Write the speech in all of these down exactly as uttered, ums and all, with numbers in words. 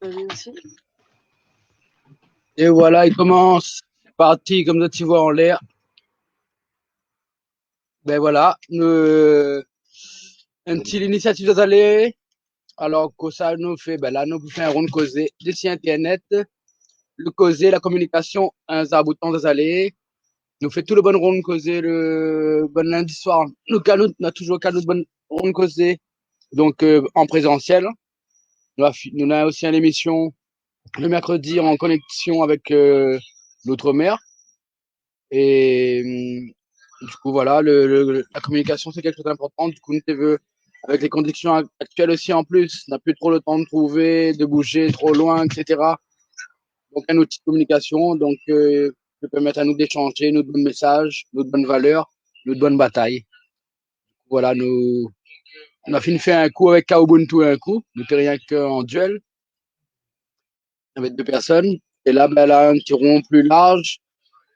Salut aussi. É voilà, i komans. Sé parti, konm zot i voi anlèr. Bin voilà, nou, in ti linisiativ Zazalé. Alor, kosa nou fé, bin la, nou fé in ronn kozé dési internet. Le kozé, la kominikasion, in zaboutan Zazalé. Nou fé tout le bann ronn kozé, le bann lindi soir. Nou kal, nou, nou na touzour kal nout bann ronn kozé. Donk, euh, an prézansièl. Nou na fi-, nou na osi in émision le mercredi en connexion avec, euh, l'outre-mer. Et, hum, du coup, voilà, le, le, la communication, c'est quelque chose d'important. Du coup, nou té vé, avec les conditions ac-, actuelles aussi en plus, nou na pi tro le tan de trouvé, de bouzé tro loin, et cetera. Donc, un outil de communication, donc, euh, qui peut permettre à nous d'échanger nos bons messages, nos bonnes valeurs, nos bonnes batailles. Voilà, nou, nou la fine fé in kou avèk Kaubuntu in kou, nou té rienk an duèl avèk dé pèrsone. É la, bin, la, in ti ron pli larz.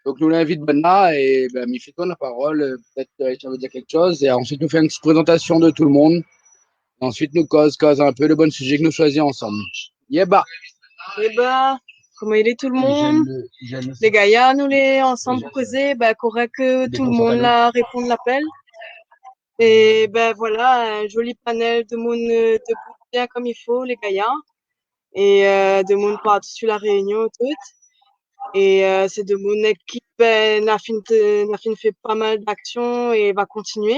Donk, nou invit banna é, bin, mi fé tourn la parol, euh, pétèt, euh, sa vé dir kékshoz. É ansuit, nou fé in ti prézantasion de tout le moun. É ansuit, nou koz, koz in pé de bann sizé ke nou shoizi ansanm. Yéba. Yéba, koman i lé tout le moun ? Lé gayar, nou lé ansanm pou kozé, bin, korèk, euh, tout le moun la réponn lapèl. É bin, voilà, in zoli panèl de moun, euh, debout bien konm i fo, lé gayar. É, euh, de moun partou su La Rényon, tout. É, euh, sé de moun èk ki, bin, na fine, na fine fé pa mal d'aksion é va kontinié.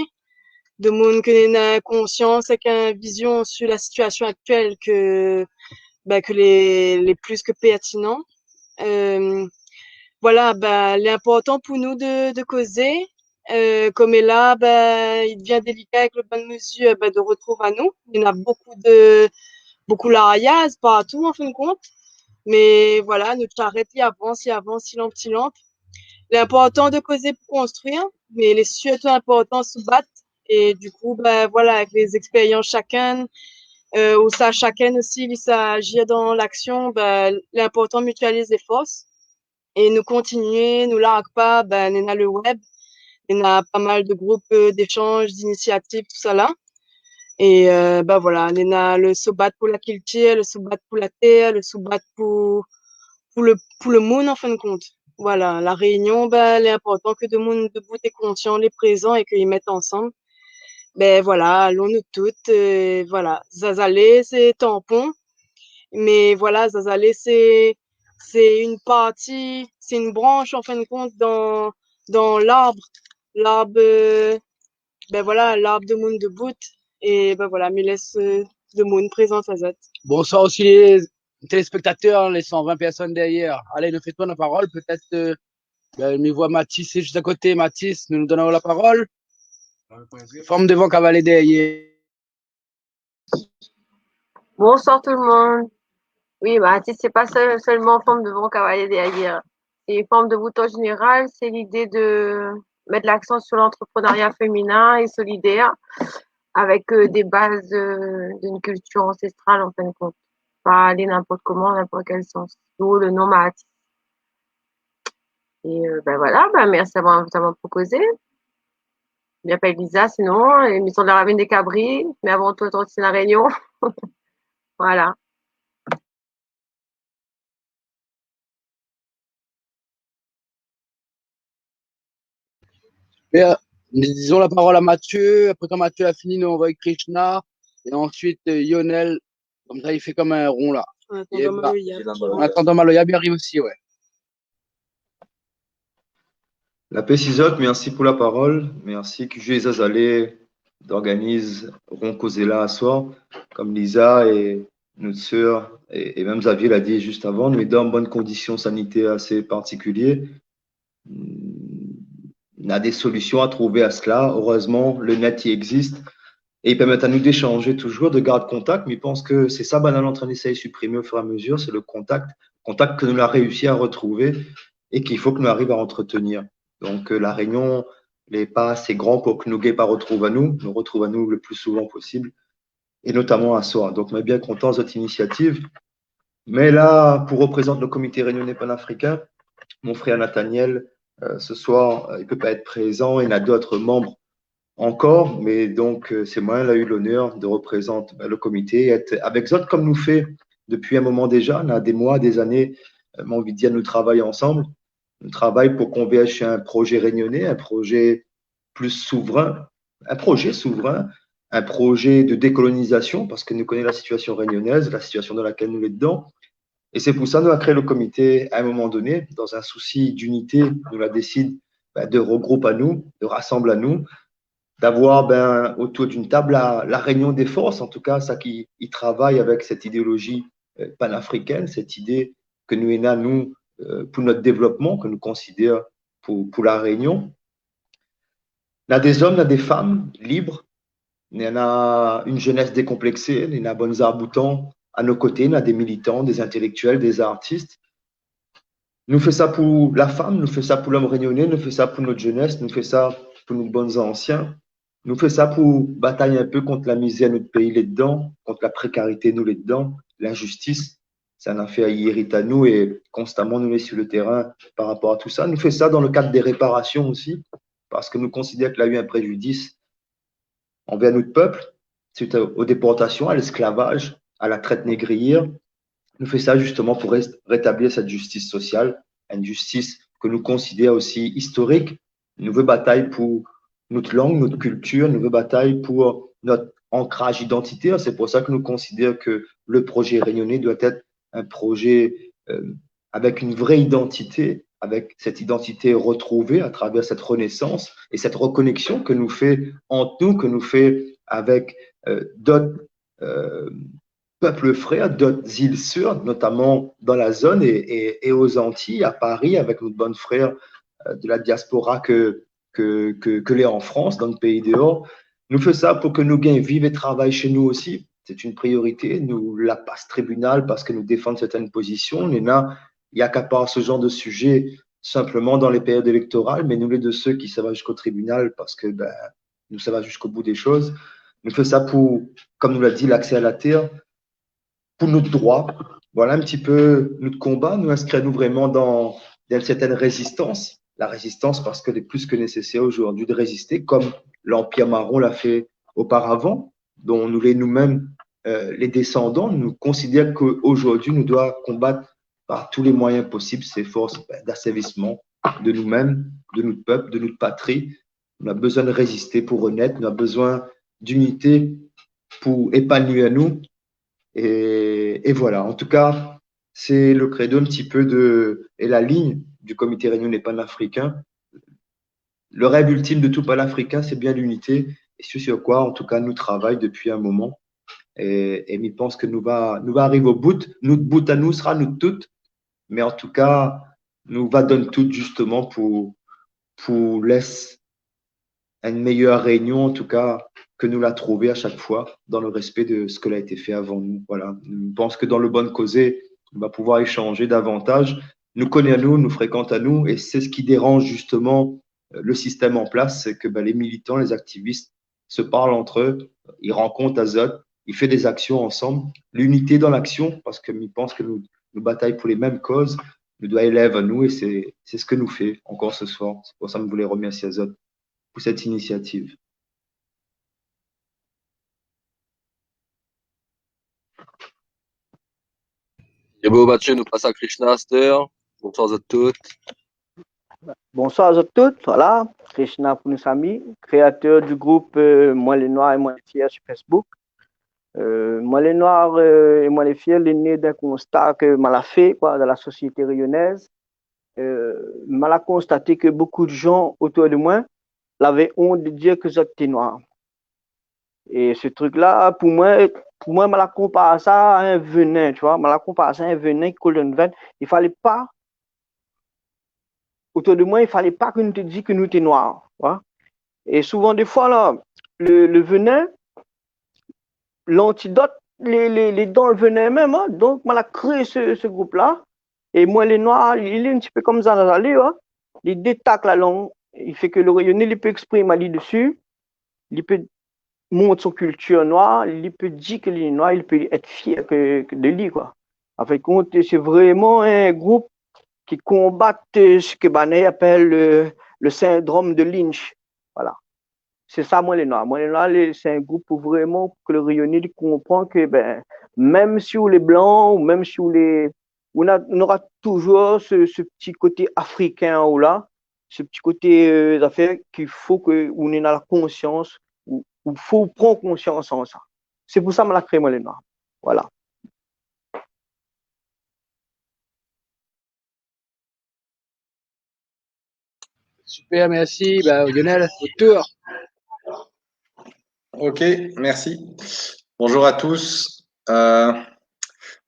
De moun ke néna konsians èk in vizion su la sitiasion aktuèl ke, bin, ke lé, lé plis ke pèrtinan. Euh, voilà, bin, lé inportan pou nou de, de kozé. Euh, konm la, bin, i devien délika avèk le bann mezir, bin, de retrouv anou. Néna bokou de, bokou laryaz partou, an fin de kont. Mé voilà, nout sharèt, li avans, li avans, ti lanp, ti lanp. Lé inportan de kozé pou konstrui, mé lé sirtou inportan soubat. É du kou, bin, voilà, avèk lé zèkspérians shakinn, euh, ousa shakinn osi, li sa azir dan laksion, bin, lé inportan mitializ lé fors. É nou kontinié, nou larg pa, bin, néna le web, néna pa mal de group, euh, d'échanj, d'inisiativ, tousala. É, euh, bin, voilà, néna le soubat pou la kiltir, le soubat pou la tèr, le soubat pou, pou le, pou le moun, an fin de kont. Voilà, La Rényon, bin, lé inportan ke de moun debout é konsian, lé prézan é ke i mèt ansanm. Bin, voilà, alon nou tout, euh, voilà. Zazalé, sé tanpon. Mé voilà, Zazalé, sé, sé in parti, sé in bransh, an fin de kont, dan, dan larb, larb, euh, bin voilà, larb de moun debout. É bin voilà, mi lès, euh, de moun prézant azot. Bonsoir osi lé téléspèktatèr, lé san vin pèrsone dèryèr. Alé, nou fé tourn la parol, pétèt, euh, bin, mi voi Mathis, sé zis a koté. Mathis, nou, nou donn aou la parol. Fanm devan, kavalé dèryèr. Bonsoir tout le monde. Oui, bah, Mathis, sé pa sèl-, sèlman fanm devan, kavalé dèryèr. Sé fanm debout an zénéral, sé lidé de mèt laksan su l'antreprenarya féminin é solidèr avèk, euh, dé baz, euh, d'in kiltir anséstral, an fin de kont. Pa alé ninport koman, ninport kèl sans. D'ou le non Mathis. É, euh, bin voilà, bin mèrsi d'avoir invit amoin pou kozé. Mi apèl Lisa, sinon, émision de la Ravine des Cabris, mé avan tou, étant La Rényon. Voilà. É, euh, dizon la parol a Mathieu, apré kan Mathieu la fini, nou anvoy Krishna, é ansuit, euh, Lionel, konmsa i fé konm in ron la. An atandan, Maloya. An atandan, Maloya i ariv osi, ouais. La pé sizot, mèrsi pou la parol. Mèrsi Q G Zazalé d'organiz ron kozé la aswar. Konm Lisa é nout sèr é, é mèm Xavier la di zis avan, nou lé dan bann kondision sanitèr asé partikilié. Na dé solision a trouvé a sela. Erèzman, le nèt i égzis. É i pèrmèt anou d'échanzé touzour, de gard kontak, mé mi pans ke sé sa banna lé antrin d'éséy siprimé o fur é a mezir, sé le kontak, kontak ke nou la réisi a retrouvé é k'i fo ke nou ariv a antretenir. Donk, euh, La Rényon lé pa asé gran pou ke nou gingn pa retrouv anou, nou retrouv anou le pli souvan posib, é notaman aswar. Donk, moin lé bien kontan de sèt inisiativ. Mé la, pou reprézant le Comité Réunionnais Panafricain, mon frèr Nathaniel, euh, se soir, euh, i pé pa èt prézan, é na d'ot manb ankor, mé donk, euh, sé moin la u lonèr de reprézant, bin, le komité, èt avèk zot konm nou fé dopi in moman déza, na dé moi, dé zané, euh, ma anvi dir, nou travay ansanm. Nou travay pou konvèrj in projé rényoné, in projé pli souvrin, in projé souvrin, in projé de dékolonizasion, parske nou koné la sitiasion rényonèz, la sitiasion dan lakèl nou lé dedan. É sé pou sa nou la kréé le komité a in moman doné, dan in sousi d'inité, nou la désid, bin, de regroup anou, de rasanm anou, d'avoir, bin, otour d'in tab la, la rénion dé fors, an tou ka, sak i, i travay avèk sèt idéolozi, euh, panafrikèn, sèt idé ke nou néna, nou, euh, pou nout dévlopman, ke nou konsidèr pou, pou La Rényon. Na dé zom, na dé fanm lib, néna in zénès dékonplèksé, néna bann zarboutan a nout koté, na dé militan, dé intélèktièl, dé zartis. Nou fé sa pou la fanm, nou fé sa pou lom rényoné, nou fé sa pou nout zénès, nou fé sa pou nout bann ansien. Nou fé sa pou batay in pé kont la mizèr nout péi lé dedan, kont la prékarité nou lé dedan, linzistis. Sé in afèr i irit anou é konstaman nou lé sir le térin par rapor a tousa. Nou fé sa dan le kad dé réparasion osi, parske nou konsidèr ke la u in prézidis anvèr nout pèp, suit a, o dépòrtasion, a lésklavaj, a la trèt négriyèr. Nou fé sa zistoman pou ré-, rétablir sèt zistis sosial, in zistis ke nou konsidèr osi istorik. Nou vé batay pou nout lang, nout kiltir, nou vé batay pou nout ankraj idantitèr. Sé pou sa ke nou konsidèr ke le projé rényoné doi èt in projé, euh, avèk in vré idantité, avèk sèt idantité retrouvé a travèr sèt renésans é sèt rekonèksion ke nou fé ant nou, ke nou fé avèk, euh, dot, euh, pèp frèr, dot zil sèr, notaman dan la zone é, é, é o Zantiy, a Pari, avèk nout bann frèr, euh, de la diaspora ke ke, ke, ke lé an Frans, dan le péi déor. Nou fé sa pou ke nou gingn viv é travay shé nou osi. Sé in priorité. Nou la pas tribinal parske nou défann sèrtin pozision. Néna i akapar se zanr de sizé sinpleman dan lé périod élèktoral, mé nou lé de sak i sava ziska tribinal parske, bin, nou sava ziska bout dé shoz. Nou fé sa pou, kom nou la di, laksé a la tèr, pou nout droi. Voilà in ti pé nout konba. Nou inskri anou vréman dan, dan in sèrtin rézistans. La rézistans parske lé plis ke nésésèr zordi de rézisté, kom Lanpir Maron la fé oparavan, don nou lé nou mèm, euh, lé désandan. Nou konsidèr ke zordi nou doi konbat par tout lé moiyin posib sé fors, bin, d'asèvisman de nou mèm, de nout pèp, de nout patri. Nou na bezoin rézisté pou renèt, nou na bezoin d'inité pou épanoui anou. É, é voilà. An tou ka, sé le krédo in ti pé de, é la lign du Comité Réunionnais Panafricain. Le rèv iltim de tout Panafrikin, sé bien linité. É sé sir koi, an tou ka, nou travay dopi in moman. É, é mi pans ke nou va, nou va ariv o bout. Nout bout anou sra nout tout. Mé an tou ka, nou va donn tout zistoman pou, pou lès in méyèr Rényon, an tou ka, ke nou la trouvé a shak foi, dan le réspé de sak la été fé avan nou. Voilà. Mi pans ke dan le bone kozé, nou va pouvoir ésanzé davantaz. Nou koné anou, nou frékant anou, é sé sak i déranz zistoman, euh, le sistèm an plas, sé ke, bin, lé militan, lé zaktivis se parl ant zot, i rankont azot, i fé dé zaksion ansanm. Linité dan laksion, parske mi pans ke nou, nou batay pou lé mèm koz, nou doi élèv anou, é sé, sé sak nou fé ankor se soir. Sé pou sa mi voulé remèrsié azot pou sèt inisiativ. É bon, Mathieu, nou pas a Krishna astèr. Bonsoir zot tout. Bonsoir zot tout. Voilà, Krishna pou nou sami, kréatèr du group, euh, Moin lé Noir é Moin lé Fièr sur Facebook. Euh, Moin lé Noir, euh, é Moin lé Fièr lé né d'in konsta ke ma la fé, koi, dan la sosiété rényonèz. Euh, ma la konstaté ke bonpé de zan otour de moin lavé ont de dir ke zot té noir. É se trik-la, pou moin, pou moin, ma la konpar sa a in vénin, tu vois, ma la konpar sa a in vénin ki kol dan nout vèn. I falé pa, otour de moin, i falé pa ke nou té di ke nou té noir, tu vois. É souvan, défoi, la, le, le vénin, lantidot, lé, lé, lé dan le vénin mèm, hein. Donk, ma la kréé se, se group-la. É Moin lé Noir, li lé in ti pé konmsa, sa, sa, li, hein. Li détak la lang, i fé ke le Rényoné, li pé éksprim ali dési, li pé mont son kiltir noir, li pé di ke li lé noir, li pé èt fièr ke, ke de li, koi. An fin de kont, sé vréman in group ki konbat, euh, sak banna i apèl le, le syndrome de Lynch. Voilà. Sé sa, Moin lé Noir. Moin lé Noir, lé, sé in group pou vréman ke le Rényoné i konpran ke, bin, mèm si ou lé blan, ou mèm si ou lé, ou na, ou nora toujour se, se ti koté afrikin ou la, se ti koté, euh, zafèr ki fo ke ou néna la konsians, ou, ou fo pran konsians an sa. Sé pou sa moin la kréé Moin lé Noir. Voilà. Super, merci. Bah, Lionel, au tour. Ok, merci. Bonjour à tous. Euh,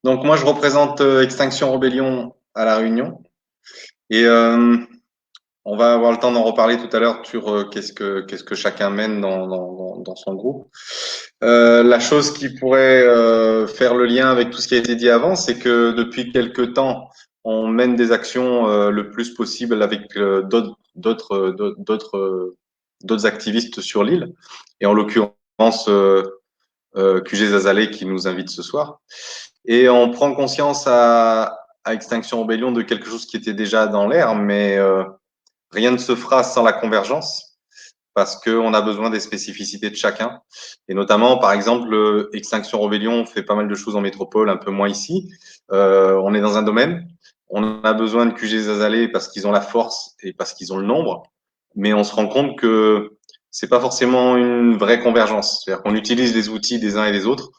donc moi, je représente, euh, Extinction Rebellion à La Réunion. Et, euh, on va avoir le temps d'en reparler tout à l'heure sur, euh, qu'est-ce que, qu'est-ce que chacun mène dans, dans, dans, dans son groupe. Euh, la chose qui pourrait, euh, faire le lien avec tout ce qui a été dit avant, c'est que depuis quelque temps, on mène des actions, euh, le plus possible avec, euh, d'autres, d'autres, euh, d'autres, d'autres, euh, d'autres activistes sur l'île. Et en l'occurrence, euh, euh, Q G Zazalé qui nous invite ce soir. Et on prend conscience à, à Extinction Rebellion de quelque chose qui était déjà dans l'air, mais, euh, rien ne se fera sans la convergence, parce qu'on a besoin des spécificités de chacun. Et notamment, par exemple, euh, Extinction Rebellion fait pas mal de choses en métropole, un peu moins ici. Euh, on est dans un domaine, on a besoin de Q G Zazalé parce qu'ils ont la force et parce qu'ils ont le nombre, mais on se rend compte que c'est pas forcément une vraie convergence. C'est-à-dire qu'on utilise les outils des uns et des autres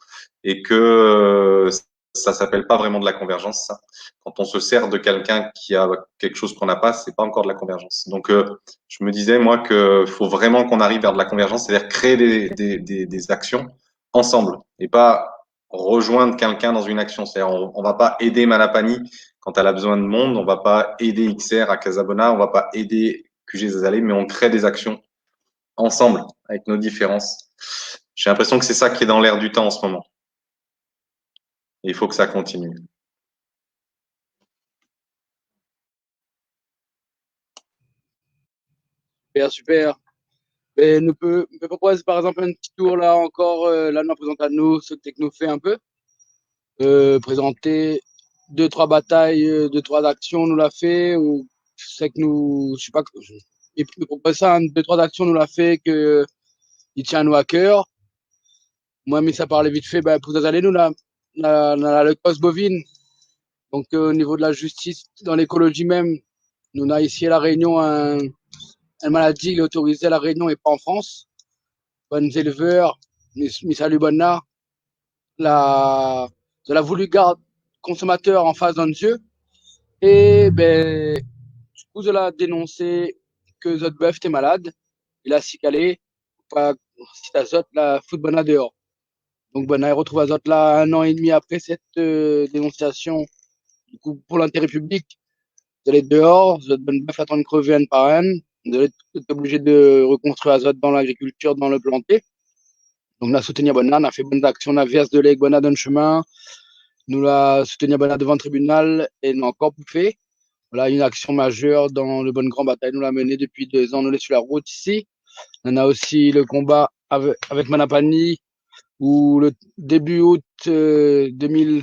et que, euh, ça s'appelle pas vraiment de la convergence, ça. Quand on se sert de quelqu'un qui a quelque chose qu'on n'a pas, c'est pas encore de la convergence. Donc, euh, je me disais, moi, que faut vraiment qu'on arrive vers de la convergence, c'est-à-dire créer des, des, des, des actions ensemble et pas rejoindre quelqu'un dans une action. C'est-à-dire, on, on va pas aider Manapany quand elle a besoin de monde, on va pas aider X R à Casabona, on va pas aider Q G Zazalé, mais on crée des actions ensemble, avec nos différences. J'ai l'impression que c'est ça qui est dans l'air du temps en ce moment. Et il faut que ça continue. Super, super. É nou pé, nou pé propoz, par égzanp, in ti tour la ankor, euh, la nou la prézant anou, sak nou fé in pé. Euh, prézant dé, troi batay, euh, dé, troi aksion nou la fé, ou sak nou, mi sé pa, mi propoz sa, in, dé, troi aksion nou la fé ke i tien anou a kèr. Moin, mi sa parl vit fé, bin, pou Zazalé, nou, la, la, la, la koz bovine. Donk, euh, o nivo de la zistis, dan lékolozi mèm, nou na isi La Rényon in, in maladi lé otorizé La Rényon é pa an Frans. Bann zélvèr, mi, mi sali banna, la, zot la voulu gard konsomatèr an fas dan zié. É, bin, dikou, zot la dénonsé ke zot bèf té malad, é la sikalé, pa, si ta zot la fout banna déor. Donk, banna i rotrouv azot la, in an é dmi apré sèt, euh, dénonsiasion. Dikou, pou lintéré piblik, zot lé déor, zot bann bèf la atann krévé inn par inn, zot lé oblizé de rekonstrui azot dan lagrikiltir, dan le planté. Donk, nou la soutenir banna, nou la fé bann aksion, nou la vèrs de lé èk banna dan le shemin, nou la soutenir banna dovan le tribinal, é nou na ankor pou fé. Voilà, in aksion mazèr dan le bann gran batay nou la mené dopi dé zan, nou lé su la rout isi. Nou na osi le konba avè-, avèk Manapany, ou le débu out, euh, dé mil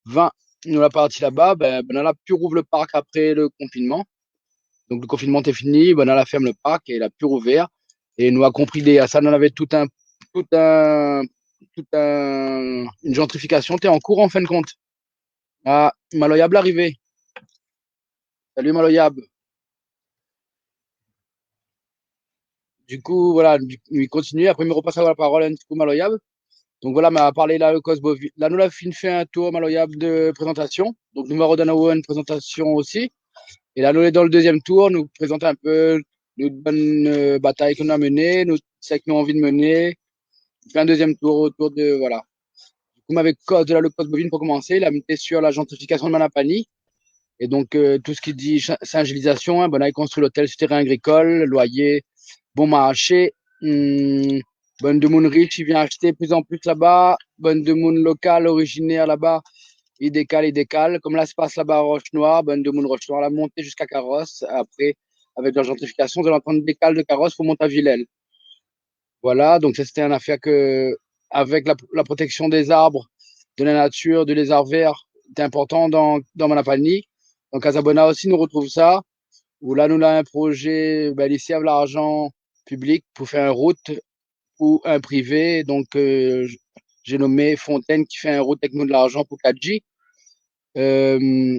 vin, nou la parti laba, bin, bin, nou la pu rouv le park apré le konfinman. Donk, le konfinman té fini, bin, nou la fèrm le park é la pu rouvèr. É nou la konpri dèrièr sa, nou lavé tout in, tout in, tout in, in zantrifikasion té an kour, an fin de kont. Ah, Maloyab la arivé. Salu, Maloyab. Dikou, voilà, mi, mi kontinié. Apré, mi repas la parol in ti kou Maloyab. Donk voilà, ma parl la le koz bovi-, la, nou la fine fé in tour Maloyab de prézantasion. Donk nou va rodone in prézantasion osi. É la, nou lé dan le dézièm tour, nou prézant in pé nout bann, euh, batay ke nou la mené, nou, sak nou la anvi de mené. Fé in dézièm tour otour de, voilà. Dikou, avèk koz de la, le koz bovine pou komansé, la mèt su la zantrifikasion de Manapany. É donk, euh, tout sak i di sa-, sinzilizasion, in, banna i konstrui lotèl su térin agrikol, loyé, bon marshé, hmm, bann demoun rish i vien ashté plis an plis laba, bann demoun lokal, orizinèr laba, i dékal, i dékal. Kom la spas laba Rosh Noir, bann demoun Rosh Noir la monté ziska Karos. Apré, avèk la zantrifikasion, zot lé antrin de dékal de Karos pou mont a Vilèle. Voilà, donk sa, sété in afèr ke, avèk la, la protéksion dé zarb, de la natir, de lé zarb vèr, té inportan dan, dan Manapany. Donk, Casabona osi, nou rotrouv sa, ousa la nou na in projé, bin, li sèrv larzan piblik pou fé in rout pou in privé. Donk, euh, j-, j'ai nommé Fontaine ki fé in rout avèk nou de larzan pou quatre G. Euh,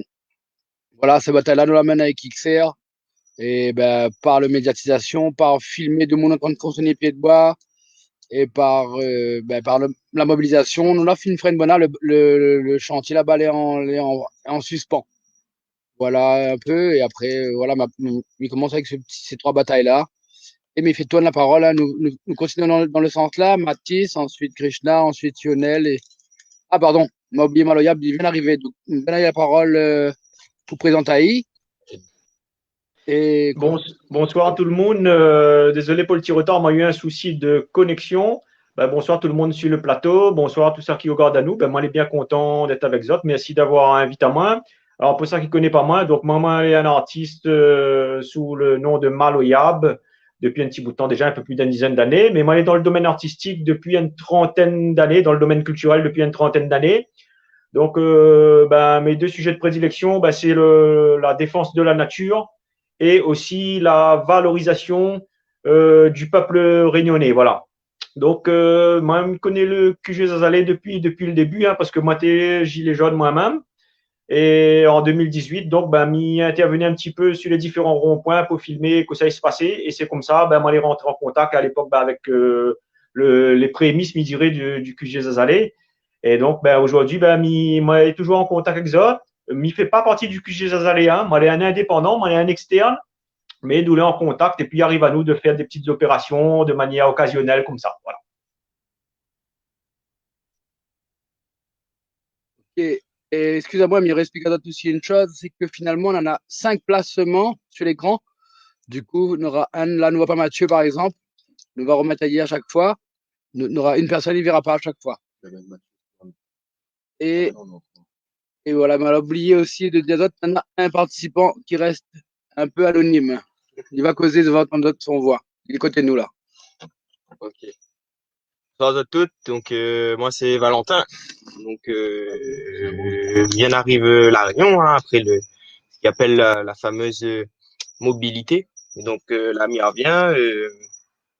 voilà, sé batay-la, nou la mèn avèk X R. É ben, par le médiatisation, par filmé demoun antrin de konstrui pié d'boi, é par, euh, ben, par le, la mobilisation, nou la fine fé in bonn, le, le, le chantié laba lé an, lé an, an sispan. Voilà in pé. É apré, euh, voilà, ma, mi, mi komans avèk se ti, sé troi batay-la. É mi fé tourn la parol, hein, nou, nou, nou kontinié dan, dan le sans-la, Mathis, ansuit Krishna, ansuit Lionel é, ah, pardon, ma oublié Maloyab, li vien d'arivé. Donk, nou done la parol, euh, pou prézant ali. É Bons-, bonsoir tout le monde. Euh, désolé pour le petit retard, on a eu un souci de connexion. Ben, bonsoir tout le monde sur le plateau. Bonsoir tout sak i rogard anou. Ben, moin lé bien kontan d'èt avèk zot. Mèrsi d'avoir invit amoin. Alor, pou sak i koné pa moin, donk, moin, moin lé in artis, euh, sou le nom de Maloyab dopi in ti bout d'tan déza, in pé plis d'in dizèn d'ané. Mé moin lé dan le domèn artistik dopi in trantèn d'ané, dan le domèn kiltirèl dopi in trantèn d'ané. Donk, euh, ben, mes deux sujets de prédilection, ben, sé le, la défense de la nature et aussi la valorisation, euh, du peuple réunionnais, voilà. Donk, euh, moin, mi koné le Q G Zazalé dopi, dopi le début, hein, parske moin té zilé zone moin-mèm. É an deux mille dix-huit, donk, ben, mi intèrvni in ti pé sur les différents ronds-points pou filmé kosa i pasé. É sé konmsa, ben, moin lé rantré an kontak à l'époque, ben, avèk, euh, le, les prémices, mi diré, du, du Q G Zazalé. É donk, ben, zordi, ben, mi, moin lé toujour an kontak avèk zot. Mi fé pa parti du Q G Zazalé, hein. Moin lé in indépandan, moin lé in èkstèrn. Mé nou lé an kontak, épi i ariv anou de fé dé ti zopérasion de manièr okazionèl konmsa, voilà. Ok. É, excusez-moi, mi rééksplik azot osi in shoz, sé ke finalman, nou néna sink plas solman sur l'écran. Du coup, nou nora inn la, nou voi pa Mathieu, par exemple. Nou va romèt ali à chaque fois. Nou, nou nora in pèrsone, i vira pa à chaque fois. É, é voilà, mé nou la oublié osi de dir azot, néna in partisipan ki rès in pé anonim. Li va kozé, zot va antann son voi. Li lé koté nou la. Ok. Bonsoir à toutes. Donc, euh, moi, c'est Valentin. Donc, euh, je viens d'arriver, euh, La Réunion, hein, après le, ce qu'ils appellent la, la fameuse, euh, mobilité. Donc, euh, la mi revien, euh,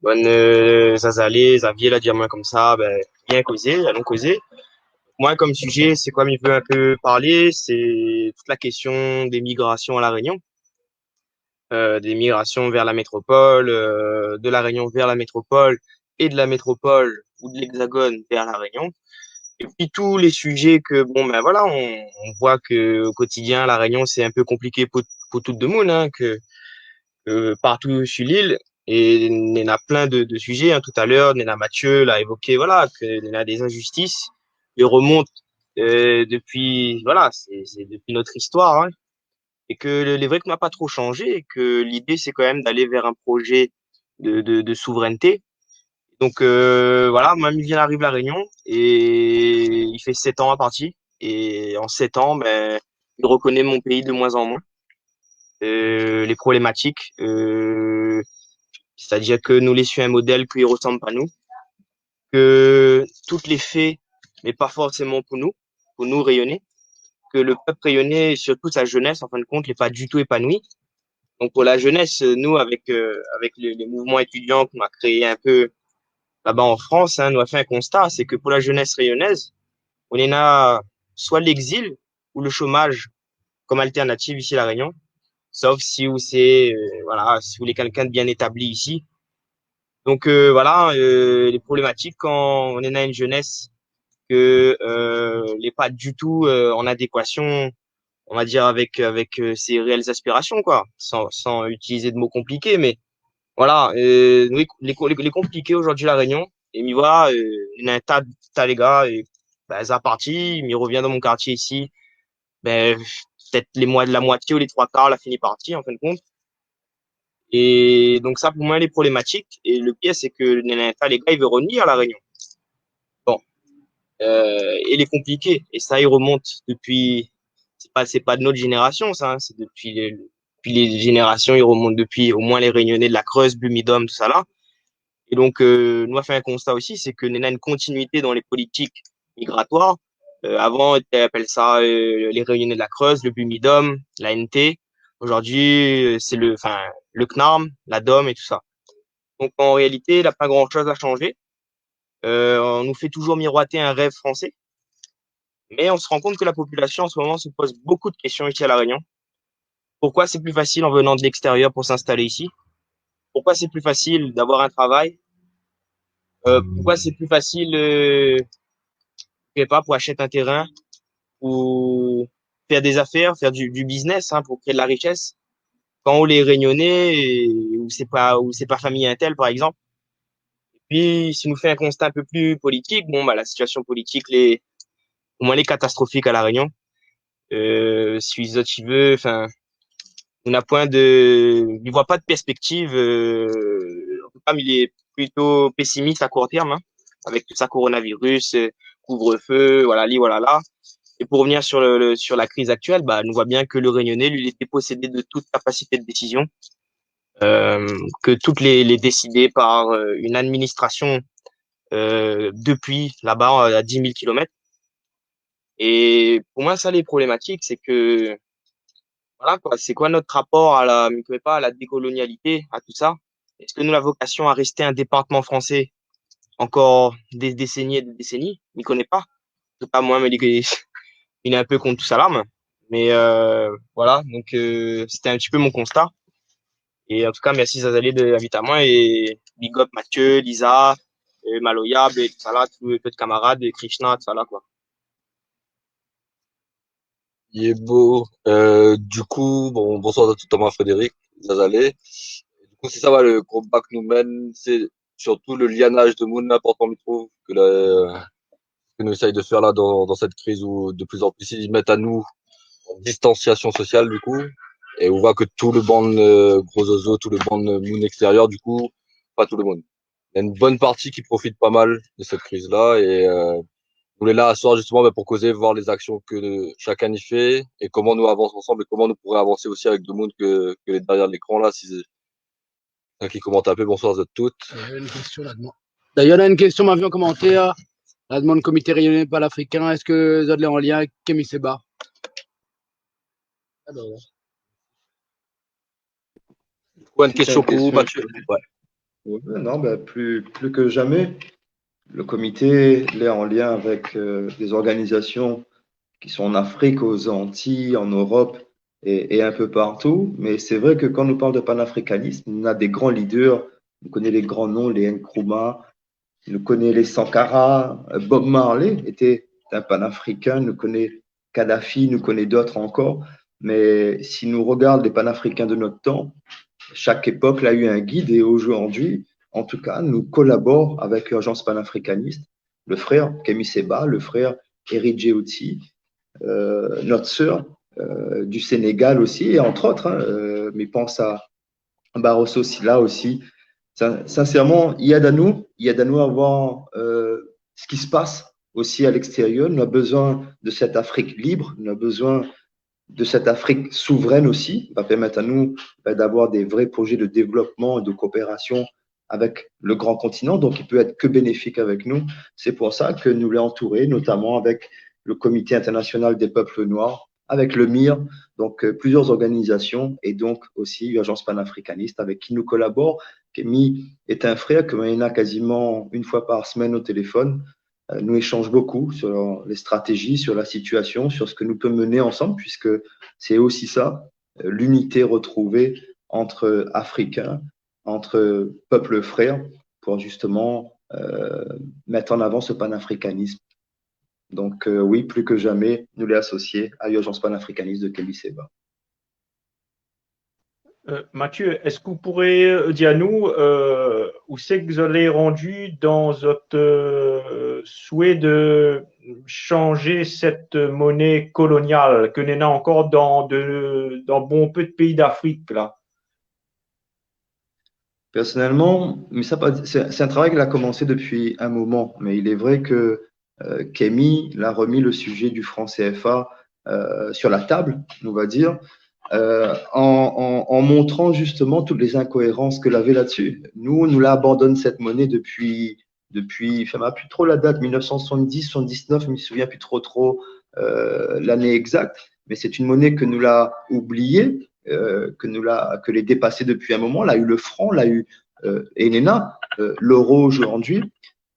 bon, euh, Zazalé, Xavier la di amoin konmsa, ben, vien kozé, alon kozé. Moin, kom sujé, sé koi mi vé in pé parlé, sé tout la késtion dé migrasion à La Réunion, euh, dé migrasion vèr la métropol, euh, de La Réunion vèr la métropol é de la métropol ou de l'Hexagone vèr La Réunion. Épi tout lé sujé ke, bon, ben voilà, on, on voi ke o kotidien, La Réunion, sé in pé konpliké pou, pou tout demoun, hein, ke, euh, partou sur l'il. É néna plin de, de sujé, hein, talèr, néna Mathieu la évoké, voilà, ke néna dé zinjistis i romont, euh, dopi, voilà, sé, sé dopi nout istoir, hein. É ke le, lé vré ke nou la pa tro shanjé, é ke lidé, sé kan mèm d'alé vèr in projé de, de, de souvrènté. Donk, euh, voilà, moin, mi vien d'ariv La Réunion, é i fé sèt an la parti. É an sèt an, ben, mi rokoné mon péi de moin an moin. Euh, lé problématik, euh, sétadir ke nou lé sur in modèl ke i rosanm pa nou, ke tout lé fé, mé pa forséman pou nou, pou nou Rényoné, ke le pèp rényoné, é sirtou sa zénès, an fin de kont, lé pa ditou épanoui. Donk pou la zénès, nou, avèk, euh, avèk le, le mouvman étidian ke nou la kréé in pé laba an Frans, hein, nou la fé in konsta, sé ke pou la zénès rényonèz, ou néna soi légzil ou le shomaz kom altèrnativ isi La Rényon, sof si ou sé, euh, voilà, si ou lé kèlkin de bien établi isi. Donk, euh, voilà, euh, lé problématik kan ou néna in zénès ke, euh, lé pa ditou, euh, an adékwasion, on va dir, avèk, avèk, euh, ses réelles aspirations, koi, san, san itilizé de mo konpliké, mé voilà, euh, lé, lé, lé konpliké zordi La Rényon, é mi voi, euh, néna in ta, ta lé gars, é, ben, sa la parti, mi revien dan mon kartié isi, ben, pétèt lé moi-, la moitié ou lé troi kar la fini parti, an fin de kont. É donk sa, pou moin, lé problématik. É le pir, sé ke néna in ta lé gars i vé revenir La Rényon. Bon. Euh, é lé konpliké. É sa, i romont dopi, sé pa, sé pa de nout zénérasion, sa, hein. Sé dopi lé, dopi lé zénérasion, i romont dopi omoin lé Rényoné de la Creuse, Blumidom, tousala. É donk, euh, nou la fé in konsta osi, sé ke néna in kontinuité dan lé politik migratoir. Euh, avan, té apèl sa, euh, lé Rényoné de la Creuse, le Blumidom, la N T. Zordi, euh, sé le, anfin, le CNARM, la DOM é tousa. Donc, en réalité, il n'y a pas grand-chose à changer. Euh, on nous fait toujours miroiter un rêve français. Mais on se rend compte que la population, en ce moment, se pose beaucoup de questions ici à La Réunion. Pourquoi c'est plus facile en venant de l'extérieur pour s'installer ici ? Pourquoi c'est plus facile d'avoir un travail ? Euh, pourquoi c'est plus facile, euh, je sais pas, pour acheter un terrain, pour faire des affaires, faire du, du business, hein, pour créer de la richesse, quand on est réunionnais, euh, ou c'est pas, ou c'est pas famille un tel, par exemple. Et puis, si nou fé un constat un peu plus politique, bon, bah, la situation politique, lé, pou moin, lé catastrophique à La Réunion. Euh, si zot i vé, enfin, on n'a point de, on ne voit pas de perspective, euh, en tout cas, il est plutôt pessimiste à court terme, hein, avec tout ça, coronavirus, euh, couvre-feu, voilà, li, voilà, là. Et pour revenir sur le, le, sur la crise actuelle, bah, on voit bien que le Réunionnais, lui, il est dépossédé de toute capacité de décision, euh, que tout lé, lé décidé par, euh, une administration, euh, depuis là-bas, à dix mille kilomètres. Et pour moi, ça, lé problématique, c'est que, voilà, quoi, c'est quoi notre rapport à la, mi koné pa, à la décolonialité, à tout ça ? Est-ce que nous avons vocation à rester un département français encore des décennies et des décennies ? Mi koné pa. En tout cas, moi, mi di ke mi lé un peu contre tout ça là, moi. Mais, euh, voilà, donc, euh, c'était un petit peu mon constat. Et en tout cas, merci Zazalé de l'inviter à moi et big up Mathieu, Lisa, euh, Maloyab et tout ça là, tout, tout camarade, Krishna, tout ça là, quoi. Yé bo. Euh, du coup, bon, bonsoir à tout, Thomas, Frédéric, Zazalé. Du coup, sé sa, ouais, le combat ke nou mèn, sé surtout le lianaz de moun, lé inportan, mi trouv, ke la, ke nou éséy de fèr la dan, dan sèt kriz ousa de pli an pli i mèt anou an distansiasion sosial, du coup, é ou voi ke tout le bann, euh, gro zozo, tout le bann moun ékstérièr, du coup, pa tout le moun, néna in bone parti ki profit pa mal de sèt kriz-la. É, euh, nou lé la aswar, zistoman, bin, pou kozé, voir lé aksion ke shakinn i fé é koman nou avans ansanm é koman nou pouré avansé osi avèk demoun ke, ke lé dèrièr lékran la, si, sak i komant in pé. Bonsoir zot tout. Néna in késtion la, demann. Dayèr, néna in késtion, ma vi an komantèr, la demann Comité Réunionnais Panafricain, èske zot lé an lien avèk Kemi Seba ? Alor. Ou in késtion pou Mathieu ? Ouais. Ouais, non, ben, plus, plus que jamais, le comité, il est en lien avec, euh, des organisations qui sont en Afrique, aux Antilles, en Europe et, et un peu partout. Mais c'est vrai que quand on nous parle de panafricanisme, on a des grands leaders, on connaît les grands noms, les Nkrumah, nou koné lé Sankara, euh, Bob Marley était un panafricain, nou koné Kadhafi, nou koné d'autres encore. Mais si nou regard lé panafricains de notre temps, chaque époque a eu un guide et aujourd'hui, en tout cas, nous collaborons avec l'Urgence panafricaniste, le frère Kemi Seba, le frère Éric Djeouti, euh, notre sœur, euh, du Sénégal aussi, et entre autres, hein, euh, mi pans à Barroso Silla aussi. Sin-, sincèrement, i èd anou, i èd anou à voir, euh, ce qui se passe aussi à l'extérieur. Nou la bezoin de cette Afrique libre, nou la bezoin de cette Afrique souveraine aussi, va permettre à nous, ben, d'avoir des vrais projets de développement et de coopération avec le grand continent, donc il peut être que bénéfique avec nous. C'est pour ça que nou lé entouré, notamment avec le Comité international des peuples noirs, avec le MIR, donc, euh, plusieurs organisations et donc aussi l'Urgence panafricaniste avec qui nous collaborons. Kemi est un frère ke moin néna quasiment une fois par semaine au téléphone. Euh, nou échange beaucoup sur les stratégies, sur la situation, sur ce que nous pouvons mener ensemble, puisque c'est aussi ça, euh, l'unité retrouvée entre Africains, entre peuples frères, pour justement, euh, mettre en avant ce panafricanisme. Donc, euh, oui, plus que jamais, nou lé asosié à l'Urgence panafricaniste de Kemi Seba. Euh, Mathieu, èske ou pouré, euh, dir anou, euh, ousa ke zot lé randu dan zot, euh, souhait de changer cette monnaie coloniale ke néna ankor dan de, dan bonpé de péi d'Afrique la ? Personnellement, mais ça, pas, c'est, c'est un travail qu'il a commencé depuis un moment, mais il est vrai que, euh, Kemi l'a remis le sujet du franc C F A, euh, sur la table, on va dire, euh, en, en, en montrant justement toutes les incohérences ke lavé là-dessus. Nou, nou la abandone cette monnaie depuis, depuis, enfin, ma pi tro la date, mille neuf cent soixante-dix, soixante-dix-neuf, mi souvien pi tro, tro, euh, l'année exacte, mais c'est une monnaie ke nou la oublié, euh, ke nou la, ke lé dépasé depuis un moment. La u le franc, la u euh, é néna, euh, l'euro aujourd'hui,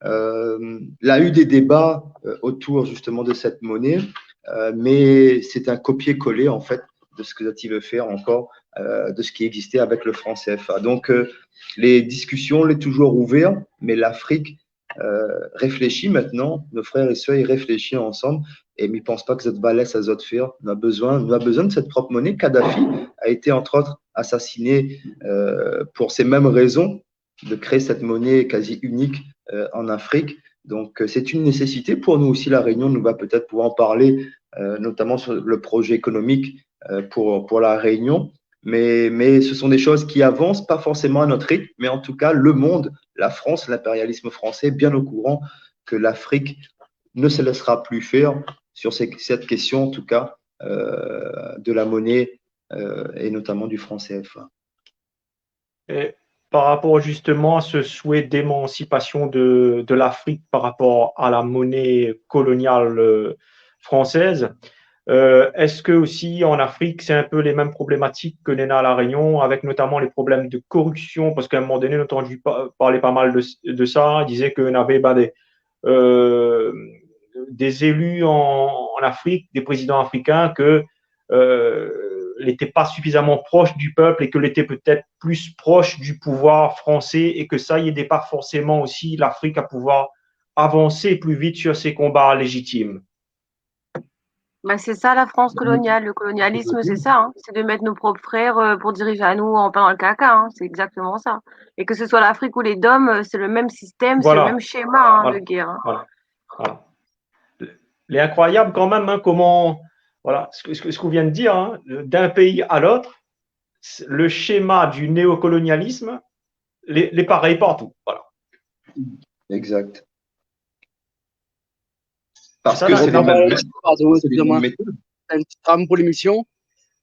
euh, la eu des débats, euh, autour justement de cette monnaie, euh, mais c'est un copier-coller en fait de ce que zot i vé fèr ankor, euh, de ce qui existait avec le franc C F A. Donc, euh, les discussions, lé toujours ouvèr, mais l'Afrique, euh, réfléchi maintenant, nos frères et sœurs, i réfléchi ansanm, é mi pans pa ke zot va lès azot fèr. Nou na bezoin, nou na bezoin de cette propre monnaie. Kadhafi a été entre autres assassiné, euh, pour ces mêmes raisons, de créer cette monnaie quasi unique, euh, en Afrique. Donc, euh, c'est une nécessité pour nous aussi, La Réunion. Nou va peut-être pouvoir en parler, euh, notamment sur le projet économique, euh, pour, pour La Réunion. Mais, mais ce sont des choses qui avancent, pas forcément à notre rythme, mais en tout cas, le monde, la France, l'impérialisme français est bien au courant que l'Afrique ne se laissera plus faire sur ces, cette question, en tout cas, euh, de la monnaie, euh, et notamment du franc C F A. Et par rapport justement à ce souhait d'émancipation de, de l'Afrique par rapport à la monnaie coloniale, euh, française, euh, est-ce que aussi en Afrique, c'est un peu les mêmes problématiques ke néna à La Réunion, avec notamment les problèmes de corruption, parce qu'à un moment donné, on a entendu pa-, parler pas mal de, de ça, il disait que navé, ben, des, euh, des élus en, en Afrique, des présidents africains, ke, euh, lété pas suffisamment proche du peuple et ke lété peut-être plus proche du pouvoir français et ke sa i édé pas forcément aussi l'Afrique à pouvoir avancer plus vite sur ses combats légitimes. Bah, c'est ça la France coloniale. Le colonialisme, c'est ça, hein. C'est de mettre nos propres frères, euh, pour diriger à nous en plein dans le caca, hein. C'est exactement ça. Et que ce soit l'Afrique ou les DOM, euh, c'est le même système, c'est le même schéma, hein, de guerre, hein. Voilà. Voilà. Lé incroyable quand même, hein, comment, voilà, ce que, ce que, ce qu'on vient de dire, hein, d'un pays à l'autre, le schéma du néocolonialisme, lé, lé parèy partou. Voilà. Exact. Parce que c'est les mêmes, c'est les mêmes méthodes. Un petit tram pour l'émission.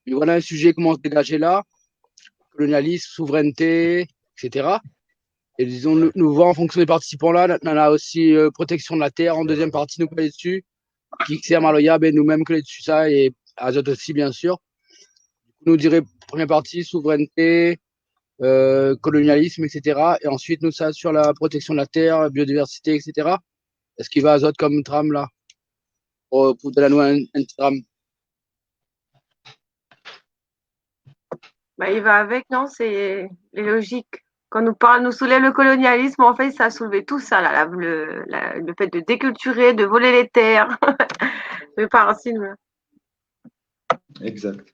Et voilà un sujet qui commence à se dégager là. Colonialisme, souveraineté, et cetera. Et disons, nou, nou voi en fonction des participants là, nou na aussi, euh, protection de la terre en deuxième partie, nou pé alé dessus. Kixer, Maloya, ben nou-mèm ke lé dessus sa, et azot aussi, bien sûr. Du coup, nou diré première partie, souveraineté, euh, colonialisme, et cetera. Et ensuite, nou sa sur la protection de la terre, biodiversité, et cetera. Est-ce qu'il va azot comme tram là ? Pour, pour donner à nous un, un petit tram. Bah, il va avec, non ? C'est, c'est logique. Quand nou parle, nou soulèv le colonialisme, en fait, ça a soulevé tout ça, là, la, le, la, le fait de déculturer, de voler les terres. Mais pas racine, voilà. Exact.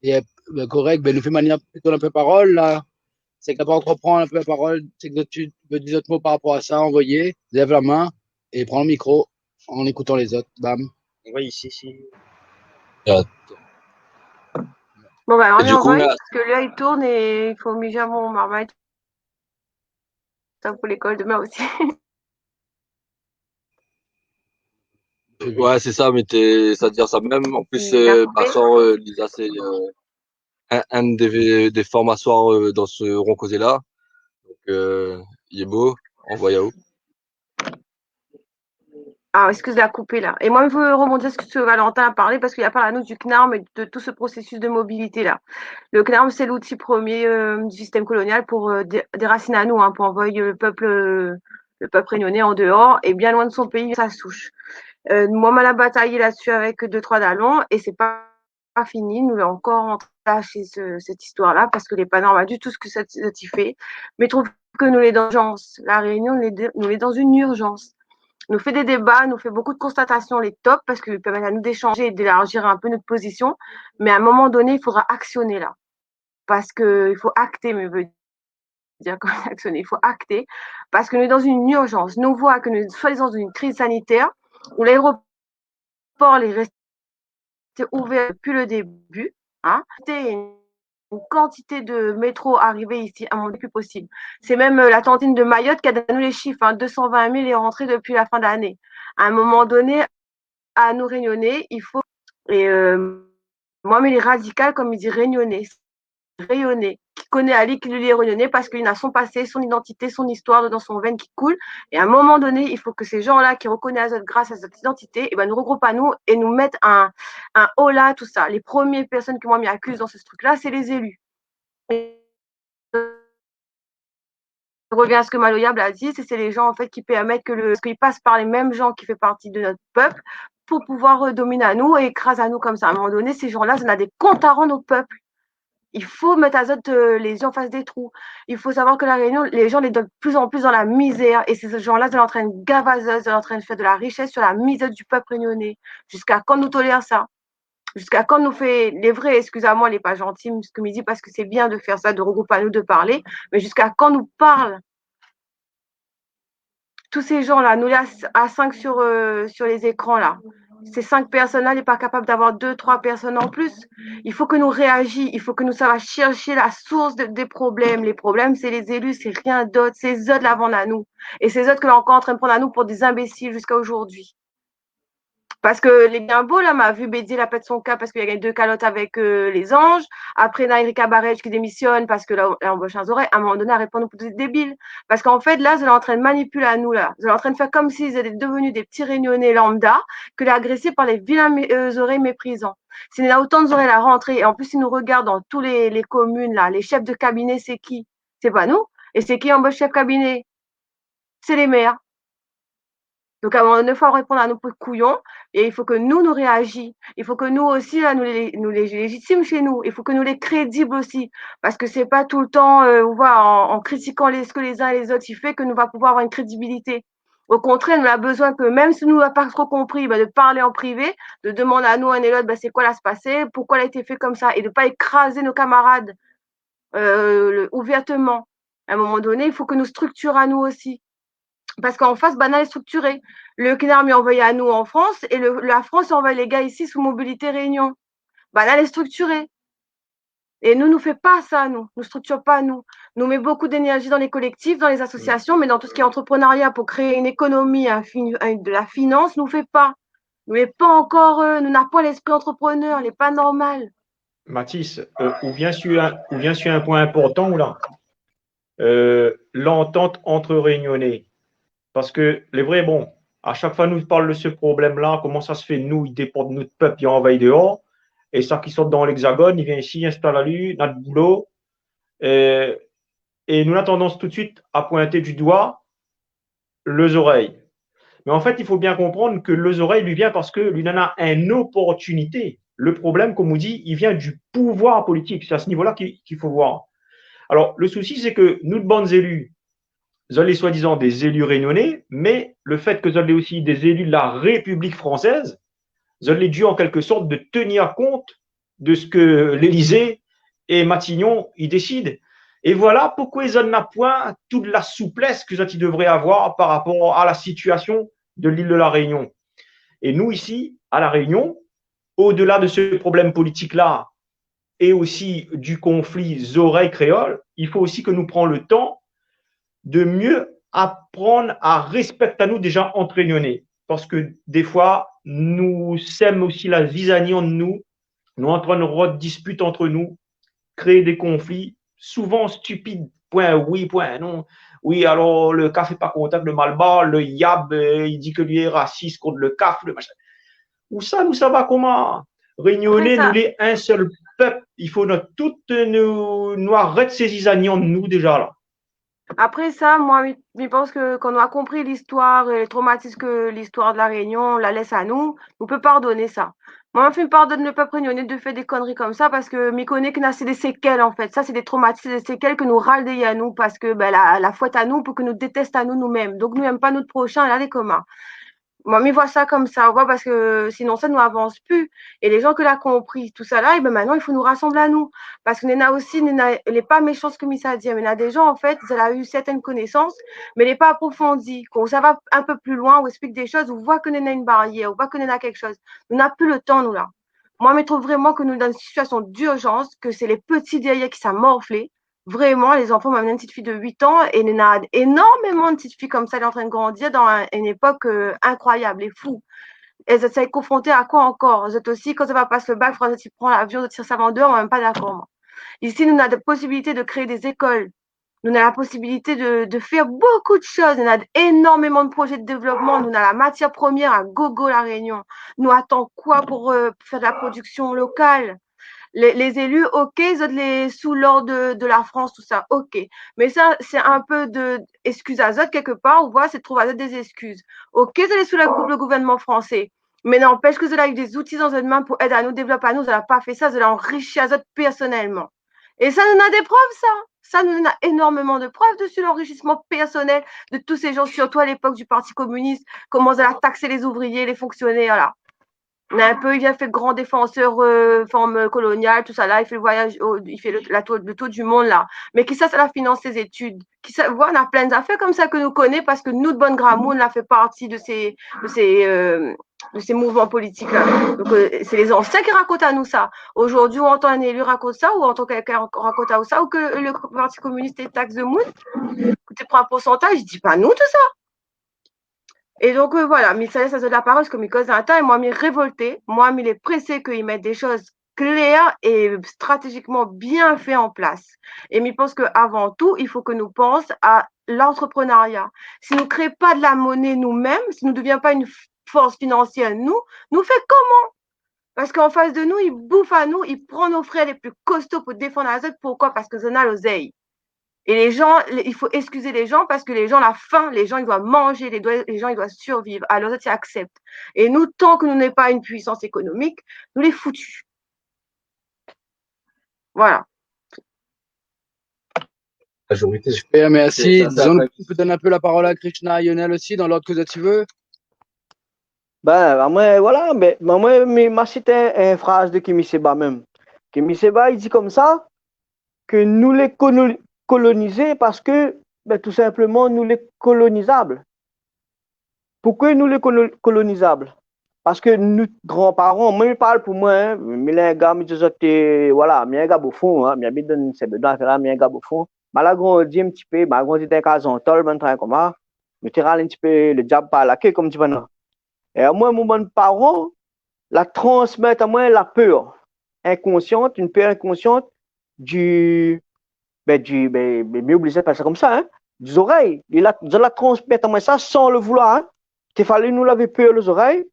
Yep, ben, korèk, ben, nou fé manièr plito la parol, la. Sak la pankor pran la parol, sak i vé dir zot mo par rapor a sa, anvoyé, lèv la min é pran le mikro an ékoutan lézot. Bam. Oui, si, si. Bon, bah, on lui envoie, parce que là, il tourne et il faut miser mon marmite. Ça pour l'école demain aussi. Ouais, sé sa, mé té, sa di sa mèm. An plis, euh, Bassor, euh, Lisa, sé, euh, un, un des, des formateurs, euh, dans ce rond causé là. Donc, euh, il est beau, envoyé à vous. Ah, excuse la coupée là. Et moi, je veux rebondir sur ce que Valentin a parlé, parce qu'il a parlé à nous du CNARM et de tout ce processus de mobilité là. Le CNARM, c'est l'outil premier, euh, du système colonial pour, euh, dé-, déraciner à nous, hein, pour envoyer le peuple, euh, le peuple réunionnais en dehors et bien loin de son pays, sa souche. Euh, moi, ma la batayé là-dessus avec deux, trois dalons et c'est pas, pas fini. Nou lé ankor an trin de lashé se, cette histoire-là parce que lé pa normal du tout ce que sa, sa i fé. Mé trouv ke nou lé dan l'urgence. La Réunion, nou lé, nou lé dan une urgence. Nou fé des débats, nou fé beaucoup de constatations, lé top, parce que i pèrmèt anou d'échanger et d'élargir un peu notre position. Mais à un moment donné, il faudra actionner là. Parce que il faut acter, mais veut dire quand même actionner, il faut acter. Parce que nou lé dan une urgence. Nou voi ke nou lé soi-disant dan une crise sanitaire, où l'aéroport lé resté ouvert depuis le début, hein. Té une quantité de métro arrivé ici, à mon avis, plus possible. C'est même, euh, la tantine de Mayotte qui a donné les chiffres, hein, deux cent vingt mille est rentré depuis la fin d'année. À un moment donné, à nous Réunionnais, il faut, et, euh, moi, mé lé radikal, comme il dit, Réunionnais, Réunionnais, ki koné ali ke li lé Réunionnais parce que li na son passé, son identité, son histoire dans son veine qui coule. Et à un moment donné, il faut que ces gens-là qui reconnaissent à zot grâce à zot identité, eh ben, nou regroup anou é nou mèt un, un holà, tout ça. Les premières personnes que moi, mi accuse dans ce truc-là, c'est les élus. revien a sak Maloya la di, sé, sé lé jan, an fèt, ki pèrmèt ke le, ke i pas par lé mèm jan ki fé parti de nout pèp pou pouvoir, eu, domine anou é ékraz anou konmsa. A in moman doné, sé jan-la, zot na dé kont a rann o pèp. I fo mèt azot, eu, lé zié an fas dé trou. I fo savoir ke La Rényon, lé jan lé de pli an pli dan la mizèr. É sé jan-la, zot lé antrin gav azot, zot lé antrin fé de la rishès su la mizèr du pèp rényoné. Ziska kan nou tolèr sa ? Ziska kan nou fé, lé vré, eskiz amoin, lé pa zanti, sak mi di, parske sé bien de fèr sa, de regroup anou, de parlé, mé ziska kan nou parl ? Tout sé jan-la, nou lé a, a sink sur, eu, sur lé zékran la. Sé sink pèrsone-la, lé pa kapab d'avoir dé, troi pèrsone an plis. I fo ke nou réazi, i fo ke nou sava shèrsh la sours de, dé problèm. Lé problèm, sé lé zéli, sé rien d'ot, sé zot la vann anou. É sé zot ke lé ankor antrin pran anou pou dé zinbésil ziska zordi. Parske lé bien bo la, ma vi Bédié la pèt son kab parske li la gingn dé kalot avèk, eu, lé zanj. Apré, na Ericka Barej ki démisionn parske la, la anbosh in zorèy. A in moman doné, arèt pran anou pou dé débil. Parske an fèt, la, zot lé antrin manipil anou, la. Zot lé antrin fé konmsi zot lé devenu dé pti Rényoné lambda ke lé agrésé par lé vilin mé-, eu, zorèy méprizan. Si néna otan zorèy la rantré, é an plis, si nou regard dan tout lé, lé komine, la, lé shèf de kabiné, sé ki ? Sé pa nou. É sé ki anbosh shèf kabiné ? Sé lé mèr. Donk, a in moman doné, fo arèt pran anou pou kouyon, é i fo ke nou, nou réazi. I fo ke nou osi, la, nou lé, nou lé léjitim shé nou. I fo ke nou lé krédib osi. Parske sé pa toultan, eu, ou voi, an, an kritikan lé, sak lé zin é lé zot i fé ke nou va pouvoir avoir in krédibilité. O kontrèr, nou la bezoin ke, mèm si nou la pa tro konpri, ba, de parl an privé, de demann anou inn é lot, ba, sé koi la pasé, poukoi la été fé konmsa, é de pa ékraz nout kamarad, eu, le, ouvèrteman. A in moman doné, i fo ke nou striktir anou osi. Parske an fas, banna lé striktiré. Le Kinarmi anvoy anou an Frans é le, la Frans anvoy lé gars isi sou Mobilité Réunion. Banna lé striktiré. É nou, nou fé pa sa, nou. Nou striktir pa, nou. Nou mèt bonpé d'énèrzi dan lé kolèktif, dan lé asosiasion, mé dan tout sak lé antreprenarya pou kréé in ékonomi, in fin-, in, de la finans, nou fé pa. Nou lé pa ankor, eu, nou na pa léspri antreprenèr, lé pa normal. Mathis, eu, ou vien su in, ou vien su in poin inportan, la. Eu, lantant ant Rényoné. Parske, lé vré, bon, a shak foi nou parl de se problèm-la, koman sa se fé, nou, i déport nout pèp, i anvoy déor, é sak i sort dan l'Hexagone, i vien isi, i instal ali, na boulo, é, é nou na tandans toutsuit a pointé du doi le zorèy. Mé an fèt, i fo bien konprann ke le zorèy, li vien parske li néna in oportinité. Le problèm, kom ou di, i vien du pouvoir politik. Sé a se nivo-la ki, ki fo voir. Alor, le sousi, sé ke nout bann zéli, zot lé soi-dizan dé zéli rényoné, mé le fèt ke zot lé osi dé zéli de la Répiblik fransèz, zot lé du, an kèlk sort, de tenir kont de sak l'Élysée é Matignon i désid. É voila poukoi zot na poin tout la souplès ke zot i devré avoir par rapor a la sitiasion de l'île de la Réunion. É nou, isi, a La Rényon, odela de se problèm politik-la, é osi du konfli zorèy kréol, i fo osi ke nou pran le tan de mié aprann a rèspèkt anou déja ant Rényoné. Parske défoi, nou sèm osi la zizanie ant nou, nou antrin rod dispit ant nou, kréé dé konfli, souvan stipid, poin oui, poin non. Oui, alor, le kaf lé pa kontan avèk le malbar, le yab, eu, i di ke li lé rasis kont le kaf, le machin. Ousa nou sava, koman ? Rényoné, nou lé in sèl pèp, i fo nou tout, eu, nou, nou arèt sé zizanie ant nou déja la. Apré sa, moin, mi, mi pans ke kan nou la konpri listoir é le tromatis ke listoir de La Rényon la lès anou, nou pé pardoné sa. Moin, mi fine pardone le pèp rényoné de fé dé konri konmsa parske mi koné ke na, sé dé sékèl, an fèt. Sa, sé dé tromatis, dé sékèl ke nou ral dèrièr nou parske, bin, la, la fot anou pou ke nou détès anou, nou mèm. Donk, nou èm pa nout proshin, la, lé koman. Moin, mi voi sa konmsa, ou voi, parske sinonsa, nou avans pu. É lé jan ke la konpri tousala, é bin, mintnan, i fo nou rasanm anou. Parske néna osi, néna, lé pa méshan sak mi sa dir, mé néna dé jan, an fèt, zot la u sèrtin konésans, mé lé pa aprofondi. Kan ou sava in pé pli loin, ou èksplik dé shoz, ou voi ke néna in barièr, ou voi ke néna kèk shoz. Nou na pu le tan, nou, la. Moin, mi trouv vréman ke nou dan in sitiasion d'urjans, ke sé lé pti dèrièr ki sa morflé, vréman, lé zanfan, moin, mi néna in ti fi de uit an, é néna énormeman de ti fi konmsa, lé antrin grandi dan in, in épok, eu, inkroiyab é fou. É zot i sava konfronté a koi ankor ? Zot osi, kan zot va pas le bak, fodra zot i pran lavion, zot i sava an déor, moin, mèm pa dakor, moin. Isi, nou na dé posibilité de kréé dé zékol. Nou na la posibilité de, de fèr bonpé de shoz. Nou na énormeman de projé de dévlopman. Nou na la matièr promièr a gogo La Rényon. Nou atann koi pou, eu, fé de la prodiksion lokal ? Les, les élus, ok, zot lé sou lord de, de la Frans, tousa, ok. Mé sa, sé in pé de, eskiz azot kèk par, ou voi, sé trouv azot dé zeskiz. Ok, zot lé sou la koup le gouvèrnman fransé. Mé n'anpèsh ke zot la u dé zouti dan zot min pou èd anou, dévlop anou, zot la pa fé sa, zot la anrishi azot pèrsonèlman. É sa, nou na dé prèv, sa. Sa, nou na énormeman de prèv desi l'anrishisman pèrsonèl de tout sé jan, sirtou a lépok du Parti kominis, koman zot la taksé lé ouvriyé, lé fonksionèr, la. Na in pé, i vien fé gran défansèr, euh, form kolonial, tousa la, i fé le voyaz, o, i fé le, la tour, le tour du mond, la. Mé kisa sa la finans sé zétid ? Kisa, voilà, na plin zafèr konmsa ke nou koné parske nout bann gramoun la fé parti de sé, de sé, euh, de sé mouvman politik la. Donk, euh, sé lé zansien ki rakont anou sa. Zordi, ou antann in éli rakont sa, ou antann kèlkin rakont aou sa, ou ke le Parti kominis i taks demoun, ke té pran in poursantaz, i di pa nou tousa. É donk, euh, voilà, mi sa lès azot la parol, parske mi koz in tan, é moin, mi révolté, moin, mi lé présé ke i mèt dé shoz klèr é stratéjikman bien fé an plas. É mi pans ke avan tou, i fo ke nou pans a l'antreprenarya. Si nou kré pa de la moné nou mèm, si nou devien pa in f-, fors finansièr, nou, nou fé koman ? Parske an fas de nou, i bouf anou, i pran nout frèr lé pli kosto pou défann azot. Poukoi ? Parske zot na lozèy. É lé jan, lé, i fo eskiz lé jan parske lé jan la fin, lé jan i doi manzé, lé doi, lé jan i doi sirviv. Alor, zot i aksèp. É nou, tan ke nou lé pa in puisans ékonomik, nou lé foutu. Voilà. Majorité. Super, merci. Disons, on peut donner un peu la parole à Krishna, à Lionel aussi, dans l'ordre que tu veux. Ben, ben, moin, voilà, ben, ben, moin, mi, ma sité in, in fraz de Kemi Seba mèm. Kemi Seba, i di konmsa, ke nou lé kono-, kolonizé parske, ben, tou sinpleman, nou lé kolonizab. Poukosa nou lé kolo-, kolonizab ? Parske nout gran paran, moin, mi parl pou moin, in, mi lé in gars, mi di azot, euh, voilà, mi lé in gars bofon, in, mi abit dan Sèbédwa, la, mi lé in gars bofon. Ma la grandi in ti pé, ma la grandi dan in kaz an tol, bann trin konmsa. Mi té ral in ti pé le diab par la ké, konm di banna. É amoin, mon bann paran la transmèt amoin la pèr inkonsian, in pèr inkonsian du, ben, du, ben, ben, mi oblizé apèl sa konmsa, in, zorèy. Li la, zot la transmèt amoin sa san le vouloir, in. Té falé nou lavé pèr lé zorèy.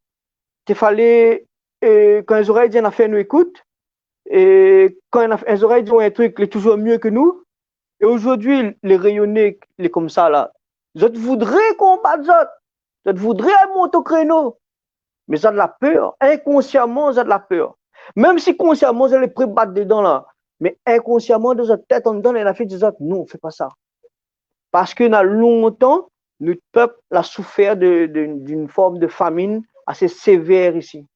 Té falé, euh, kan zorèy i di in nafèr, nou ékout. É kan in naf-, in zorèy i di in trik, lé touzour myé ke nou. É zordi, lé Rényoné, lé konmsa la. Zot voudré konbat zot. Zot voudré mont o kréno. Mé zot la pèr. Inkonsiaman, zot la pèr. Mèm si konsiaman, zot lé pré bat dedan la. Mé inkonsiaman, dan zot tèt andan, néna in nafèr i di zot, non, fé pa sa. Parske na lontan, nout pèp la soufèr de, de, d'une forme de famine assez sévère ici.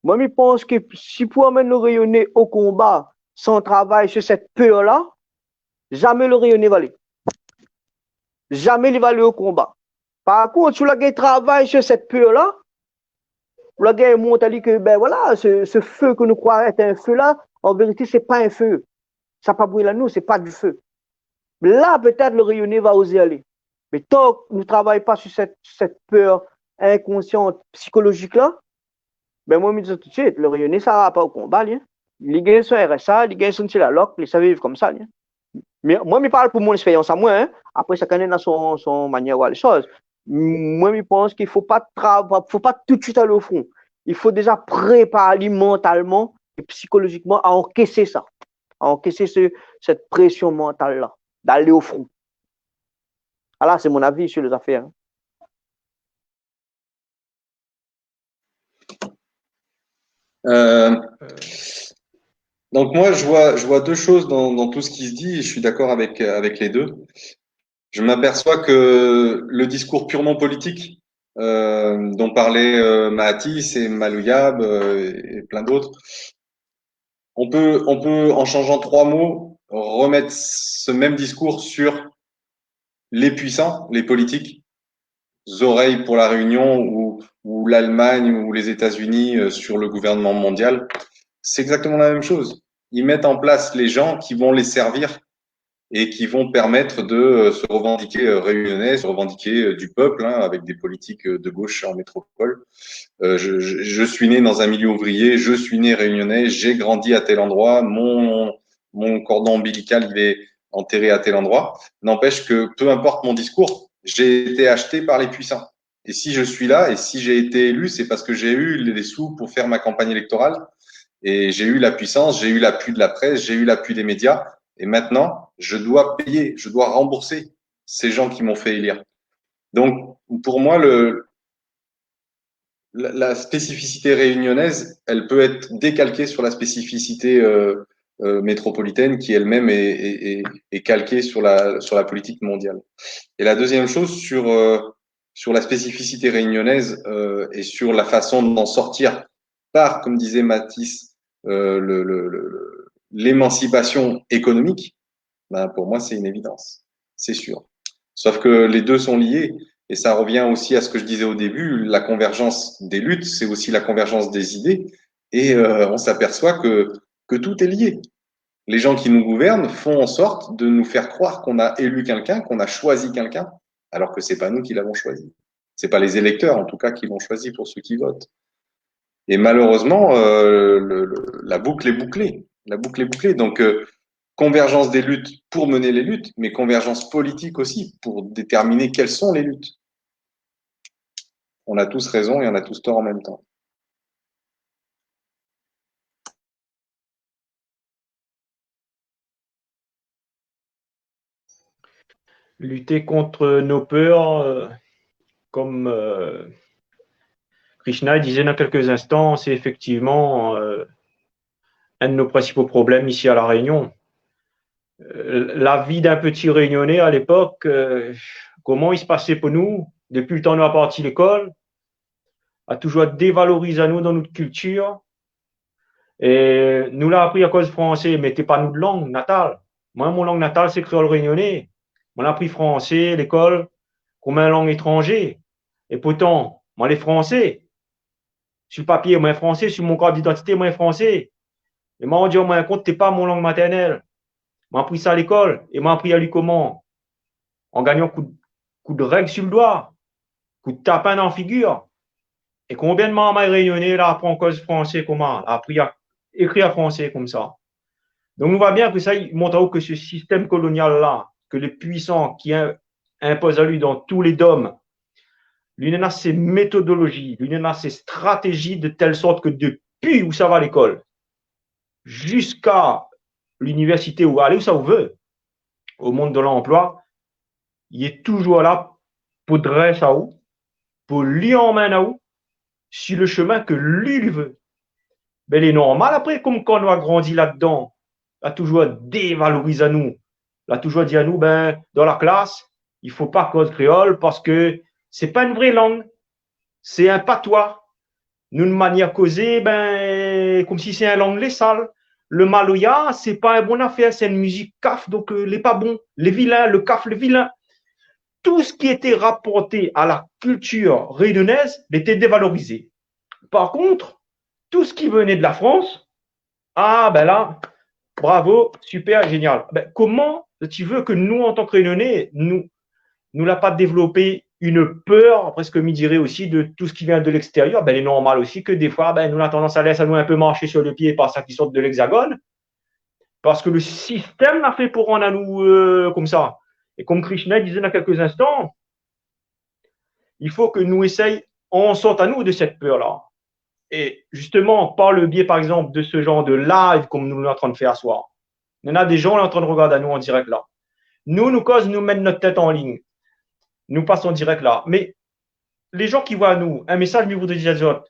Moin, mi pans ke si pou amenn le Rényoné o konba san travay sur sèt pèr la, zamé le Rényoné va alé. Zamé li va alé o konba. Par kont, si ou la gingn travay sur sèt pèr la, ou la gingn mont ali ke, ben voilà, ce, ce feu que nous croyons être un feu là, en vérité, c'est pas un feu. Sa pa bril anou, c'est pas du feu. La, pétèt, le Rényoné va ozé alé. Mé tan nou travay pa sur sèt, sèt pèr inkonsian, psikolozik la, ben, moin, mi di tousuit, le Rényoné sava pa o konba, li, in. Li gingn son R S A, li gingn son ti lalok, li sa viv konmsa, li, in. Mé moin, mi parl pou mon léspérians amoin, in. Apré, shakinn néna son, son manièr voir lé shoz. Moin, mi pans ke fo pa tra-, fo pa tout suit alé o fron. I fo déza prépar ali mantalman é psikolozikman a ankésé sa. A ankésé se, sèt présion mantal la, d'alé o fron. Ala, sé mon avi sur lé zafèr, in. Euh, donc moi, je vois, je vois deux choses dans, dans tout ce qui se dit, et je suis d'accord avec, avec les deux. Je m'aperçois que le discours purement politique, euh, dont parlaient, euh, Mahathis et Malouyab, euh, et plein d'autres, on peut, on peut, en changeant trois mots, remettre ce même discours sur les puissants, les politiques, zorèy pour la Réunion ou, ou l'Allemagne ou les États-Unis, euh, sur le gouvernement mondial. C'est exactement la même chose. Ils mettent en place les gens qui vont les servir et qui vont permettre de, euh, se revendiquer, euh, réunionnais, se revendiquer, euh, du peuple, hein, avec des politiques, euh, de gauche en métropole. Euh, je, je, je suis né dans un milieu ouvrier, je suis né réunionnais, j'ai grandi à tel endroit, mon, mon cordon ombilical, il est enterré à tel endroit. N'empêche que, peu importe mon discours, j'ai été acheté par les puissants. Et si je suis là, et si j'ai été élu, c'est parce que j'ai eu les sous pour faire ma campagne électorale, Et j'ai eu la puissance, j'ai eu l'appui de la presse, j'ai eu l'appui des médias. Et maintenant, je dois payer, je dois rembourser ces gens qui m'ont fait élire. Donc, pour moi, le, la, la spécificité réunionnaise, elle peut être décalquée sur la spécificité, euh, euh, métropolitaine qui elle-même est, est, est, est calquée sur la, sur la politique mondiale. Et la deuxième chose, sur, euh, sur la spécificité réunionnaise, euh, et sur la façon d'en sortir par, comme disait Matisse, euh, le, le, le, le, l'émancipation économique, ben, pour moi, c'est une évidence, c'est sûr. Sauf que les deux sont liés, et ça revient aussi à ce que je disais au début, la convergence des luttes, c'est aussi la convergence des idées, et, euh, on s'aperçoit que, que tout est lié. Les gens qui nous gouvernent font en sorte de nous faire croire qu'on a élu quelqu'un, qu'on a choisi quelqu'un, alors que c'est pas nous qui l'avons choisi. C'est pas les électeurs, en tout cas, qui l'ont choisi pour ceux qui votent. Et malheureusement, euh, le, le, la boucle est bouclée. La boucle est bouclée. Donc, euh, convergence des luttes pour mener les luttes, mais convergence politique aussi pour déterminer quelles sont les luttes. On a tous raison et on a tous tort en même temps. Lutter contre nos peurs, euh, comme, euh, Krishna disait dans quelques instants, c'est effectivement, euh, un de nos principaux problèmes ici à La Réunion. Euh, la vie d'un petit Réunionnais à l'époque, euh, comment il se passait pour nous, depuis le temps où on a parti l'école, a toujours dévalorisé à nous dans notre culture. Et nous l'a appris à cause français, mais té pa nout lang natal. Moin, mon lang natal, sé kréol rényoné. Moin la apri fransé lékol konm in lang étranzé. É pourtan, moin lé fransé. Su lo papié, moin fransé, su mon kart didantité, moin fransé. É moin, on di amoin, kont té pa mon lang matèrnèl. Moin apri sa lékol, é moin apri ali koman ? An gagnan kou d, kou d règ su lo doi, kou d tapin dan figir. É konbien de marmay rényoné la aprann koz fransé koman, la apri a ékri an fransé konmsa ? Donk nou voi bien ke sa i mont aou ke se sistèm kolonial la, ke le puisan ki in, inpoz ali dan tou lé dom, li néna sé métodolozi, li néna sé stratézi de tèl sort ke depi ou sava lékol, ziska linivèrsité ou alé ousa ou vé, o mond de lanploi, li lé touzour la pou drès aou, pou li anmèn aou su le shemin ke li, li vé. Bin, lé normal apré, konm kan nou la grandi ladan, la touzour dévaloriz anou, la touzour di anou, bin, dan la klas, i fo pa koz kréol parske sé pa in vré lang, sé in patoi. Nou, nout manièr kozé, bin, konmsi sé in lang lé sal. Le maloya, sé pa in bon afèr, sé in mizik kaf, donk, euh, lé pa bon. Lé vilin, le kaf, lé vilin. Tout sak té raporté a la kiltir rényonèz lété dévalorizé. Par kont, tout sak i vené de la Frans, ah, bin la, bravo, super, zénial. Bin, koman ou vé ke nou, an tan ke Rényoné, nou, nou la pa dévlopé in pèr, prèsk, mi diré osi, de tout sak i vien de lékstérièr ? Bin, lé normal osi ke défoi, bin, nou na tandans a lès anou in pé marshé su le pié par sak i sort de l'Hexagone, parske le sistèm la fé pou rann anou, euh, konmsa. É konm Krishna i dizé dan kèlk instan, i fo ke nou éséy an sort anou de sèt pèr-la. É zisteman, par le biais, par égzanp, de se zanr de live konm nou lé antrin fé aswar, néna dé zan lé antrin rogard anou an dirèk la. Nou, nou koz, nou mèt nout tèt an lign. Nou pas an dirèk la. Mé lé zan ki voi anou, in mésaz mi voudré dir azot,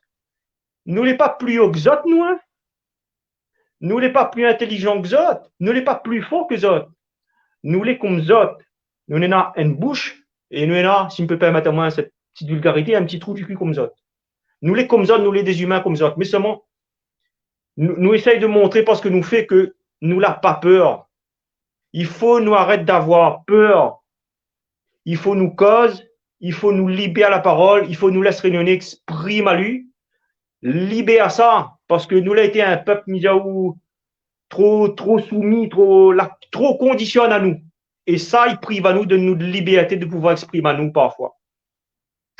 nou lé pa pli o ke zot, nou, in. Nou lé pa pli intélizan ke zot, nou lé pa pli for ke zot. Nou lé konm zot. Nou néna in boush é nou néna, si mi pé pèrmèt amoin sèt ti vilgarité, in ti trou di kui konm zot. Nou lé konm zot, nou lé dé zimin konm zot. Mé sèlman, nou, nou éséy de montré par sak nou fé ke nou la pa pèr. I fo nou arèt d'avoir pèr. I fo nou koz, i fo nou libèr la parol, i fo nou lès Rényoné éksprim ali, libèr sa, parske nou la été in pèp, mi di aou, tro, tro soumi, tro, la, tro kondisyonn anou. É sa, i priv anou de nout libèrté de pouvoir éksprim anou parfoi.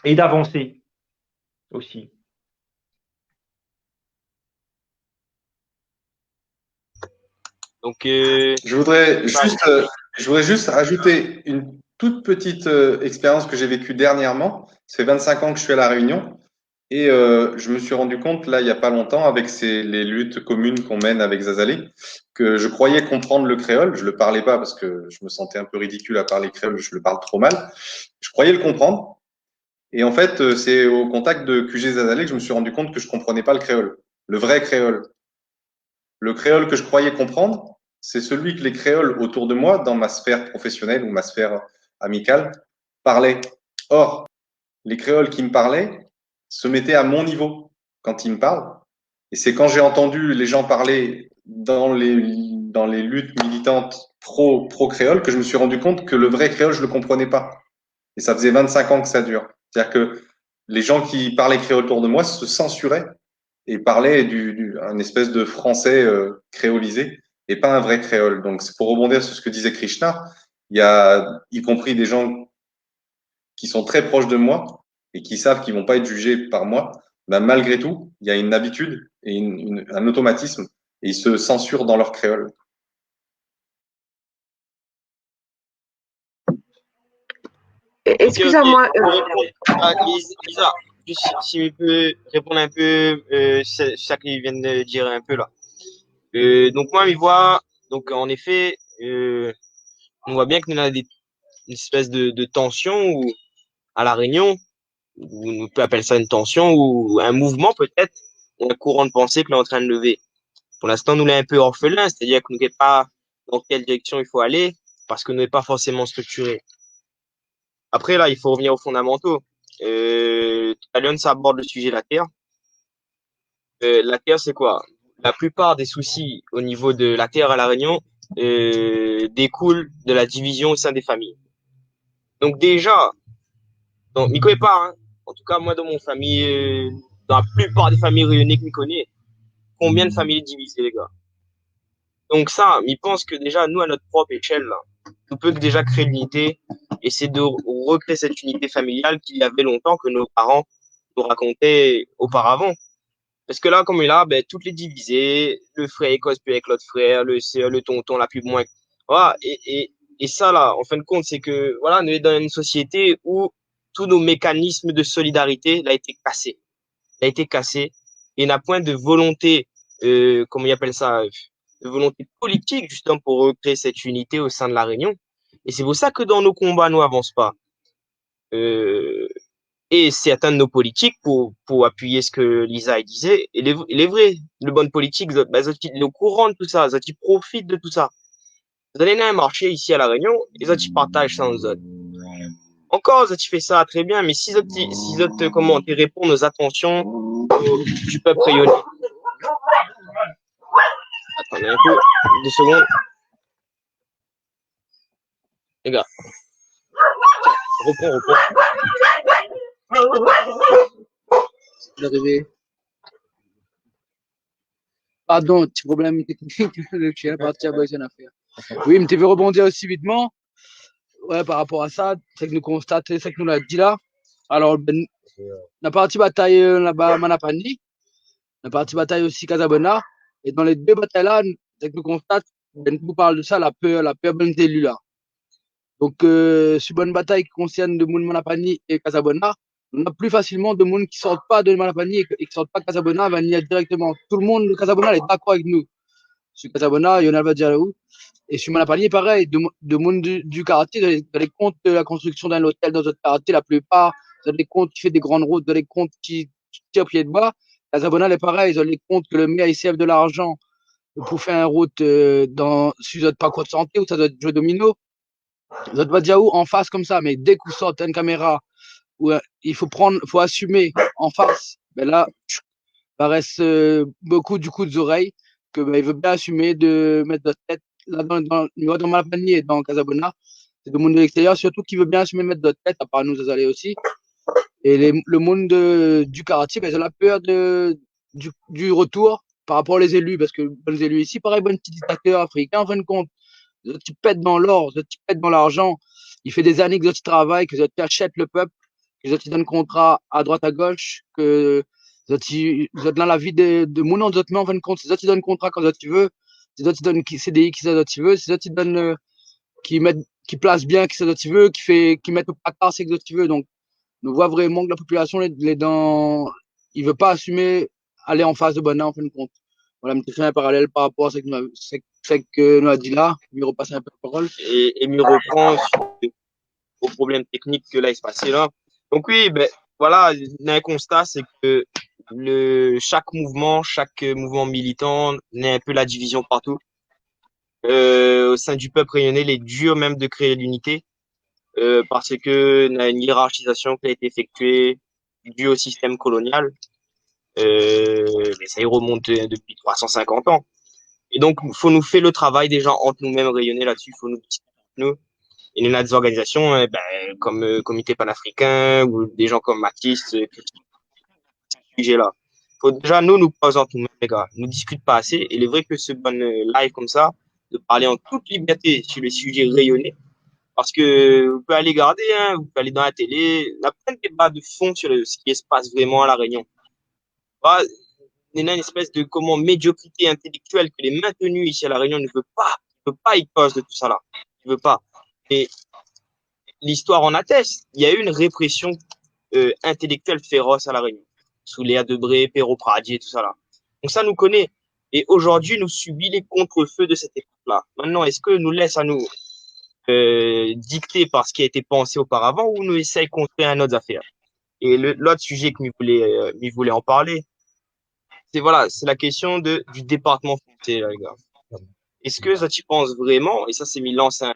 É d'avansé osi. Donc, euh, je voudrais juste, euh, je voudrais juste ajouter une toute petite, euh, expérience que j'ai vécue dernièrement. Ça fait vingt-cinq ans que je suis à La Réunion. Et euh, je me suis rendu compte, là, il y a pas longtemps, avec ces, les luttes communes qu'on mène avec Zazalé, que je croyais comprendre le créole. Je le parlais pas parce que je me sentais un peu ridicule à parler créole, je le parle trop mal. Je croyais le comprendre. Et en fait, euh, c'est au contact de Q G Zazalé que je me suis rendu compte que je comprenais pas le créole, le vrai créole. Le créole que je croyais comprendre, c'est celui que les créoles autour de moi, dans ma sphère professionnelle ou ma sphère amicale, parlaient. Or, les créoles qui me parlaient se mettaient à mon niveau quand ils me parlent. Et c'est quand j'ai entendu les gens parler dans les, dans les luttes militantes pro, pro-créoles que je me suis rendu compte que le vrai créole, je le comprenais pas. Et ça faisait vingt-cinq ans que ça dure. C'est-à-dire que les gens qui parlaient créole autour de moi se censuraient et parlaient du, du, un espèce de français euh, créolisé et pas un vrai créole. Donc, c'est pour rebondir sur ce que disait Krishna, il y a, y compris des gens qui sont très proches de moi et qui savent qu'ils vont pas être jugés par moi, ben, malgré tout, il y a une habitude et une, une, un automatisme et ils se censurent dans leur créole. Excusez-moi. Ah, Lisa, juste si, si mi pé répondre un peu euh, ce, ce qu'il vient de dire un peu là. Euh, donc moi, mi voi, donc en effet, euh, on voit bien que nous avons des, une espèce de, de tension ou à la Réunion, ou on peut appeler ça une tension ou un mouvement peut-être, un courant de pensée que l'on est en train de lever. Pour l'instant, nous lé un peu orphelin, c'est-à-dire que nou koné pa dans quelle direction il faut aller parce que nou lé pa forcément structuré. Après, là, il faut revenir aux fondamentaux. Euh, tout à l'heure, on aborde le sujet de la terre. Euh, la terre, c'est quoi ? La plupart des soucis au niveau de la terre à La Réunion euh, découlent de la division au sein des familles. Donc déjà, donc, mi koné pa, hein, en tout cas, moi, dans mon famille, euh, dans la plupart des familles réunionnaises que mi koné, combien de familles divisées, les gars ? Donc ça, mi pans que déjà, nous, à notre propre échelle, là, nou pé déjà créer l'unité, essayer de recréer cette unité familiale qu'il y avait longtemps, que nos parents nous racontaient auparavant. Parce que là, comme il a, ben, tout lé divisé, le frère i koz pi avèk l'ot frère, le sœur, le tonton, la pi moin. Voilà, et, et, et ça, là, en fin de compte, c'est que, voilà, on est dans une société où tous nos mécanismes de solidarité, là, a été cassé. A été cassé. Et n'a point de volonté, euh, comment il appelle ça, euh, de volonté politique, justement, pour recréer cette unité au sein de La Réunion. Et c'est pour ça que dans nos combats, nou avance pas. Euh, et certains de nos politiques, pour, pour appuyer ce que Lisa disait, il est, il est vrai, le bon politique, zot, ben, zot lé au courant de tout ça, zot i profit de tout ça. Zot i alé dan un marché ici à La Réunion, é zot i partaj sa ant zot. Encore, zot i fé ça très bien, mais si zot, si zot, euh, comment, i répond aux attentions, euh, du peuple réunionnais. Attendez un peu, deux secondes. Les gars. Tiens, reprends, reprends. D'arriver. Pardon, ti problèm teknik, le shien la parti aboy son afèr. Oui, mi té vé rebondir osi vitman. Ouais, par rapor a sa, sak nou konstat, sak nou la di la. Alor, ben, nou la parti batay, euh, laba Manapany. Nou la parti batay osi Casabona. É dan lé dé batay la, sak nou konstat, ben, nou parl de sa, la pèr, la pèr bann zéli la. Donk, euh, si bann batay ki konsèrn demoun Manapany é Casabona, nou na pli fasilman demoun ki sort pa de Manapany é ki, é ki sort pa Casabona, va vnir dirèkteman. Tout le moun de Casabona lé dakor avèk nou. Sur Casabona, Lionel va dir ou. É sur Manapany, parèy, de, demoun du, du kartié, zot lé, zot lé kont la konstriksion d'in lotèl dan zot kartié, la plipar, zot lé kont ki fé dé gran rout, zot lé kont ki tir pié d'boi. Casabona lé parèy, zot lé kont ke le mèr i sèrv de larzan pou fé in rout, euh, dan, sur zot parkour de santé, ousa zot i zoué domino. Zot va dir ou an fas konmsa, mé dèk ou sort in kaméra, ou, euh, i fo prann, fo asimé an fas, ben la, va rès, euh, bokou du kou d'zorèy, ke, ben, i vé bien asimé de mèt zot tèt. La, dan, dan, nou, dan Manapany é dan Casabona, sé demoun de l'extérieur, sirtou ki vé bien asimé mèt zot tèt, apar nou, Zazalé osi. É lé, le moun de, du kartié, ben, zot la pèr de, du, du retour par rapor lé zéli, parske bann zéli isi, parèy, bann ti diktatèr afrikin, an fin de kont, zot i pèt dan lor, zot i pèt dan larzan. I fé dé zané ke zot i travay, ke zot i ashèt le pèp, ke zot i donn kontra a droit, a gosh, ke zot i, zot la, la vi de, de moun an zot min, an fin de kont, sé zot i donn kontra kan zot i vé, sé zot i donn ki, C D I kisa zot i vé, sé zot i donn, euh, ki mèt, ki plas bien kisa zot i vé, ki fé, ki mèt o plakar sak zot i vé. Donk, nou voi vréman ke la popilasion lé, lé dan, i vé pa asimé alé an fas de banna, an fin de kont. Voilà, mi fé in paralèl par rapor a sak nou la, sak, sak nou la di la, mi repas in pé la parol. É, é mi repran o problèm teknik ke la i spas la. Donk oui, bin, voilà, néna in konsta, sé ke le, shak mouvman, shak mouvman militan, néna in pé la divizion partou. Euh, o sin du pèp rényoné, lé dir mèm de kréé linité, euh, parske néna in ierarkizasion ki la été éféktié, dû au système colonial. Euh, mé sa i remont, euh, dopi troi san sinkant an. É donk, fo nou fé le travay déza ant nou mèm rényoné la-dsi, fo nou, nou, é nou néna dé zorganizasion, euh, bin, kom, euh, Komité Panafrikin ou dé jan kom Matisse, euh, sijé la. Fo déza nou, nou poz ant nou mèm, lé gars. Nou diskit pa asé. É lé vré ke se bann, euh, live komsa, de parlé an tout libèrté sur le sujet réunionnais. Parske ou pé alé gardé, hein, ou pé alé dan la télé, na plin de déba de fon sur le, sak i spas vréman a La Rényon. Ba, néna in éspès de, koman, médiokrité intélèktièl ke lé maintenu isi a La Rényon, i vé pa, i vé pa i koz de tout sa la. I vé pa. É listoir an atès, néna u in réprésion, euh, intélèktièl féros a La Rényon, sou lèr Debré, Perot-Pradier, tout sa la. Donk sa, nou koné. É zordi, nou sibi lé kontrefeu de sèt épok-la. Mintnan, èske nou lès anou, euh, dikté par sak la été pansé oparavan ou nou éséy konstrui in ot zafèr ? É le, lot sijé ke mi voulé, euh, mi voulé an parlé, sé, voilà, sé la késtion de, du départman fransé, la, lé gars. Èske zot i pans vréman, é sa sé, mi lans in,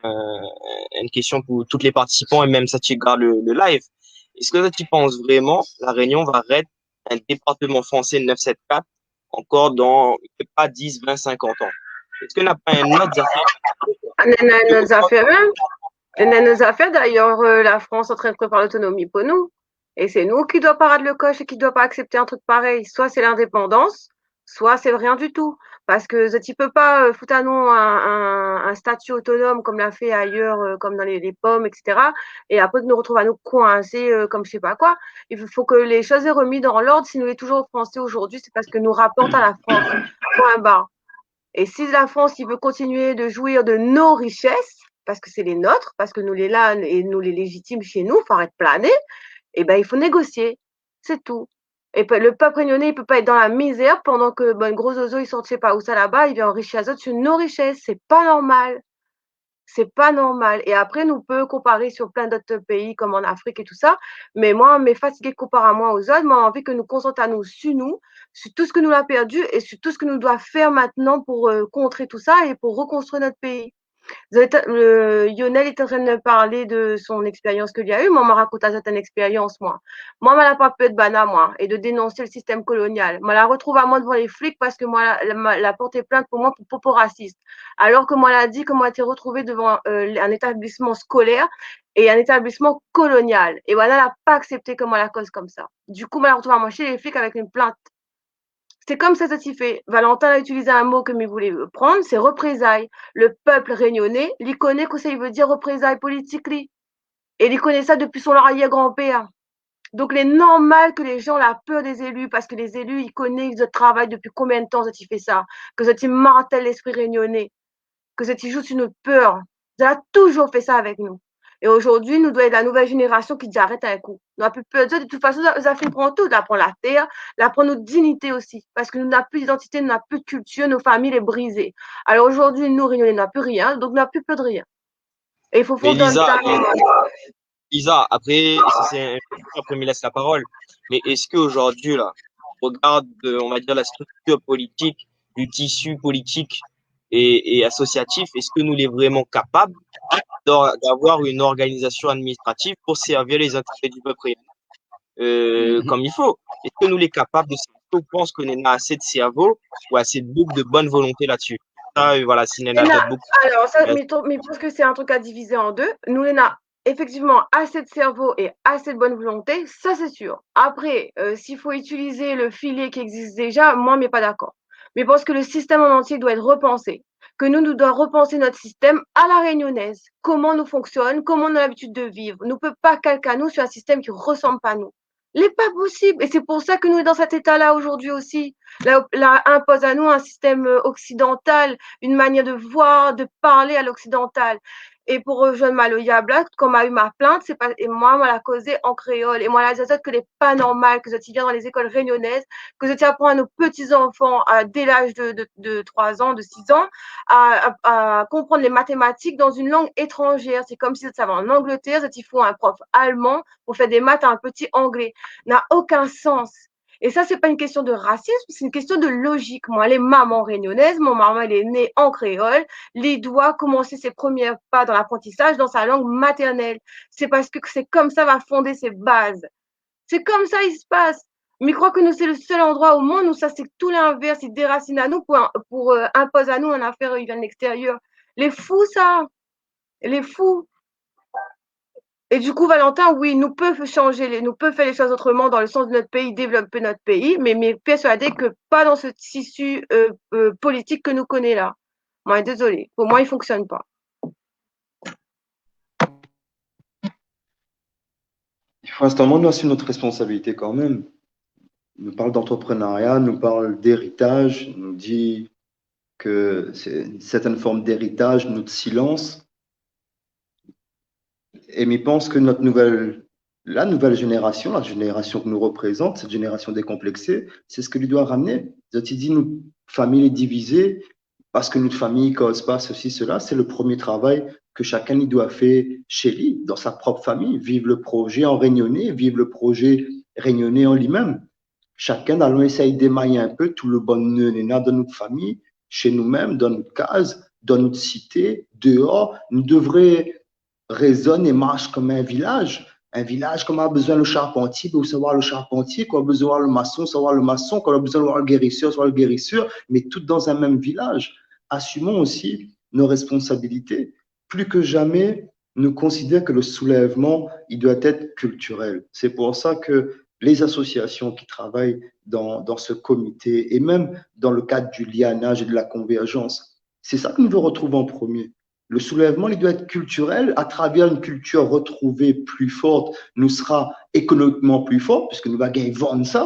in késtion pou tout lé partisipan é mèm sak i gard le, le live, èske zot i pans vréman La Rényon va rès in départman fransé nèf sèt kat ankor dan, mi koné pa, dis, vin, sinkant an ? Èske na pa in ot zafèr ? Ah, na, na in ot zafèr, hein. Na in ot zafèr, d'ailleurs, euh, la Frans lé antrin de prépar lotonomi pou nou. É sé nou ki doi pa rad le kosh é ki doi pa aksèpté in truk parèy. Soi sé lindépandans, soi sé rien du tout. Parske zot i pé pa, euh, fout anou in, in, in stati otonom kom la fé ayèr, euh, kom dan lé, lé Pom, et cetera. É apré ke nou retrouv anou koinsé, euh, kom mi sé pa koi. I fo, fo ke lé shoz lé remi dan lord. Si nou lé toujour fransé zordi, sé parske nou raport a la Frans. Point barre. É si la Frans i vé kontinié de jouir de nos richesses, parske sé lé not, parske nou lé la é nou lé léjitim shé nou, fo arèt plané, é bin, i fo négosié. Sé tout. É pe-, le pèp rényoné, i pé pa èt dan la mizèr pandan ke bann gro zozo i sort mi sé pa ousa laba, i vien anrishi azot sur nos richesses. Sé pa normal. Sé pa normal. É apré, nou pé konparé sur plin d'ot péi, kom an Afrik é tout sa. Mé moin, mi lé fatigé de konpar amoin aux autres. Moin, mi anvi ke nou konsant anou sur nou, sur tout sak nou la pèrdi é sur tout sak nou doi fèr mintnan pou, euh, kontré tout sa é pou rekonstrui not péi. Zot, euh, Lionel lé antrin de parl de son ékspérians ke li la u. Moin, ma rakont azot in ékspérians, moin. Moin, ma la pa pèr de banna, moin, é de dénonsé le sistèm kolonial. Moin la retrouv amoin dovan lé flik parske moin la, la, ma la porté plint pou moin pou popo rasis. Alor ke moin la di ke moin lété retrouvé dovan, euh, in établisman skolèr é in établisman kolonial. É banna la pa aksèpté ke moin la koz komsa. Du kou, moin la retrouv amoin shé lé flik avèk in plint. Sé komsa zot i fé. Valentin la itiliz in mo ke mi voulé, euh, prann, sé reprézay. Le pèp rényoné, li koné kosa i vé dir reprézay politik, li. É li koné sa dopi son larièr-granpèr. Donk, lé normal ke lé jan la pèr dé zéli, parske lé zéli, i koné zot travay dopi konbien de tan zot i fé sa, ke zot i martèl léspri rényoné, ke zot i joué sur nout pèr. Zot la toujour fé sa avèk nou. É zordi, nou doi èt la nouvèl jénérasion ki di arèt in kou. Nou la pi pèr de zot. De tout fason, zot la, zot la fine pran tout, la pran la tèr, la pran nout dinité osi. Parske nou na pi d'idantité, nou na pi de kiltir, nout famiy lé brizé. Alor zordi, nou, rényoné, nou na pi rien, donk nou na pi pèr de rien. É i fo, fo Mé Lisa, mé Lisa, apré, sa sé in, apré mi lès la parol. Mé èske zordi la, au regard de, on va dire, la structure politique, du tissu politique et, et associatif, èske nou lé vréman kapab d'or-, d'avoir une organisation administrative pour servir les intérêts du peuple rényoné, euh, Mhm. comme il faut ? Èske nou lé kapab de sa ? Èske ou pans ke nou néna asé de sèrvo ou asé de boug de bonne volonté la-dsi ? Sa, euh, voilà, si néna Néna, dot boug. Alor, sa, Yes. mi trou-, mi pans ke sé in truk a divizé an dé. Nou néna éfèktivman asé de sèrvo é asé de bonne volonté, sa sé sir. Apré, euh, si fo itilizé le filié ki égzis déza, moin, mi lé pa dakor. Mi pans ke le sistèm an antié doi èt repansé. Ke nou, nou doi repansé nout sistèm a la rényonèz. Koman nou fonksionn, koman nou na labitid de viv. Nou pé pa kalk anou sur in sistèm ki resanm pa nou. Lé pa posib. É sé pou sa ke nou lé dan sèt éta-la zordi osi. La, la inpoz anou in sistèm, euh, oksidantal, in manièr de voir, de parl a l'oksidantal. É pou rozoinn Maloya Black, kan ma u ma plint, sé pa, é moin, moin la kozé an kréol. É moin la di azot ke lé pa normal ke zot i vien dan lé zékol rényonèz, ke zot i aprann a nout pti zanfan, a, dé laz de, de, de troi zan, de sis zan, a, a, a konprann lé matématik dan in lang étranzèr. Sé konm si zot i sava an Anglétèr, zot i fo in prof alman pou fé dé mat a in pti anglé. Na okin sans. É sa, sé pa in késtion de rasism, sé in késtion de lozik. Moin lé momon rényonèz, mon momon lé né an kréol, li doi komansé sé promié pa dan laprantisaz dan sa lang matèrnèl. Sé parske sé konmsa va fondé sé baz. Sé konmsa i spas. Mi kroi ke nou, sé le sèl landroi o monn ousa sé tou linvèrs, i dérasine anou pou, pou, eu, inpoz anou in nafèr i vien de lékstérièr. Lé fou, sa. Lé fou. É du kou, Valentin, oui, nou pé shanzé lé, nou pé fé lé shoz otroman dan le sans de nout péi, dévlop nout péi, mé, mé pèrsuadé ke pa dan se tisi, eu, eu, politik ke nou koné la. Moin, dézolé, pou moin, i fonksionn pa. I fo in instan nou asume nout responsabilité kan mèm. Nou parl d'antreprenarya, nou parl d'éritaz, nou di ke sé in sèrtin form d'éritaz, nout silans. É mi pans ke nout nouvèl, la nouvèl zénérasion, la zénérasion ke nou reprézant, sèt zénérasion dékonplèksé, sé sak li doi ramné. Zot i di nout fami lé divizé, parske nout fami i koz pa, sesi, sela, sé le promié travay ke shakinn i doi fé shé li, dan sa prop fami, viv le prozé an rényoné, viv le prozé rényoné an li mèm. Shakinn, alon éséy démay in pé tout le bann neu néna dan nout fami, shé nou mèm, dan nout kaz, dan nout sité, déor. Nou devré rézone é marsh konm in vilaz. In vilaz, kan ou la bezoin le sharpantié, bin ou sava oir le sharpantié. Kan ou la bezoin oir le mason, ou sava oir le mason. Kan ou la bezoin oir le gérisèr, ou sava oir le gérisèr. Mé tout dan in mèm vilaz. Asumons aussi nos responsabilités. Plus que jamais, nou konsidèr ke le soulèvman, i doi èt kiltirèl. Sé pou sa ke lé asosiasion ki travay dan, dan se komité, é mèm dan le kad du lianaz é de la konvèrzans, sé sa ke nou vé retrouv an promié. Le soulèvman, li doi èt kiltirèl. Atravèr in kiltir retrouvé, pli fort, nou sra ékonomikman pli for, piske nou va gingn vann sa.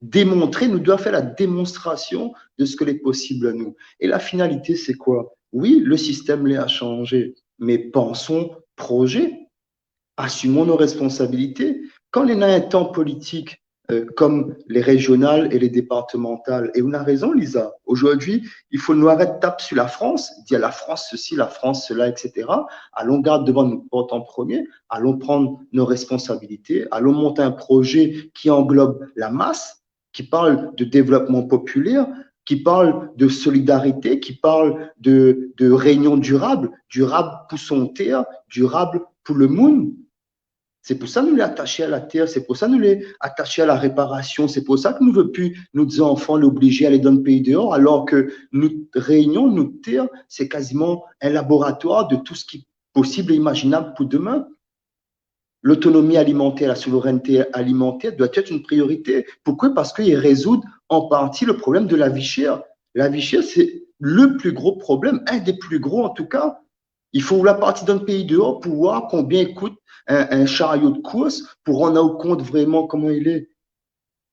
Démontré, nou doi fé la démonstrasion de sak lé posib anou. É la finalité, sé koi ? Oui, le sistèm lé a shanzé, mé pansons prozé. Asumons nos responsabilités. Kan néna in tan politik, eu, konm lé rézional é lé départemantal, é ou na rézon, Lisa, zordi, i fo nou arèt tap su la Frans, dir la Frans sesi, la Frans sela, et cetera. Alon gard devan nout port an promié, alon pran nos responsabilités, alon mont in prozé ki anglob la mas, ki parl de dévlopman popilèr, ki parl de solidarité, ki parl de, de rényon dirab, dirab pou son tèr, dirab pou le moun. Sé pou sa nou lé atashé a la tèr, sé pou sa nou lé atashé a la réparasion, sé pou sa ke nou vé pi nout zanfan lé oblizé alé dan le péi déor, alor ke nout rényon, nout tèr, sé kaziman in laboratoir de tout sak lé posib é imazinab pou demin. L'autonomie alimentaire, la souveraineté alimentaire doit être une priorité. Pourquoi ? Parce qu'il résout en partie le problème de la vie chère. La vie chère, c'est le plus gros problème, un des plus gros en tout cas. I fo ou la parti dan le péi déor pou oir konbien i kout in, in shario de kours, pou rann aou kont vréman koman i lé.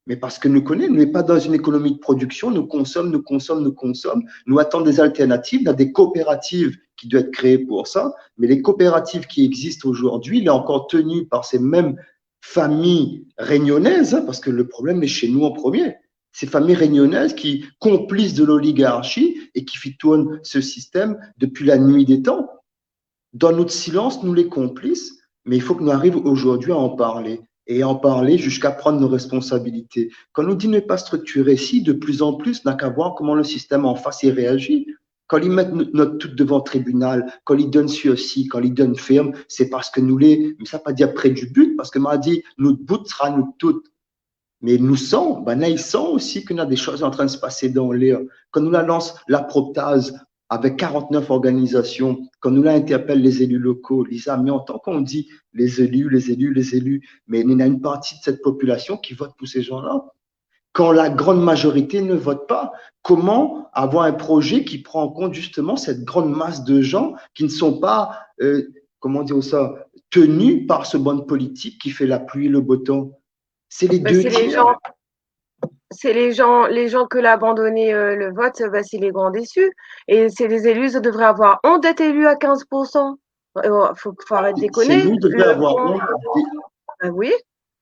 Mé parske nou koné, nou lé pa dan in ékonomi de prodiksion, nou konsom, nou konsom, nou konsom, nou atann dé altèrnativ, na dé koopérativ ki doi èt kréé pou sa, mé lé koopérativ ki égzis zordi, lé ankor teni par sé mèm fami rényonèz, in, parske le problèm lé shé nou an promié. Sé fami rényonèz ki konplis de l'oligarchi é ki fé tourn se sistèm dopi la nuit des temps. Dan nout silans, nou lé konplis, mé i fo ke nou ariv zordi a an parlé, é an parlé ziska pran nos responsabilités. Kan nou di nou lé pa striktiré, si, de plus en plus, na ka oir koman le sistèm an fas i réazi. Kan li mèt nout, nout tout devan tribinal, kan li donn sursis, kan li donn ferm, sé parske nou lé, mé sa pa dir pré du but, parske ma di, nout bout sra nout tout. Mé nou san, banna i san osi ke na dé shoz antrin de se pasé dan lèr. Kan nou la lans la proptaz avèk karant-nèf organizasion, kan nou la intèrpèl lé zéli loko, lé zami, antan ke ou di lé zéli, lé zéli, lé zéli, mé néna in parti de sèt popilasion ki vot pou sé jan-la. Kan la grann mazorité ne vot pa, koman avoir in prozé ki pran an kont zisteman sèt grann mas de jan ki ne son pa, eu, koman dir sa, tenu par se bann politik ki fé la pli é le bo tan ? Sé lé dé tièr. sé lé jan, lé jan ke la abandoné, euh, le vot, euh, bin, sé lé gran désu. É sé lé zéli, zot i devré avoir ont d'èt éli a kinz pour san. Euh, fo, fo arèt dékoné. Sé nou i devré avoir ont. Bin oui.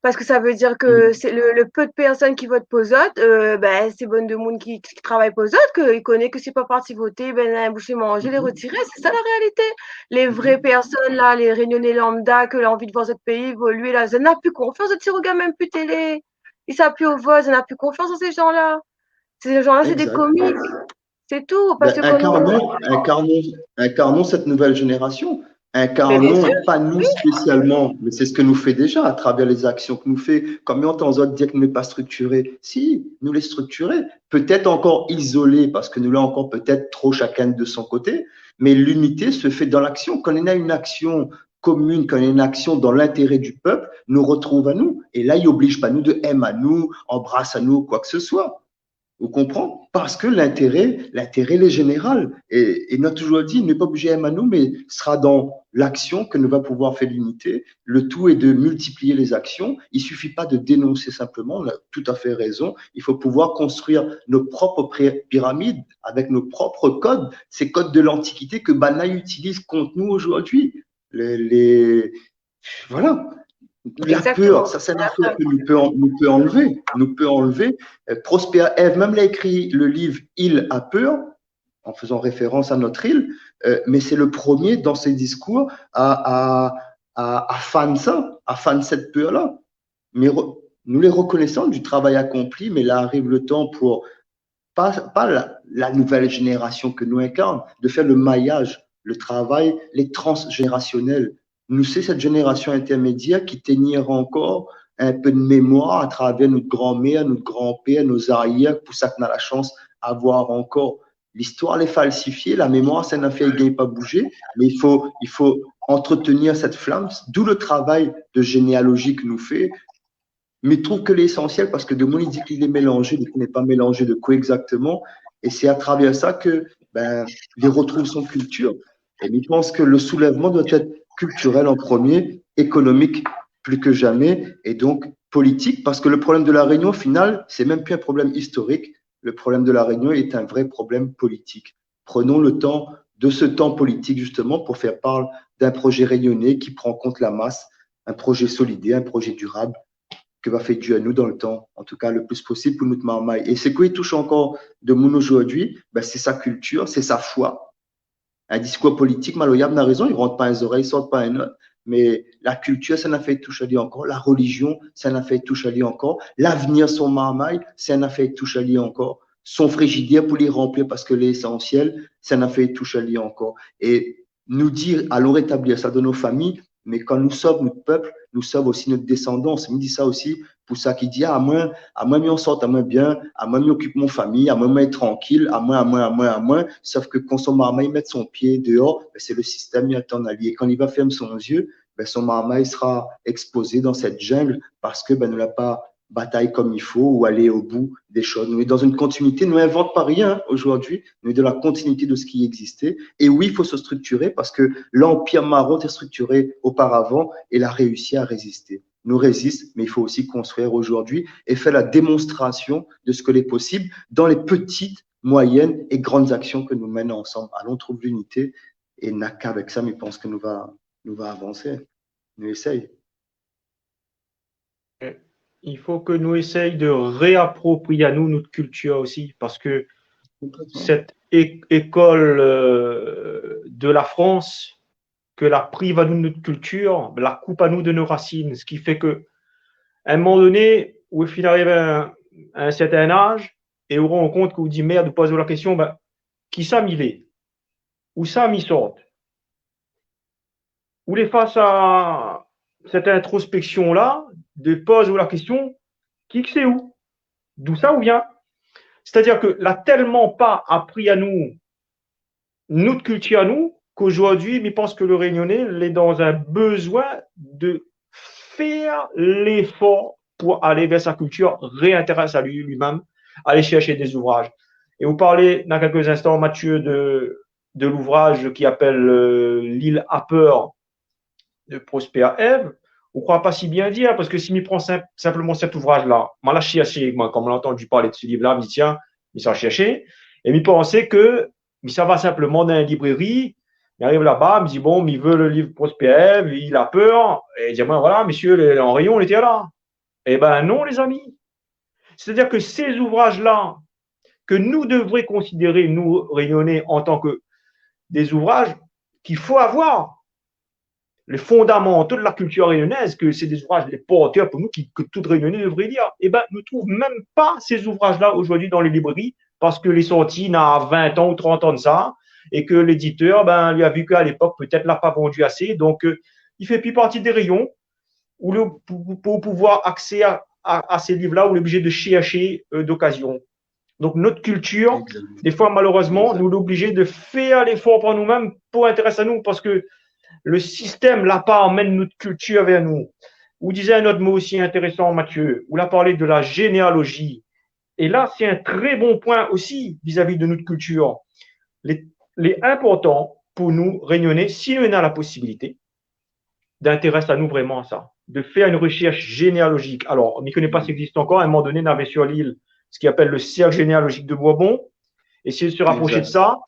Parske sa i vé dir ke sé le, le pé de pèrsone ki vot pou zot, euh, bin, sé bann demoun ki, ki travay pou zot, ke i koné ke sé pa parti voté, bin, la boush manzé, lé retiré. Sé sa la réalité. Lé vré pèrsone la, lé Rényoné lambda ke la anvi de voir zot péi évolié la, zot na pi konfians, zot i rogard mèm pi télé. I sava pi o vot, zot na pi konfians an sé jan la. Sé jan la, sé dé komik. Sé tou, parske kan nou inkarnons, inkarnons, inkarnons cette nouvelle génération. Inkarnons, pa nou spésialman, mé sé sak nou fé déza a travèr lé zaksion ke nou fé. Kom mi antann zot dir ke nou lé pa striktiré. Si, nou lé striktiré. Pétèt ankor izolé, parske nou lé ankor pétèt tro shakinn de son koté. Mé linité se fé dan laksion. Kan néna in aksion komine, kan néna in aksion dan lintéré du pèp, nou retrouv anou. É la, i oblij pa nou de èm anou, anbras anou, koi ke se soi. Ou konpran ? Parske lintéré, lintéré lé zénéral. É, é nou la touzour di, nou lé pa oblizé èm anou, mé sra dan laksion ke nou va pouvoir fé linité. Le tout est de multiplier les actions. Il suffit pas de dénoncer simplement, on a tout à fait raison. Il faut pouvoir construire nos propres pri-, pyramides avec nos propres codes, ces codes de l'Antiquité ke banna i itiliz kont nou zordi. Lé, lé, voilà. La pèr, sa sé in afèr ke nou pé an-, nou pé anlvé. Nou pé anlvé. Euh, Prosper Eve, mèm, la ékri le liv Il a peur, en faisant référence à notre île, euh, mé sé le promié dan sé diskour a, a, a, a fann sa, a fann sèt pèr-la. Mé re-, nou lé rekonésan du travay akonpli, mé la ariv le tan pou pa, pa la, la nouvèl zénérasion ke nou inkarn, de fèr le mayaz, le travay, lé transjénérasionèl. Nou sé sèt zénérasion intèrmédièr ki té ni ankor in pé de mémoir a travèr nout granmèr, nout granpèr, nos arrières, pou sak nou na la shans avoir ankor. Listoir lé falsifié, la mémoir, sé in afèr i gingn pa bouzé, mé i fo, i fo antretenir sèt flam, d'où le travay de zénéalozi ke nou fé, Mi trouv ke lé ésansièl parske demoun i di ke li lé mélanzé, li koné pa mélanzé de koi égzakteman. É sé a travèr sa ke, bin, li retrouv son kiltir. É mi pans ke le soulèvman doi èt kiltirèl an promié, ékonomik plis ke zamé, é donk politik, parske le problèm de La Rényon, o final, sé mèm pi in problèm istorik. Le problèm de La Rényon est un vrai problème politique. Prenons le temps de ce temps politique, justement, pour faire part d'un projet réunionnais qui prend en compte la masse, un projet solidaire, un projet durable, ke va fé dir anou dan le tan, an tou ka le plis posib pou nout marmay. É sak i toush ankor demoun zordi, bin, sé sa kiltir, sé sa foi. In diskour politik maloyab, na rézon, i rant par in zorèy, i sort par in ot, mé la kiltir, sa na fé toush ali ankor, la relizion, sa na fé toush ali ankor, lavenir son marmay, sa na fé toush ali ankor, son frizidèr pou li ranplir parske lé ésansièl, sa na fé toush ali ankor. É nou dir, alon rétablir sa dan nout famiy, mé kan nou sov nout pèp, nou sov osi nout désandans. Mi di sa osi pou sak i di, ah, amoin, amoin, mi an sort amoin bien, amoin, mi okip mon famiy, amoin, moin lé trankil, amoin, amoin, amoin, amoin. Sof ke kan son marmay i mèt son pié déor, bin, sé le sistèm i atann ali. É kan li va fèrm son zié, bin, son marmay sra ékspozé dan sèt zingl parske, bin, nou la pa batay kom i fo ou alé o bout dé shoz. Nou lé dan in kontinuité, nou invant pa rien zordi, nou lé dan la kontinuité de sak i égzisté. É oui, i fo se striktiré parske lanpir maron té striktiré oparavan é la réisi a rézisté. Nou rézis, mé i fo osi konstrui zordi é fé la démonstrasion de sak lé posib dan lé ptit, moiyèn é grann aksion ke nou mèn ansanm. Alon trouv linité é na k'avèk sa, mi pans ke nou va, nou va avansé. Nou éséy. I fo ke nou éséy de réaproprié anou nout kiltir osi, parske Konplètman. sèt é-, ékol, euh, de la Frans, ke la priv anou de nout kiltir, la koup anou de nout rasine. Sak i fé ke, a in moman doné, ou fine ariv a in, a in sèrtin az, é ou rann kont ke ou di, mèrd, ou poz la késtion, bin, kisa mi lé ? Ousa mi sort ? Ou lé fas a sèt introspéksion-la, de poz la késtion, kisa ou ? D'ousa ou vien ? Sétadir ke la tèlman pa apri anou, nout kiltir anou, ke zordi, mi pans ke le Rényoné, lé dan in bezoin de fèr léfor pou alé vèr sa kiltir, réintérès ali, li mèm, alé shèrsh dé zouvraz. É ou parl, na kèk instan, Mathieu, de, de louvraz ki apèl, euh, L'île a peur de Prosper Eve. ou kroi pa si bien dir, parske si mi pran sinp-, sinpleman sèt ouvraj-la, moin la shèrshé, moin, kan moin la antandi parl de se liv-la, mi di, tiens, mi sa shèrshé, é mi pansé ke mi sava sinpleman dan in librèri, mi ariv laba, mi di, bon, mi vé le liv Prosper Ève, li la pèr, é li di amoin, voilà, mésyé, le, an réyon, li lété la. Ében non, lézami. Sétadir ke sé zouvraj-la, ke nou devré konsidéré, nou, Rényoné, an tan ke dé zouvraj k'i fo avoir, lé fondamanto de la kiltir rényonèz, ke sé dé zouvraj, lé portèr pou nou, ki, ke tout Rényoné devré lir. Ében, nou trouv mèm pa sé zouvraj-la zordi dan lé librèri, parske lé sorti na vin an ou trant an de sa, é ke léditèr, bin, li la vi ke a lépok, pétèt, la pa vandu asé. Donk, euh, i fé pi parti dé réyon, ou le, pou, pou, pou avoir aksé a, a, a sé liv-la, ou lé oblizé de shèrshé, euh, d'okazion. Donk, nout kiltir, Exact. défoi, malérèzman, Exact. nou lé oblizé de fèr léfor par nou mèm pou intérès anou, parske le sistèm la pa amenn nout kiltir vèr nou. Ou dizé in ot mo osi intérésan, Mathieu, ou la parl de la jénéaloji. É la, sé in trè bon poin osi vizavi de nout kiltir. Lé, lé inportan pou nou, Rényoné, si nou néna la posibilité, d'intérès anou vréman a sa, de fèr in reshèrsh jénéalojik. Alor, mi koné pa si i égzis ankor, a in moman doné, navé sur lil sak i apèl le Cercle généalogique de Bourbon, éséy de se raprosé de Exact. sa.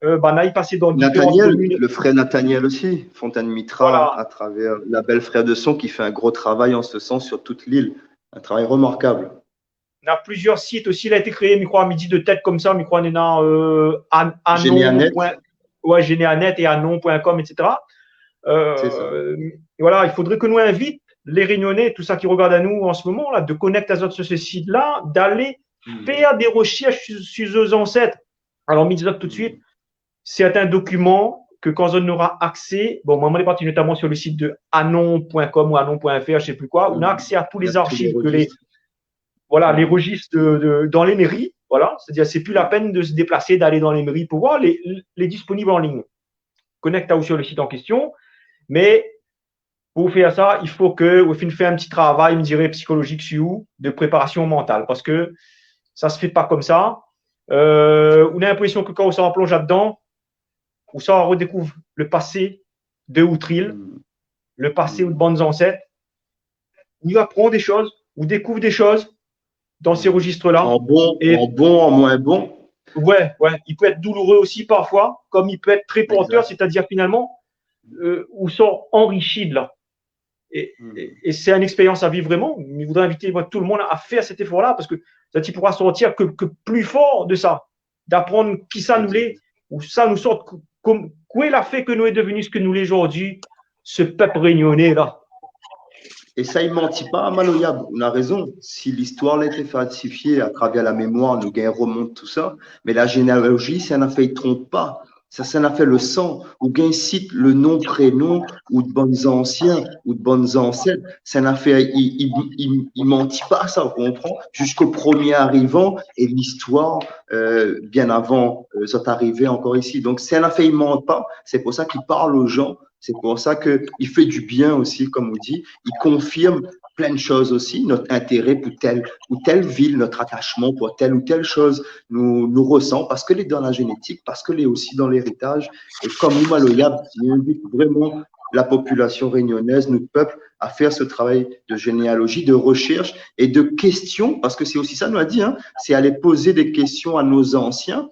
Euh, banna i pasé dan diféran Nathaniel, komine. Le frèr Nathaniel osi, Fontaine Mitra, Voilà. a travèr la bèl-frèr de son, ki fé in gro travay an se sans sur tout lil. In travay remarkab. Na plizièr sit osi, la été kréé, mi kroi, mi di de tèt konmsa, mi kroi néna, euh, an-, Généanet. anon point, ouais, Généanet é anon point com, et cetera. Euh, Sé sa. Voilà, i fodré ke nou invit lé Rényoné, tout sak i rogard anou an se moman la, de konèkt azot sur se sit-la, d'alé Hmm. fèr dé reshèrsh sur, sur zot zansèt. Alor, mi di azot tout de Hmm. suit, sèrtin dokiman ke kan zot nora aksé, bon, moin, moin lé parti notaman sur le sit de anon point com ou anon point F R, je sais plus quoi, ou na Hmm. aksé a tout lé Na tout lé zarchiv ke lé, rejis. voilà, lé Hmm. rejis de, de, dan lé méri, voilà, sétadir, sé pi la pèn de se déplasé, d'alé dan lé méri pou voir, lé, lé disponib an lign. Konèkt aou sur le sit an késtion, mé pou fèr sa, i fo ke ou fine fé in ti travay, mi diré, psikolojik sur ou, de préparasion mantal, parske sa se fé pa konmsa. Euh, ou na linprésion ke kan ou sa plonz ladan, ou sa redékouv le pasé de out lil, Hmm. le pasé Hmm. out bann zansèt. Ou aprann dé shoz, ou dékouv dé shoz dan sé Hmm. rejis-la. An bon, É an bon, an moin bon. Ouais, ouais. I pé èt doulouré osi parfoi, konm i pé èt trè portèr, Exact. sétadir finalman, euh, ou sort anrishi de la. É, Hmm. é, é sé in ékspérians a viv vréman. Mi voudré invit, moin, tout le moun a fèr sèt éfor-la, parske sa, ti poura sortir ke, ke pli for de sa, d'aprann kisa nou lé, Exact. ousa nou sort, ko-, konm, koué la fé ke nou lé devni sak nou lé zordi, se pèp rényoné la. É sa, i manti pa, Maloyab, ou na rézon. Si listoir la été falsifié a travèr la mémoir, nou gingn remont tout sa, mé la jénéaloji, sa na fé i tronp pa. Sa, sa na fé le san, ou gingn sit le non, prénon, out bann zansien, out bann zansèt. Sa na fé, i, i, i, i manti pa sa, ou konpran ? Ziska promié arivan é listoir, euh, bien avan, euh, zot arivé ankor isi. Donk, sa na fé i manti pa. Sé pou sa k'i parl o jan. Sé pou sa ke i fé di bien osi, konm ou di, i konfirm plin de shoz osi, nout intéré pou tèl ou tèl vil, nout atashman pou tèl ou tèl shoz nou, nou resan, parske lé dan la jénétik, parske lé osi dan léritaj. É konm ou, Maloyab, i invit vréman la popilasion rényonèz, nout pèp, a fèr se travay de jénéaloji, de reshèrsh é de késtion, parske sé osi sa nou la di, in, sé alé pozé dé késtion a nout zansien,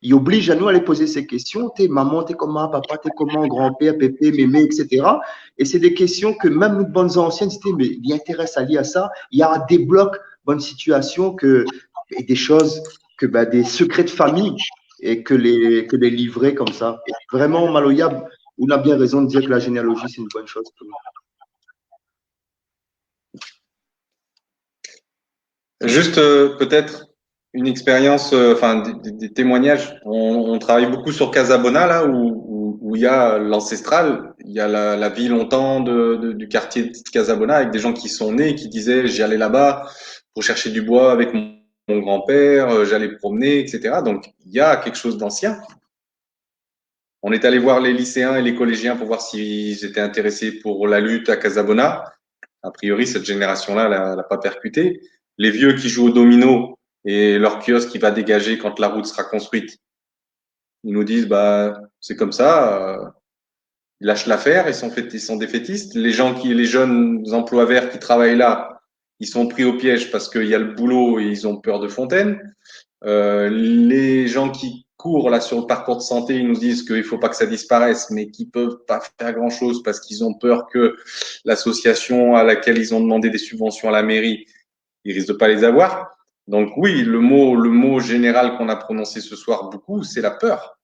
i oblij anou alé pozé sé késtion, té momon té koman, papa té koman, granpèr, pépé, mémé, et cetera. É sé dé késtion ke mèm nout bann zansien té, mé li intérès ali a sa, i déblok bann sitiasion ke, é dé shoz ke, ba, dé sekré de famiy é ke lé, ke lé livré konmsa. É vréman, Maloyab, ou na bien rézon de dir ke la jénéaloji, sé in bone shoz pou nou. Juste, euh, peut-être une expérience, euh, enfin, des, des, des témoignages. On, on travaille beaucoup sur Casabona, là, où, où, où il y a l'ancestral, il y a la, la vie longtemps de, de, du quartier de Casabona, avec des gens qui sont nés, qui disaient, « J'allais là-bas pour chercher du bois avec mon, mon grand-père, euh, j'allais promener, et cetera » » Donc, il y a quelque chose d'ancien. On est allé voir les lycéens et les collégiens pour voir s'ils étaient intéressés pour la lutte à Casabona. A priori, cette génération-là, elle a, elle a pas percuté. Les vieux qui jouent au domino et leur kiosque qui va dégager quand la route sera construite, ils nous disent, bah, c'est comme ça, euh, Ils lâchent l'affaire, ils sont fait-, ils sont défaitistes. Les gens qui, les jeunes emplois verts qui travaillent là, ils sont pris au piège parce qu'il y a le boulot et ils ont peur de Fontaine. Euh, les gens qui courent là sur le parcours de santé, ils nous disent qu'il faut pas que ça disparaisse, mais qu'ils peuvent pas faire grand-chose parce qu'ils ont peur que l'association à laquelle ils ont demandé des subventions à la mairie, ils risquent de pas les avoir. Donc oui, le mot, le mot général qu'on a prononcé ce soir beaucoup, c'est la peur.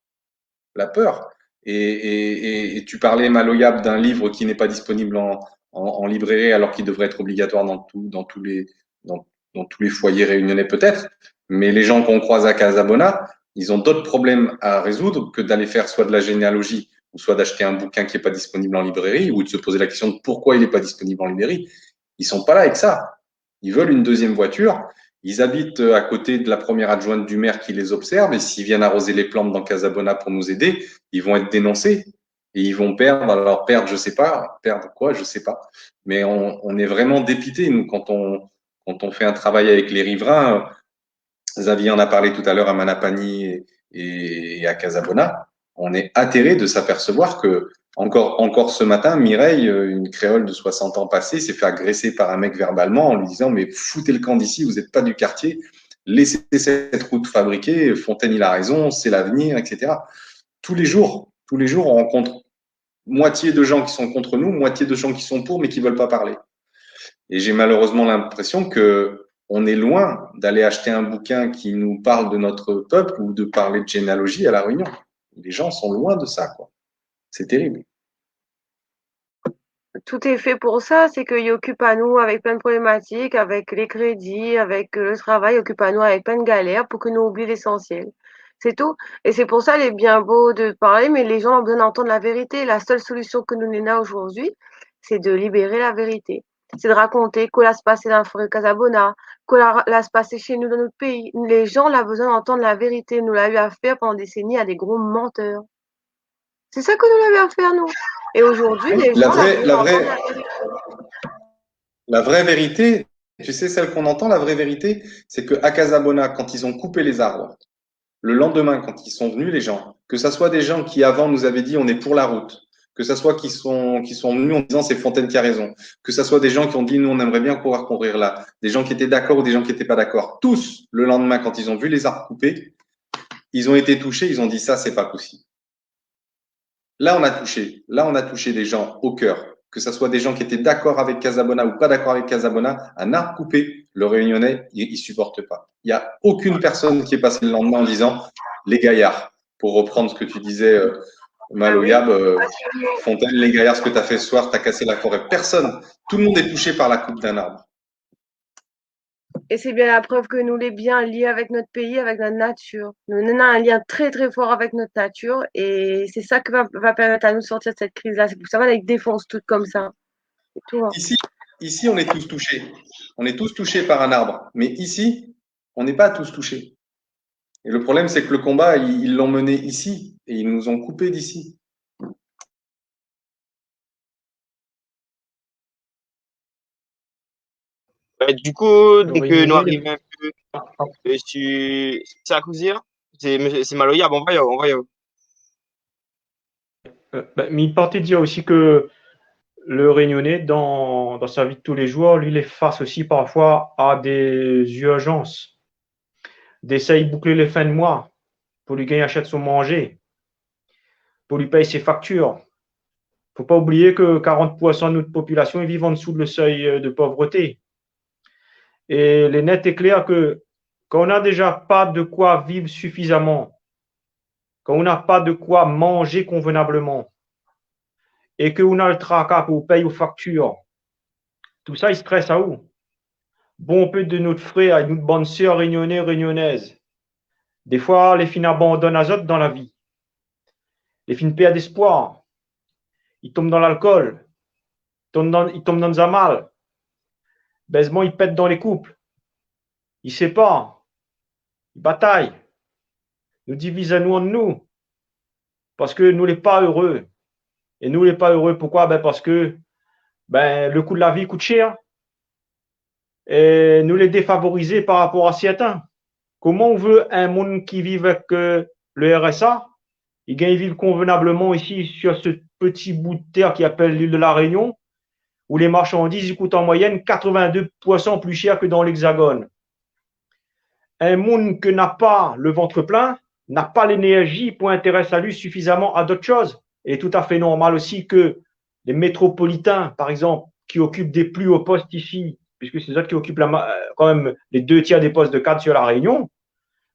La peur. Et, et, et, et tu parlais, Maloyab, d'un livre qui n'est pas disponible en, en, en librairie alors qu'il devrait être obligatoire dans tout, dans tous les, dans, dans tous les foyers réunionnais peut-être. Mais les gens qu'on croise à Casabona, ils ont d'autres problèmes à résoudre que d'aller faire soit de la généalogie ou soit d'acheter un bouquin qui n'est pas disponible en librairie ou de se poser la question de pourquoi il n'est pas disponible en librairie. Ils sont pas là avec ça. Ils veulent une deuxième voiture. Ils habitent, euh, à côté de la première adjointe du maire qui les observe. Et s'ils viennent arroser les plantes dans Casabona pour nous aider, ils vont être dénoncés. Et ils vont perdre. Alors, perdre, je sais pas. Perdre quoi, je sais pas. Mais on, on est vraiment dépité, nous, quand on, quand on fait un travail avec les riverains. Xavier en a parlé tout à l'heure à Manapany et, et à Casabona. On est atterré de s'apercevoir que, encore, encore ce matin, Mireille, euh, une créole de soixante ans passée, s'est fait agresser par un mec verbalement en lui disant : « Mais foutez le camp d'ici, vous n'êtes pas du quartier, laissez cette route fabriquée, Fontaine, il a raison, c'est l'avenir, et cetera » Tous les jours, tous les jours, on rencontre moitié de gens qui sont contre nous, moitié de gens qui sont pour, mais qui veulent pas parler. Et j'ai malheureusement l'impression que on est loin d'aller acheter un bouquin qui nous parle de notre peuple ou de parler de généalogie à La Réunion. Les gens sont loin de ça, quoi. C'est terrible. Tout est fait pour ça, c'est que i okip anou avèk plin problématik, avèk lé krédi, avèk, euh, le travay, i okip anou avèk plin galèr pou ke nou oubli lésansièl. C'est tout. Et c'est pour ça, il est bien beau de parler, mais les gens ont besoin d'entendre la vérité. La seule solution ke nou néna aujourd'hui, c'est de libérer la vérité. C'est de raconter kosa la pasé dan la foré Casabona, kosa la, la pasé chez nous dans notre pays. Les gens ont besoin d'entendre la vérité. Nou la u afèr pandan dé décennies à des gros menteurs. C'est ça ke nou la u afèr, nou. Et aujourd'hui, les La gens vraie, ont la besoin vraie, d'entendre la vérité. La vraie vérité, tu sais, celle qu'on entend, la vraie vérité, c'est que à Casabona, quand ils ont coupé les arbres, le lendemain, quand ils sont venus, les gens, que ça soit des gens qui avant nous avaient dit : « On est pour la route », que ça soit qui sont, qui sont venus en disant : « C'est Fontaine qui a raison », que ça soit des gens qui ont dit : « Nous, on aimerait bien pouvoir courir là », des gens qui étaient d'accord ou des gens qui n'étaient pas d'accord, tous, le lendemain, quand ils ont vu les arbres coupés, ils ont été touchés, ils ont dit : « Ça, c'est pas possible. » Là, on a touché. Là, on a touché des gens au cœur. Que ça soit des gens qui étaient d'accord avec Casabona ou pas d'accord avec Casabona, un arbre coupé, le Réunionnais, il, il supporte pas. Il y a aucune personne qui est passée le lendemain en disant : « Les gaillards », pour reprendre ce que tu disais, euh, Maloyab, euh, Fontaine, les gaillards, ce que t'as fait ce soir, t'as cassé la forêt. Personne. Tout le monde est touché par la coupe d'un arbre. Et c'est bien la preuve ke nou lé bien lié avèk nout péi, avèk nout natir. Nou, nou néna in lien très, très fort avèk nout natir é sé sa ke va, va pèrmèt anou de sortir de sèt kriz-la. Sé pou sa va défans tout konmsa. Sé tou, hein. Ici, ici, on est tous touchés. On est tous touchés par un arbre. Mais ici, on n'est pas tous touchés. Et le problème, c'est que le combat, ils, ils l'ont mené ici et ils nous ont coupés d'ici. Bah, du coup, dès que nous arrivons un peu, euh, sur, c'est à causer, hein ? C'est, c'est Maloya, bon, on va y aller, on va y aller. Euh, ben, mi parté dir osi ke le Réunionnais, dans, dans sa vie de tous les jours, li, il est face aussi parfois à des urgences. D'essayer boucler les fins de mois pour lui gagner, acheter son manger, pour lui payer ses factures. Faut pas oublier que quarante pour cent de notre population, ils vivent en dessous de le seuil, euh, de pauvreté. Et il est net et clair que quand on n'a déjà pas de quoi vivre suffisamment, quand on n'a pas de quoi manger convenablement, et que on a le tracas pour payer aux factures, tout ça, il stresse à où ? Bonpé de nout frèr é nout bann sèr rényoné, rényonèz, défoi, lé fine abandone azot dan la vi. Lé fine pèrd éspoir. I tonm dan lalkol. I tonm dan, i tonm dan zamal. Bèzman, i pèt dan lé koup. I sépar. I batay. Nou diviz anou ant nou. Parske nou lé pa éré. É nou lé pa éré, poukoi ? Bin, parske, bin, le kou de la vi i kout shèr. É nou lé défavorizé par rapor a sèrtin. Koman ou vé in moun ki viv avèk, euh, le R S A, i gingn viv konvenableman isi sur se pti bout tèr ki apèl lil de La Rényon, ousa lé marshandiz i kout an moiyèn katrevin-dé pour san pli shèr ke dan l'Hexagone. In moun ke na pa le vant plin, na pa lénèrzi pou intérès ali sifizaman a d'ot shoz. É lé toutafé normal osi ke lé métropolitin, par égzanp, ki okip dé pli o post isi, piske sé zot ki okip la ma-, eu, kan mèm lé dé tièr dé post de kad sur La Rényon,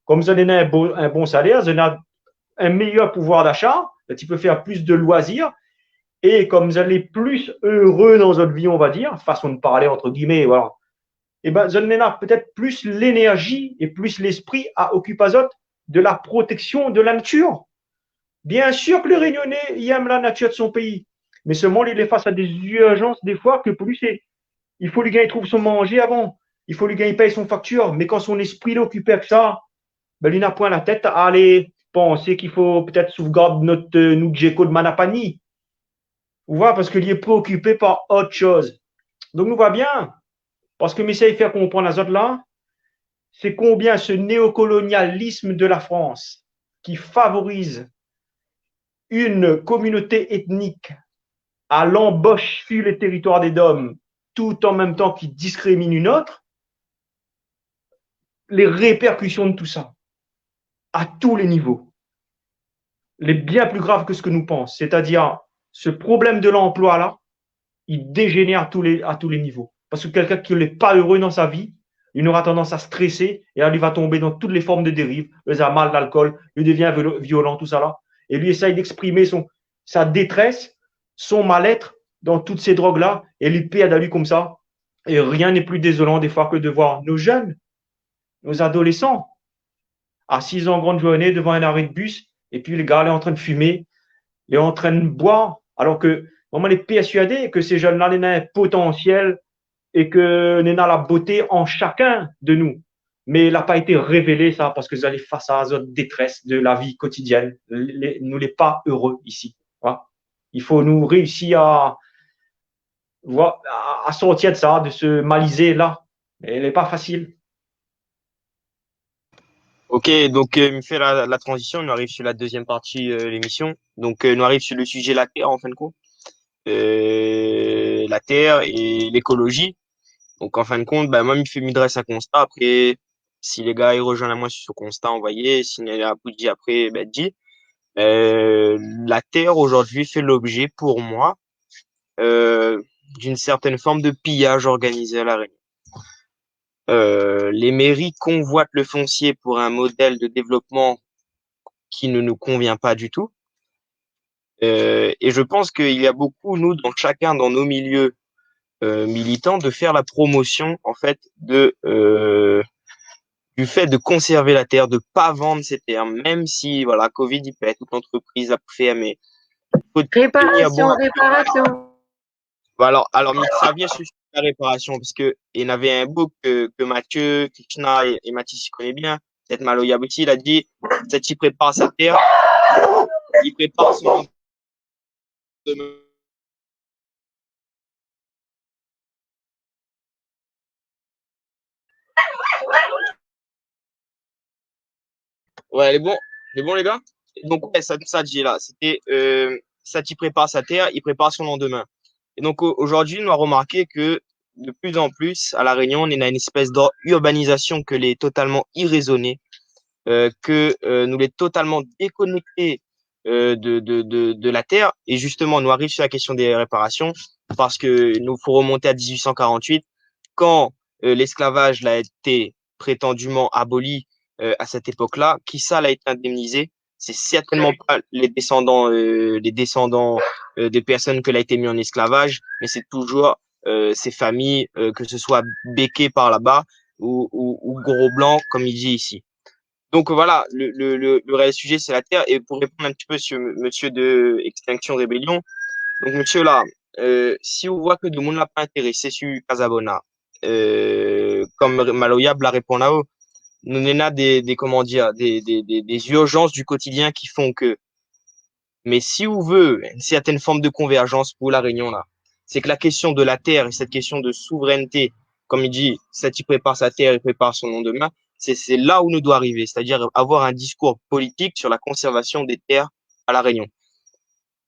kom zot néna in bon, in bon salèr, zot néna in méyèr pouvoir d'asha, zot i pé fèr plis de loizir, é kom zot lé plis ere dan zot vi, on va dir, fason de parlé, entre guillemets, voilà, é bin, zot néna pétèt plis lénèrzi é plis léspri a okip azot de la protéksion de la natir. Biensir ke le Rényoné, li èm la natir de son péi, mé solman li lé fas a dé zirzans défoi ke pou li, sé, i fo li gingn trouv son manzé avan, i fo li gingn pèy son faktir, mé kan son léspri lé okipé èk sa, bin, li na poin la tèt a alé pansé k'i fo pétèt sovgard nout, eu, nout zéko de Manapany. Ou voi, parske li lé préokipé par ot shoz. Donk, nou voi bien, parske mi éséy fé konprann azot la, sé konbien se néokolonialism de la Frans ki favoriz in kominoté étnik a lanbosh sur le téritoir dé dom, tout an mèm tan ki diskrimine in ot, lé répèrkision de tousa, a tou lé nivo, lé bien pli grav ke sak nou pans. Sétadir, se problèm de lanploi la, i dézénèr a tou lé, a tou lé nivo. Parske kèlkin ki lé pa ere dan sa vi, li nora tandans a strésé é la, li va tonbé dan tout lé form de dériv, le zamal, lalkol, li devien violo-, violan, tousala. É li éséy d'èksprimé son, sa détrès, son mal-èt dan tout sé drog la, é li pèrd ali komsa. É rien n'est plus désolant défoi ke de voir nos jeunes, nos adolescents, asiz an grann zourné dovan in aré de bis, épi le gars lé antrin de fimé, lé antrin de boir, alor ke, moin, moin lé pèrsuadé ke sé jenn la néna in potansièl é ke néna la boté an shakinn de nou. Mé la pa été révélé sa, parske zot lé fas a zot détrès de la vi kotidièn. Lé, nou lé pa ere isi. Voilà. I fo nou réisi a, voi-, a, a sortir de sa, de se malizé la. É lé pa fasil. Ok, donk, eu, mi fé la, la tranzision, nou ariv sur la dezièm parti, eu, lémision. Donk, eu, nou ariv sur le sujé la tèr, an fin de kont. Eu, la tèr é lékolozi. Donk, an fin de kont, bin, moin, mi fé, mi drès in konsta. Apré, si lé gars i rozoinn amoin sur se konsta, anvoy. Si néna pou di apré, bin, di. Eu, la tèr, zordi, i fé lobzé, pou moin, eu, d'in sèrtin form de piyaz organizé a La Rényon. Eu, lé méri i konvoit le fonsié pou in modèl de dévlopman ki ne nous convient pas du tout. Eu, é mi pans ke i a bonpé, nou, dan shakinn, dan nout milié, eu, militan, de fé la promosion, an fèt, de, eu, du fèt de konsèrv la tèr, de pa vann sé tèr, mèm si, voilà, covid i pèt, tout lantrepriz la pou fèrmé. Fo tenir bon. Réparasion, réparasion. Bon, alor, alor, mi sa vien sur la réparasion, parske i navé in boug ke, ke Mathieu, Krishna é, é Mathis i koné bien, pétèt Maloyab osi, la di, sak i prépar sa tèr, i prépar son landemin. Ouais, lé bon, lé bon, lé gars. Donk, ouais, sa, sa di la, sété, eu, sak i prépar sa tèr, i prépar son landemin. É donk, o-, zordi, nou la romarké ke de plus en plus, a La Rényon, néna in éspès d'urbanizasyon ke lé totalman irézoné, eu, ke, eu, nou lé totalman dékonèkté, eu, de, de, de, de la tèr. É zistoman, nou ariv sur la késtion dé réparasion, parske nou fo romonté a dizuit san karantuit, kan, eu, lésklavaj la été prétanduman aboli, eu, a sèt épok-la, kisa la été indemnizé ? Sé sèrtènman pa lé désandan, eu, lé désandan, eu, de pèrsone ke la été mi an ésklavaj, mé sé touzour, eu, sé famiy, eu, ke se soi béké par laba ou, ou, ou gro blan, kom i di isi. Donk, voilà, le, le, le, le réèl sujé, sé la tèr. É pou réponn in ti pé sur m-, mésyé de Extinction Rébellion, donk, mésyé la, eu, si ou voi ke demoun la pa intérésé sur Casabona, eu, kom Maloyab la réponn aou, nou néna dé, dé, koman dir, dé, dé, dé, dé zirzans du kotidien ki fon ke, mé si ou vé in sèrtèn form de konvèrzans pou La Rényon la, sé ke la késtion de la tèr é sèt késtion de souvrènté, kom i di, sak i prépar sa tèr, i prépar son landemin, sé, sé la ou nou doi arivé, sétadir avoir in diskour politik sur la konsèrvasion dé tèr a La Rényon.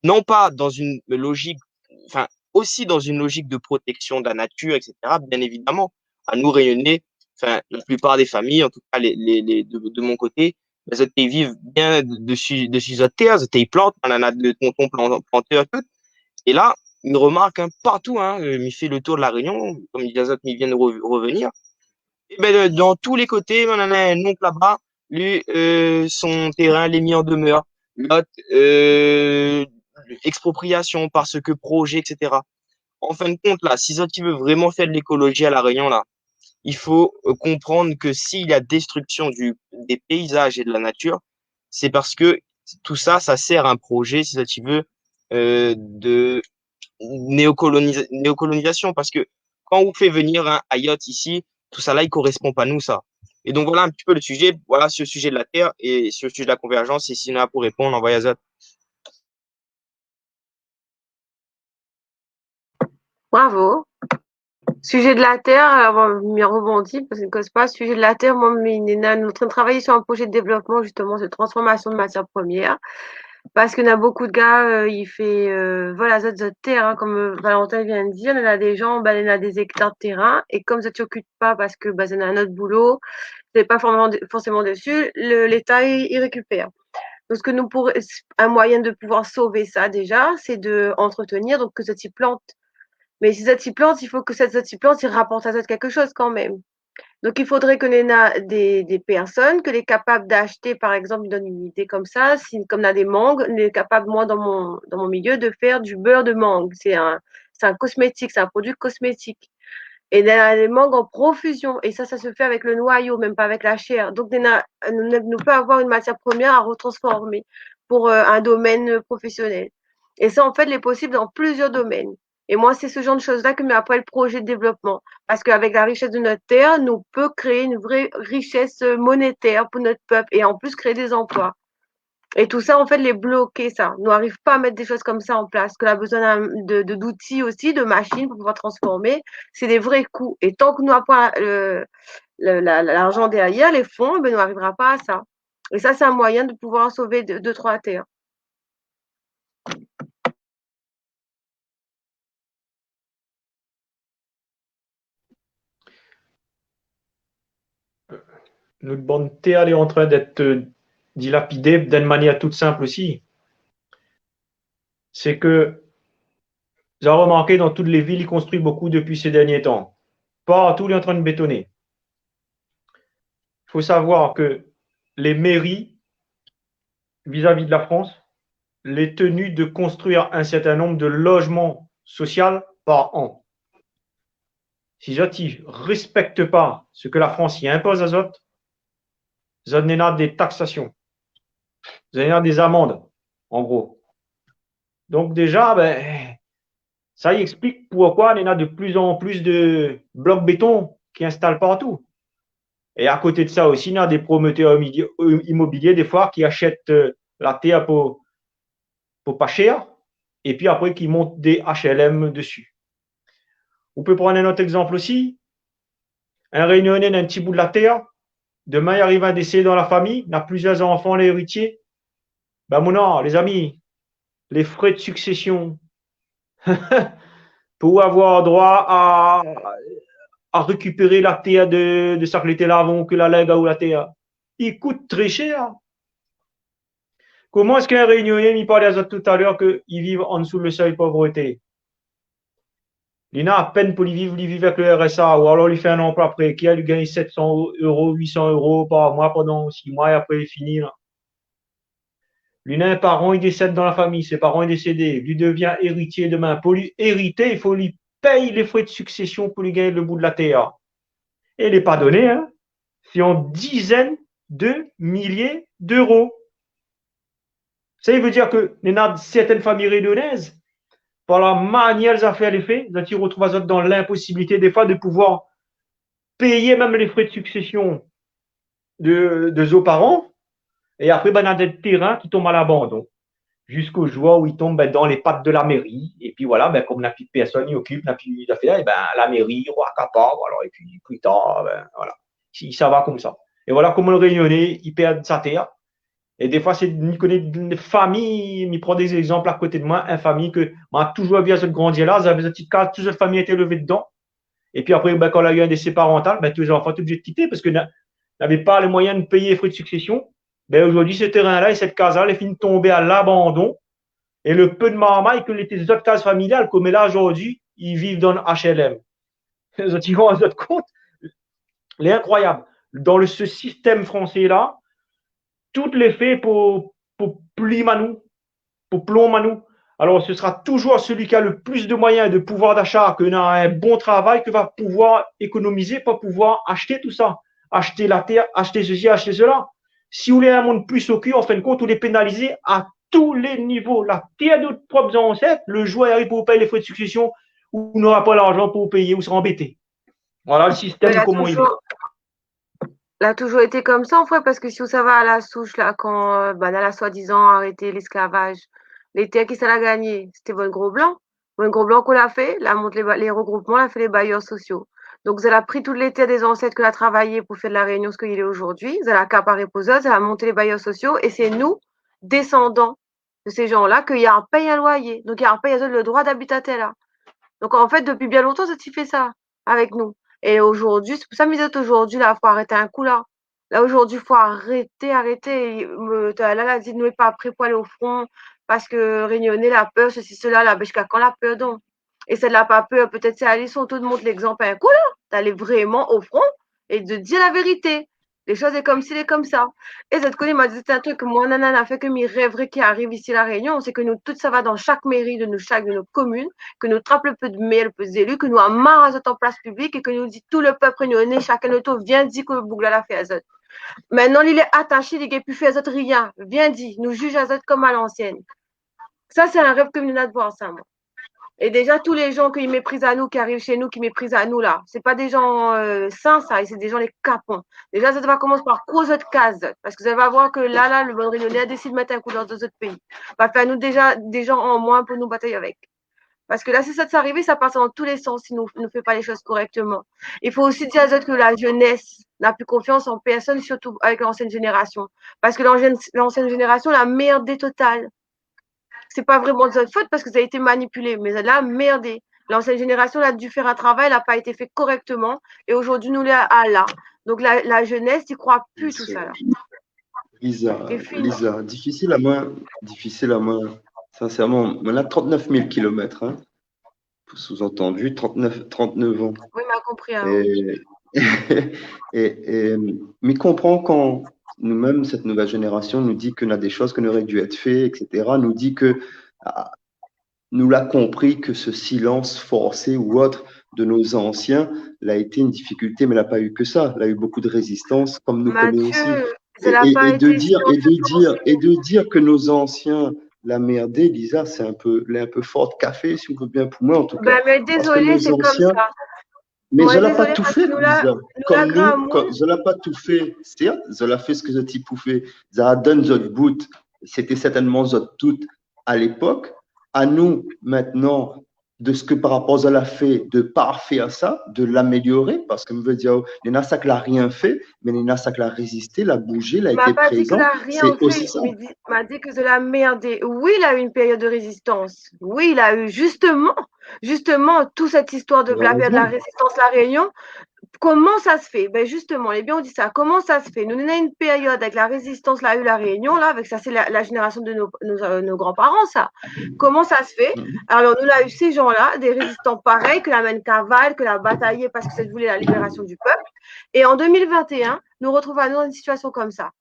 non pas dans une logique, enfin, aussi dans une logique de protection de la nature, et cetera, bien évidemment. À nous, Réunionnais, enfin, la plupart des familles, en tout cas les, les, les, de, de mon côté, ben, zot i viv bien desi, desi zot tèr, zot i plant, néna de tonton plan-, plantèr, tout. É la, mi remark, hein, partou, hein, euh, mi fé le tour de La Réunion, konm mi di azot, mi vien de re-, revenir. É ben, euh, dan tout lé koté, néna in onk laba, li, euh, son térin lé mi an demèr, lot, euh, expropriation parce que projet, et cetera. En fin de compte, la, si zot i vé vréman fé de lékolozi a La Réunion, la, il faut, euh, comprendre que s'il y a destruction du, des paysages et de la nature, c'est parce que tout ça, ça sert un projet, si zot i vé, euh, de néocolonisa-, néocolonisation. Parce que quand on fait venir un Hayot ici, tout ça là, il correspond pas nous, ça. Et donc voilà un petit peu le sujet, voilà, sur le sujet de la terre et sur le sujet de la convergence. Et si néna pou répondre, anvoy azot. Bravo. Sujet de la terre, alors, bon, mi rebondi, parce que c'est pas sujet de la terre, moi, mi, néna, nou lé antrin de travay sur un projet de développement, justement, de transformation de matières premières. Parce que néna bonpé de gars, euh, i fé, euh, voilà, zot, zot tèr, hein, comme, euh, Valentin vient de dire, néna des gens, ben, néna des hectares de terrain, et comme zot i okip pa, parce que, ben, néna un autre boulot, zot lé pa forcément, forcément dessus, le, l'État, i, i récupère. Donc, ce que nous pourrions, un moyen de pouvoir sauver ça déjà, c'est de entretenir, donc que zot i plant. Mais si zot i plant, il faut que cette, zot i plant, i raport azot quelque chose quand même. Donc, il faudrait que néna des, des personnes, que lé capable d'acheter, par exemple, mi donn une idée comme ça, si, comme néna des mangues, lé capable, moi, dans mon, dans mon milieu, de faire du beurre de mangue. C'est un, c'est un cosmétique, c'est un produit cosmétique. Et néna des mangues en profusion. Et ça, ça se fait avec le noyau, même pas avec la chair. Donc, néna, nou, nou peut avoir une matière première à retransformer pour, euh, un domaine professionnel. Et ça, en fait, il est possible dans plusieurs domaines. Et moi, c'est ce genre de choses-là que mi apèl projet de développement. Parce qu'avec la richesse de notre terre, nou peut créer une vraie richesse, euh, monétaire pour notre peuple et en plus créer des emplois. Et tout ça, en fait, lé bloqué, ça. Nou ariv pa à mettre des choses comme ça en place, que la besoin d'un, de, de, d'outils aussi, de machines pour pouvoir transformer. C'est des vrais coûts. Et tant que nou na pa, euh, le, la, la, l'argent derrière, les fonds, ben, nou arivra pa à ça. Et ça, c'est un moyen de pouvoir sauver deux, deux, trois terres. Nout bann tèr lé antrin d'èt, euh, dilapidé d'in manièr tout sinp osi. Sé ke, zot la remarké, dan tout lé vil, i konstrui bonpé dopi sé dernié tan. Partou, lé antrin bétoné. Fo savoir ke lé méri, vizavi de la Frans, lé tenu de konstruir in sèrtin nonb de lozman sosial par an. Si zot i rèspèk pa sak la Frans i inpoz azot, zot néna dé taksasion. Zot néna dé zamann, an gro. Donk déza, bin, sa i èksplik poukosa néna de pli an pli de blok béton ki instal partou. É a koté de sa osi, néna dé promotèr imili-, imobilié, défoi, ki ashèt, euh, la tèr pou, pou pa shèr, épi apré ki mont dé H L M desi. Ou pé pran in ot égzanp osi. In Rényoné néna in ti bout la tèr, domin i ariv in désé dan la fami, néna plizièr zanfan, lé éritié. Bin, mon an, lézami, lé fré de suksésion, pou avoir droi a, a rékipéré la tèr de, de sak lété la avan ke la lèg aou la tèr, i kout tré shèr. Koman èske in Rényoné, mi parl azot talèr, ke i viv an dsou le sèy povrété, li na apèn pou li viv, li viv avèk le R S A, ou alor li fé in anploi prékèr, li gingn sèt san éro, uit san éro par moi pandan sis moi, é apré li fini la. Li na in paran, li désèd dan la fami, sé paran lé désédé, li devien éritié domin. Pou li érité, i fo li pèy lé fré de suksésion pou li gingn le bout de la tèr. É lé pa doné, in. Sé an dizèn de milié d'éro. Sa i vé dir ke néna sèrtin fami rényoné, par la manièr zafèr lé fé, zot i rotrouv azot dan linposibilité, défoi, de pouvoir péyé mèm lé fré de suksésion de, de zo paran, é apré, bin, néna dé térin ki tonm a labandon, ziska zour ou i tonm, bin, dan lé pat de la méri, épi voila, bin, kom na pi pèrsone i okip, na pi zafèr, é bin, la méri i akapar, voila, épi pli tar, bin, voila. I sava komsa. É voila koman le Rényoné i pèrd sa tèr, É défoi, sé, mi koné dé fami, mi pran dé zégzanp a koté de moin, in fami ke moin la touzour vi azot grandi la, zot lavé zot ti kaz, tout zot fami lété lévé dedan. Épi apré, bin, kan la u in désé parantal, bin, tout lé zanfan té oblizé de kité parske na-, navé pa lé moiyin de péyé fré de suksésion. Bin, ojourdui, se térin-la é sèt kaz-la, lé fine tonbé a labandon. É le pé de marmay ke lété zot kaz familial, koméla ojourdui, i viv dan H L M. Zot i rann azot kont, lé inkroiyab. Dan le, se sistèm fransé la, tout lé fé pou, pou plim anou, pou plonm anou. Alor, se sra touzour sélui ki a le plis de moiyin de pouvoir d'achat, ke na in bon travay, ke va pouvoir ékonomizé, pou pouvoir ashté tout sa, ashté la tèr, ashté sesi, ashté sela. Si ou lé in moun pli soki, an fin de kont, ou lé pénalizé a tou lé nivo. La tèr de out prop zansèt, le zour i ariv pou ou pèy lé fré de suksésion, ou nora pa larzan pou ou péyé, ou sra anbété. Voilà le sistèm, koman i lé. Mé la touzour, la touzour été komsa, an fèt, parske si ou sava a la soush, la, kan, eu, banna la soidizan arété lésklavaj, lé tèr kisa la gagné ? Sété bann gro blan. Bann gro blan, kosa la fé ? La mont lé ba-, lé regroupman, la fé lé bayèr sosio. Donk, zot la pri tout lé tèr dé zansèt ke la travayé pou fé de La Rényon se ke i lé ojourdui, zot la akaparé pou zot, zot la mont lé bayèr sosio, é sé nou, désandan de sé jan-la, ke i arpèy in loiyé. Donk, i arpèy azot le droi d'abit atèr-la. Donk, an fèt, dopi bien lontan, zot i fé sa avèk nou. É ojourdui, sé pou sa mi di aou ojourdui, la, fo arété in kou, la. La, ojourdui, fo arété, arété. É, eu, ta-, la, la di, nou lé pa pré pou alé o fron, parske Rényoné la pèr, sesi, sela, la, bin, ziska kan la pèr, donk ? É sèt la pa pèr, pétèt sé ali son tour de mont légzanp in kou, la, d'alé vréman o fron é de dir la vérité. Lé shoz lé komsi, lé komsa. É zot i koné, ma di azot in trik, moin, nana, nafèr ke mi rèv ki ariv isi La Rényon, sé ke nou tout sava dan shak méri de nou shak, de nout komine, ke nou trap le pé de mèr, le pé de zéli, ke nou amar azot an plas piblik é ke nou di tout le pèp rényoné, shakinn le tour, vien di kosa boug-la la fé azot. Mintnan, li lé atashé, li gingn pi fé azot rien. Vien di, nou jij azot kom a lansièn. Sa, sé in rèv ke mi néna de voir sa, moin. É déza, tout lé jan ke i mépriz anou, ki ariv shé nou, ki mépriz anou, la, sé pa dé jan, eu, sin, sa, é sé dé jan lé kapon. Déza, zot va komans par koz zot kaz, parske zot va voir ke la, la, le bann Rényoné la désid mèt in kou dan zot péi. Va fé anou déza dé jan an moin pou nou batay avèk. Parske la, si sa, sa arivé, sa i pas dan tout lé sans si nou, nou fé pa lé shoz korèkteman. I fo osi dir azot ke la zénès na pi konfians an pèrsone, sirtou avèk lansièn zénérasion. Parske lansièn, lansièn zénérasion la mèrdé total. Sé pa vréman de zot fot parske zot la été manipilé, mé zot la mèrdé. Lansièn zénérasion la di fé in travay, la pa été fé korèkteman. É ojourdui, nou lé a, a la. Donk la, la zénès i kroi pi tout sa la. Lisa, Lisa, difisil amoin, difisil amoin, sinsèrman, moin néna trant-nèf mil kilomèt, in. Sous-entendu, trant-nèf, trant-nèf an. Oui, ma konpri, in. É, é, é, mi konpran kan nou mèm, sèt nouvèl zénérasion, nou di ke na dé shoz ke noré di èt fé, et cetera. Nou di ke, a, nou la konpri ke se silans forsé ou ot de nos anciens la été in difikilté, mé la pa u ke sa. La u bokou de rézistans, kom nou koné osi. Mathieu, zot la pa été silansié, é de dir, é de dir ke nos anciens la mèrdé, Lisa, sé in pé, lé in pé for de kafé, si ou vé bien, pou moin, an tou ka. Bin, mé dézolé, sé komsa. Mé zot la pa tout fé, Lisa. Kom nou, kom, zot la pa tout fé. Sèrt, zot la fé sak zot i pouvait. Zot la donn zot bout. Sété sèrtènman zot tout a lépok. Anou, mintnan, de sak, par rapor zot la fé, de parfèr sa, de l'amélioré, parske mi vé dir, néna sak la rien fé, mé néna sak la rézisté, la bouzé, la été prézan. Ma pa di ke la rien fé, mi di, ma di ke zot la mèrdé. Oui, la u in périod de rézistans. Oui, la u, zisteman, zisteman, tout sèt istoir de blabla de la rézistans La Rényon, koman sa se fé ? Bin, zisteman, é bien, ou di sa, koman sa se fé ? Nou, nou néna in périod avèk la rézistans la u La Rényon, la, avèk sa, sé la, la zénérasion de nos, nos, eu, nos grands-parents, sa. Koman sa se fé ? Alor, nou la u sé jan-la, dé rézistan parèy, ke la mèn kaval, ke la batayé parske zot i voulé la libérasion du pèp. É an deux mille vingt et un, nou retrouv anou dan in sitiasion komsa.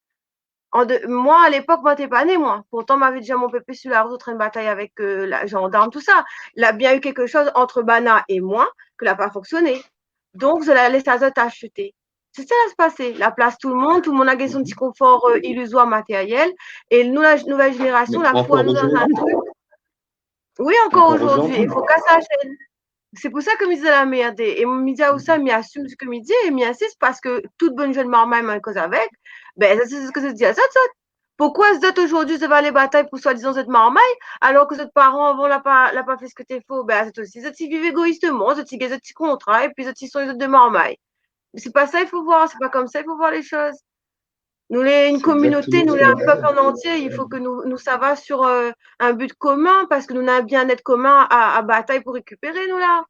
An de-, moin, a lépok, moin té pa né, moin. Pourtan, moin la vi déza mon pépé su la rout antrin de batay avèk, eu, la zandarm, tout sa. La bien u kékshoz ant banna é moin ke la pa fonksioné. Donk, zot la lès azot ashté. Sé sa la pasé. La plas tout le moun, tout le moun la gingn son ti konfor, eu, ilizoir matériel. É nou, la nouvèl zénérasion, la foi anou dan in trik. Oui, ankor ojourdui, i fo kas la shèn. Sé pou sa ke mi di zot la mèrdé. É mi di aou sa, mi asim sak mi di, é mi insist, parske tout bann jenn marmay moin i koz avèk, bin, sa sé sak zot i di azot, zot. Poukosa zot, ojourdui, zot va alé batay pou soidizan zot marmay, alor ke zot paran avan la pa, la pa fé sak té fo ? Bin, zot osi, zot i viv égoisteman, zot i gingn zot ti kontra, épi zot i songn zot dé marmay. Sé pa sa i fo voir, sé pa komsa i fo voir lé shoz. Nou lé in kominoté, nou lé in pèp an antié. I fo ke nou, nou sava sur, euh, in but komin, parske nou néna in bien-être komin a, a batay pou rékipéré, nou la.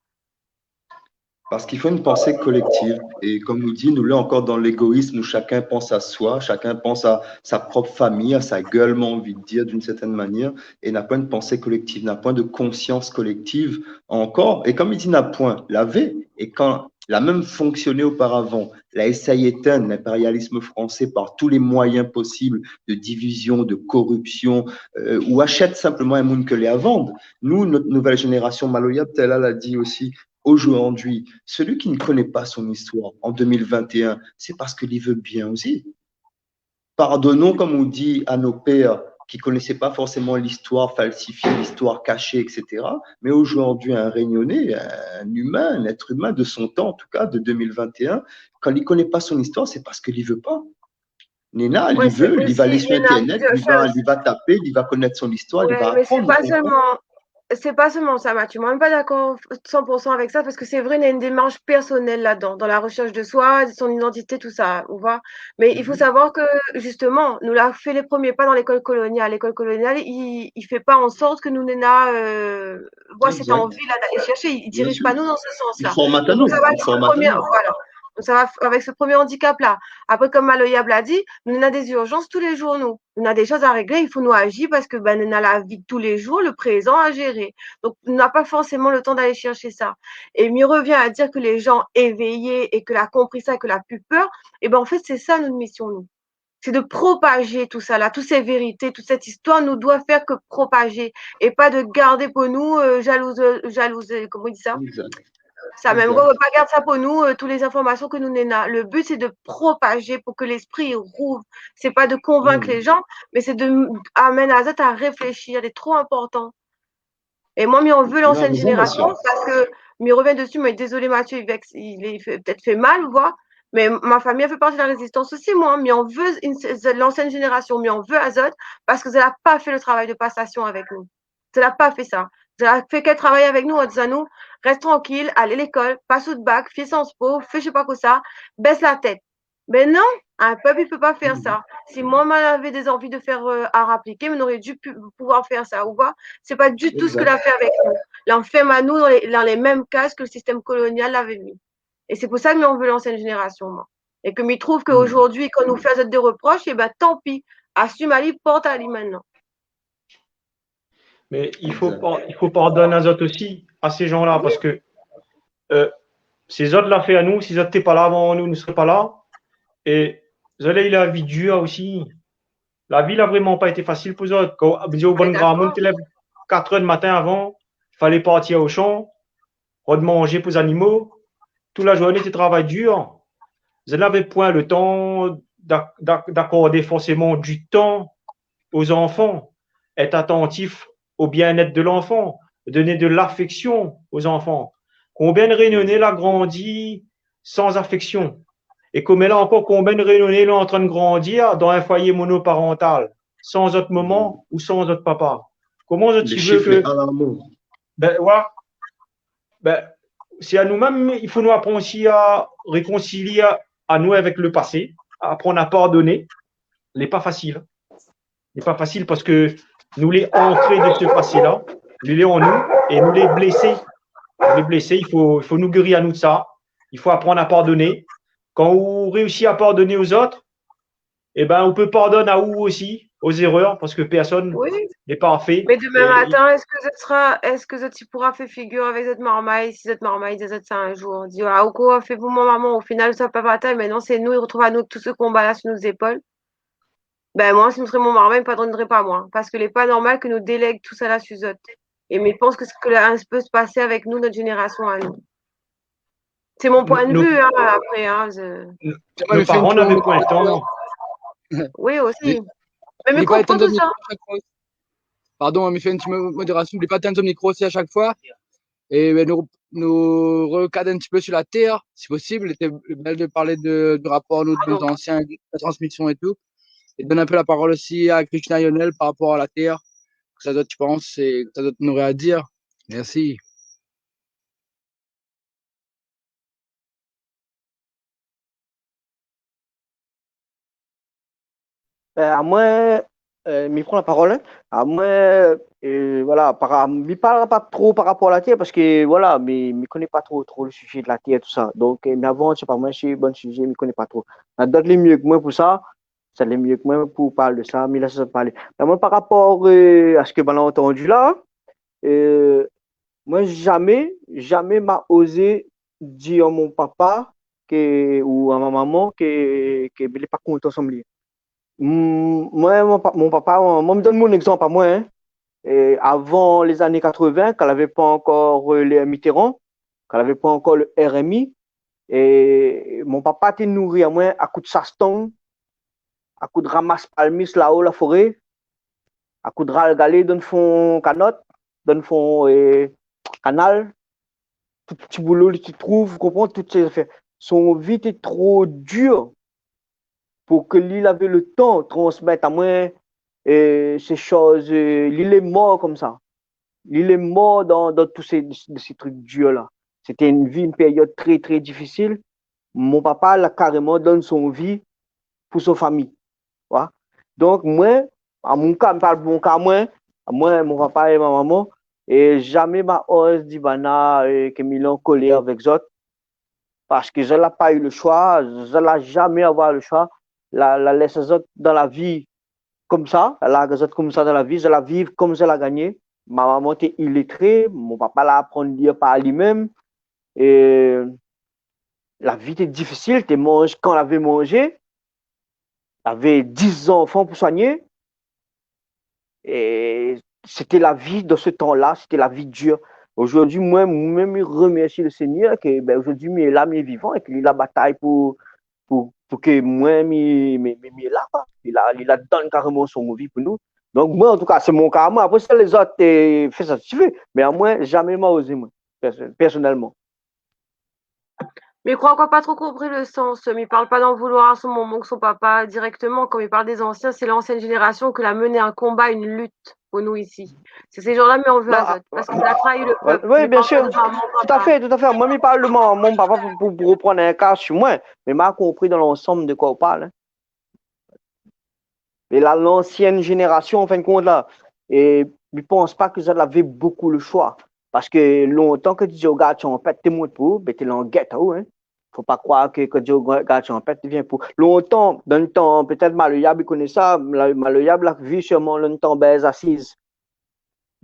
Parske i fo in pansé kolèktiv. É kom nou di, nou lé ankor dan légoism ousa shakinn i pans a soi, shakinn i pans a sa prop fami, a sa gèl, ma anvi dir, d'une certaine manière, é na poin in pansé kolèktiv, na poin in konsians kolèktiv ankor. É kom i di, na poin, lavé, é kan la mèm fonksioné oparavan, la éséy étinn linpérialism fransé par tout lé moiyin posib de divizion, de koripsion, euh, ou ashèt sinploman in moun ke lé a vann. Nou, nout nouvèl zénérasion, maloya Tella la di osi, aujourd'hui, celui qui ne connaît pas son histoire en deux mille vingt et un, c'est parce que li vé bien osi. Pardonnons, comme on dit, à nos pères qui connaissaient pas forcément l'histoire falsifiée, l'histoire cachée, et cetera. Mais aujourd'hui, un Réunionnais, un humain, un être humain de son temps, en tout cas de deux mille vingt et un, kan li koné pa son istwar, sé parske li vé pa. Néna, li vé, li va alé sur Internet, li va, li va tapé, li va konèt son istwar, li va aprann. Mé sé pa sèlman, sé pa sèlman sa, Mathieu. Moin, mi lé pa dakor san pour san avèk sa, parske sé vré, néna in démarsh pèrsonèl ladan, dan la reshèrsh de soi, de son idantité, tousa, ou voi. Mé i fo savoir ke, jisteman, nou la fé lé promié pa dan lékol kolonial. Lékol kolonial, i, i fé pa an sort ke nou néna, euh, voi, sèt anvi-la d'alé shèrshé, i diriz pa nou dan se sans-la. Donk, sa va avèk se promié, voilà. Donk, sa va avèk se promié andikap-la. Apré, kom maloya la di, nou néna dé zirjans tou lé zour, nou. Nou néna dé shoz a réglé, i fo nou aji parske, bin, nou néna la vi de tou lé zour, le prézan a zéré. Donk, nou néna pa forséman le tan d'alé shèrshé sa. É mi revien a dir ke lé jan évéyé é ke la konpri sa, ke la pi pèr, é bin, an fèt, sé sa nout mision, nou. Sé de propajé tousa la, tout sé vérité, tout sèt istwar, nou doi fèr ke propajé é pa de gardé pou nou, euh, jalouz, euh, jalouz, euh, koman i di sa ? Sa mèm, oué, pa gard sa pou nou, euh, tout lé zinformasion ke nou néna. Le but, sé de propajé pou ke léspri i rouv. Sé pa de konvink lé jan, mé sé de m-, amenn azot a réfléshir. Lé tro inportan. É moin, mi an vé lansien zénérasion, parske mi revien desi, mé dézolé, Mathieu, i vèks, i, i fé, pétèt fé mal, ou voi, mé ma fami la fé parti de la rézistans osi, moin. Mi an vé in, lansien zénérasion, mi an vé azot, parske zot la pa fé le travay de pasasion avèk nou. Zot la pa fé sa. Zot la fé kèl travay avèk nou, an di anou, rès trankil, alé lékol, pas out bak, fé Sciences Po, fé mi sé pa kosa, bès la tèt. Bin non, in pèp, i pé pa fèr sa. Si moin, moin lavé dé zanvi de fèr, euh, ar apliké, mi noré di pu-, pouvoir fèr sa, ou voi. Sé pa ditou sak la fé avèk nou. La anferm anou dan lé, dan lé mèm kaz ke le sistèm kolonial lavé mi. É sé pou sa ke mi an vé lansien zénérasion, moin. É ke mi trouv ke zordi, kan nou fé azot dé reprosh, é bin, tanpi, asim ali, port ali mintnan. Mé i fo par-, i fo pardone azot osi, a sé jan-la, parske, euh, sé zot la fé anou, si zot té pa la avan nou, nou sré pa la. É zot la, la vi dir osi. La vi la vréman pa été fasil pou zot. Kan, mi di, bann gramoun té lèv katrèr di matin avan, falé parti o shan, rod manzé pou zanimo, tout la zourné té travay dir. Zot navé poin le tan d'ak-, d'ak-, d'akordé forséman di tan o zanfan, èt atantif o bien-èt de lanfan, doné de lafèksion o zanfan. Konbien Rényoné la grandi san afèksion ? É koméla ankor, konbien Rényoné lé antrin grandir dan in foiyé monoparantal, san zot momon ou san zot papa ? Koman zot i vé ke... Bin, oué. Bin, sé anou mèm, i fo nou aprann osi a rékonsilié anou avèk le pasé, aprann a pardoné. Lé pa fasil. Lé pa fasil parske nou lé ankré de se pasé-la. Li lé an nou é nou lé blésé. Nou lé blésé, i fo, i fo nou géri anou de sa. I fo aprann a pardoné. Kan ou réisi a pardoné ozot, é bin, ou pé pardone aou osi, o zérèr, parske pèrsone lé parfé. Mé demin matin, èske zot sra, èske zot i poura fé figir avèk zot marmay, si zot marmay i di azot sa in zour, di, ah, ou koi, fé pou moin, momon, o final, sa pa batay, mintnan, sé nou, i retrouv anou tout se konba-la sur nout zépol. Bin, moin, si mi sré mon marmay, mi pardonré pa moin, parske lé pa normal ke nou délèg tousala sur zot. É mi pans ke sak la in pé pasé avèk nou, nout zénérasion anou. Sé mon poin de vi, in, apré, in, je... Nout paran navé poin le tan. Oui, osi. Mé mi konpran tousa. Pardon, mi fé in ti mo-, modérasion, oubli pa étinn son mikro osi a shak foi. É, bin, nou, nou rekad in ti pé sur la tèr, si posib. Lété bèl de parl de, du rapor nou, de nout ansien, la transmision é tout. É donn in pé la parol osi a Krishna Lionel par rapor a la tèr. Kosa zot i pans, é kosa zot noré a dir. Mèrsi. Bin, amoin, euh, mi pran la parol, in. Amoin, euh, voilà, par, mi parl pa tro par rapor la tèr, parske, voilà, mi, mi koné pa tro, tro le sijé de la tèr, tousa. Donk, euh, mi avans pa moin, sé bann sijé, mi koné pa tro. Na dot lé myé ke moin pou sa, sa lé myé ke moin pou parl de sa, mi lès azot parlé. Mé moin, par rapor, euh, a sak banna la antandi la, euh, moin, zamé, zamé ma ozé dir a mon papa ke, ou a ma momon ke, ke mi lé pa kontan ansanm li. Mm, moin, mon pa-, mon papa, moin, moin, mi donn mon égzanp amoin, in. É avan lé zané katrovin, kan lavé pa ankor, euh, le Mitterrand, kan lavé pa ankor le R M I, é mon papa té nouri amoin a kou de sastang, a kou de ramas palmis laò la foré, a kou de ral galé dann fon kanot, dann fon, euh, kanal, tout ti boulo li té trouv, ou konpran, tout sé zafèr. Son vi té tro dir pou ke li lavé le tan transmèt amoin, euh, sé shoz, euh, li lé mor konmsa. Li lé mor dan, dan tout sé, sé trik dir la. Sété in vi, in périod trè, trè difisil. Mon papa la karéman donn son vi pou son fami. Wa. Donk, moin, a mon ka, mi parl pou mon ka, moin, amoin, mon papa é ma momon, é zamé ma oz dir banna, euh, ke mi lé an kolèr avèk zot, parske zot la pa u le shoi, zot la zamé avoir le shoi, la, la lès azot dan la vi konmsa, la larg azot konmsa dan la vi, zot la viv konm zot la gagné. Ma momon té ilétré, mon papa la aprann lir par li mèm, é la vi té difisil, té manz kan lavé manzé, lavé dis zanfan pou soigné. É sété la vi dan se tan la, sété la vi dir. Zordi, moin, moin, mi remèrsi le Sényèr ke, bin, zordi, mi lé la, mi lé vivan, é ke li la batay pou, pou, pou ke moin, mi, mi, mi, mi lé la, kwa. Li la, li la donn karéman son vi pou nou. Donk, moin, an tou ka, sé mon ka, moin. Apré, sa lézot, euh, fé sa si vé. Mé amoin, zamé ma ozé, moin, pèrs-, pèrsonèlman. Mi kroi ou la pa tro konpri le sans. Mi parl pa d'en vouloir a son momon ke son papa dirèkteman. Kan mi parl dé zansien, sé lansièn zénérasion ke la mené in konba, in lit pou nou isi. Sé sé jan-la, mi an vé azot. Parske la trayi le pèp. Oui, bien sir. Tout a fé, tout a fé. Moin, mi parl de mon, mon papa pou, pou, pou reprann in ka si moin. Mé ma konpri dan lansanm de koi ou parl, in. É la, lansièn zénérasion, an fin de kont, la, é mi pans pa ke zot lavé bokou le shoi. Parske lontan, ke ti di o gard sanpèt, té mont pou ou, bin, té langèt aou, in. Fo pa kroir ke, ke ti di o gard sanpèt, té vien pou ou. Lontan, dan le tan, pétèt Maloyab, i koné sa, la, Maloyab la vi sirman dan le tan Bèrzasiz.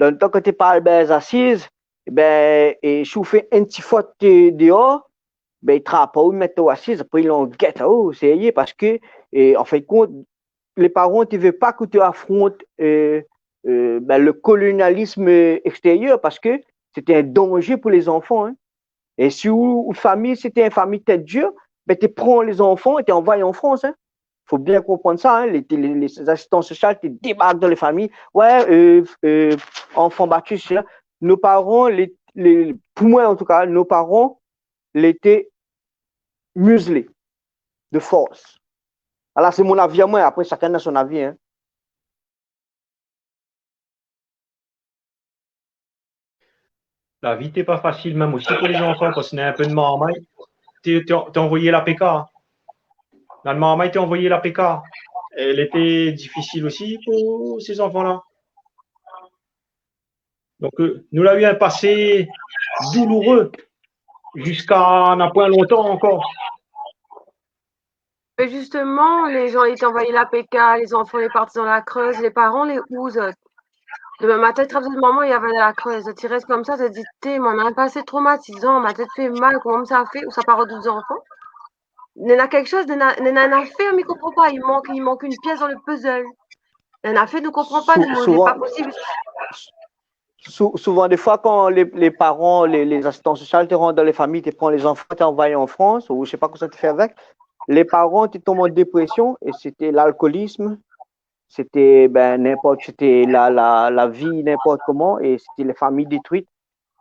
Dan le tan ke té pa al Bèrzasiz, bin, é si ou fé in ti fot, euh, déor, bin, i trap aou, i mèt aou asiz, apré, i langèt aou, sérié, parske, é, an fin de kont, lé paran té vé pa ke ou té afront, euh, euh, bin, le kolonialism, euh, ékstérièr, parske sété in danzé pou lé zanfan, in. É si ou, ou fami, sété in fami tèt dir, bin, té pran lé zanfan é té anvoy an Frans, in. Fo bien konprann sa, in. Lé, lé, lé, lé asistan sosial té débark dan lé fami. Wé, euh, euh, anfan bati, sé sa. Nos paran, lé, lé, pou moin, an tou ka, nos paran, lété muzlé de fors. Ala, sé mon avi amoin, apré, shakinn na son avi, in. La vi té pa fasil, mèm osi pou lé zanfan, parske na in pé de marmay, té, té, té anvoyé la P K. La marmay té anvoyé la P K. É lété difisil osi pou sé zanfan-la. Donk, euh, nou la u in pasé doulouré ziska na poin lontan ankor. Mé zisteman, lé jan i té anvoy la P K, lé zanfan lé parti dan la Creuse, lé paran lé ousa ? Domin matin, i trap zot momon, i anvoy dan la Creuse. Zot i rès konmsa, zot i di, té, moin, in pasé tromatizan, ma tèt i fé mal, koman sa i fé, ou sa pa rod zot zanfan ? Néna kékshoz, néna, néna in afèr, mi konpran pa. I mank, i mank in piès dan le puzzle. Néna in afèr, nou konpran pa, nou, lé pa posib. Sou-, souvan, défoi, kan lé, lé paran, lé, lé asistan sosial té rant dan lé fami, té pran lé zanfan, té anvoy an Frans, ou mi sé pa kosa té fé avèk, lé paran té tonm an déprésion, é sété lalkolism, sété, bin, ninport, sété la, la, la vi ninport koman, é sété lé fami détruit.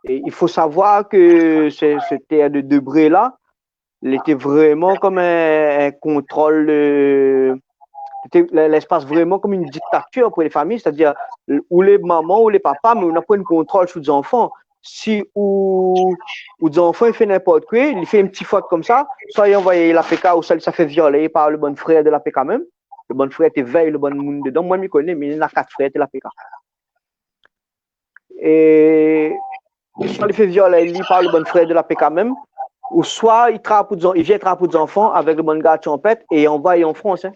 É i fo savoir ke sé, sé tèr de Debré la, lété vréman konm in, in kontrol, euh, lété, lé-, léspas vréman konm in diktatir pou lé fami, sétadir, ou lé momon, ou lé papa, mé ou na poin de kontrol sou zanfan. Si ou, ou zanfan i fé ninport koi, li fé in ti fot konmsa, soi i anvoy la P K, ouswa li sa fé violé par le bann frèr de la P K mèm, le bann frèr té vèy le bann moun dedan. Moin, mi koné, mi néna kat frèr té l'APK. É soi li fé viol ali par le bann frèr de l'APK mèm, ou soi li trap out zan-, li vien trap out zanfan avèk le bann gard shanpèt é li anvoy an Frans, in.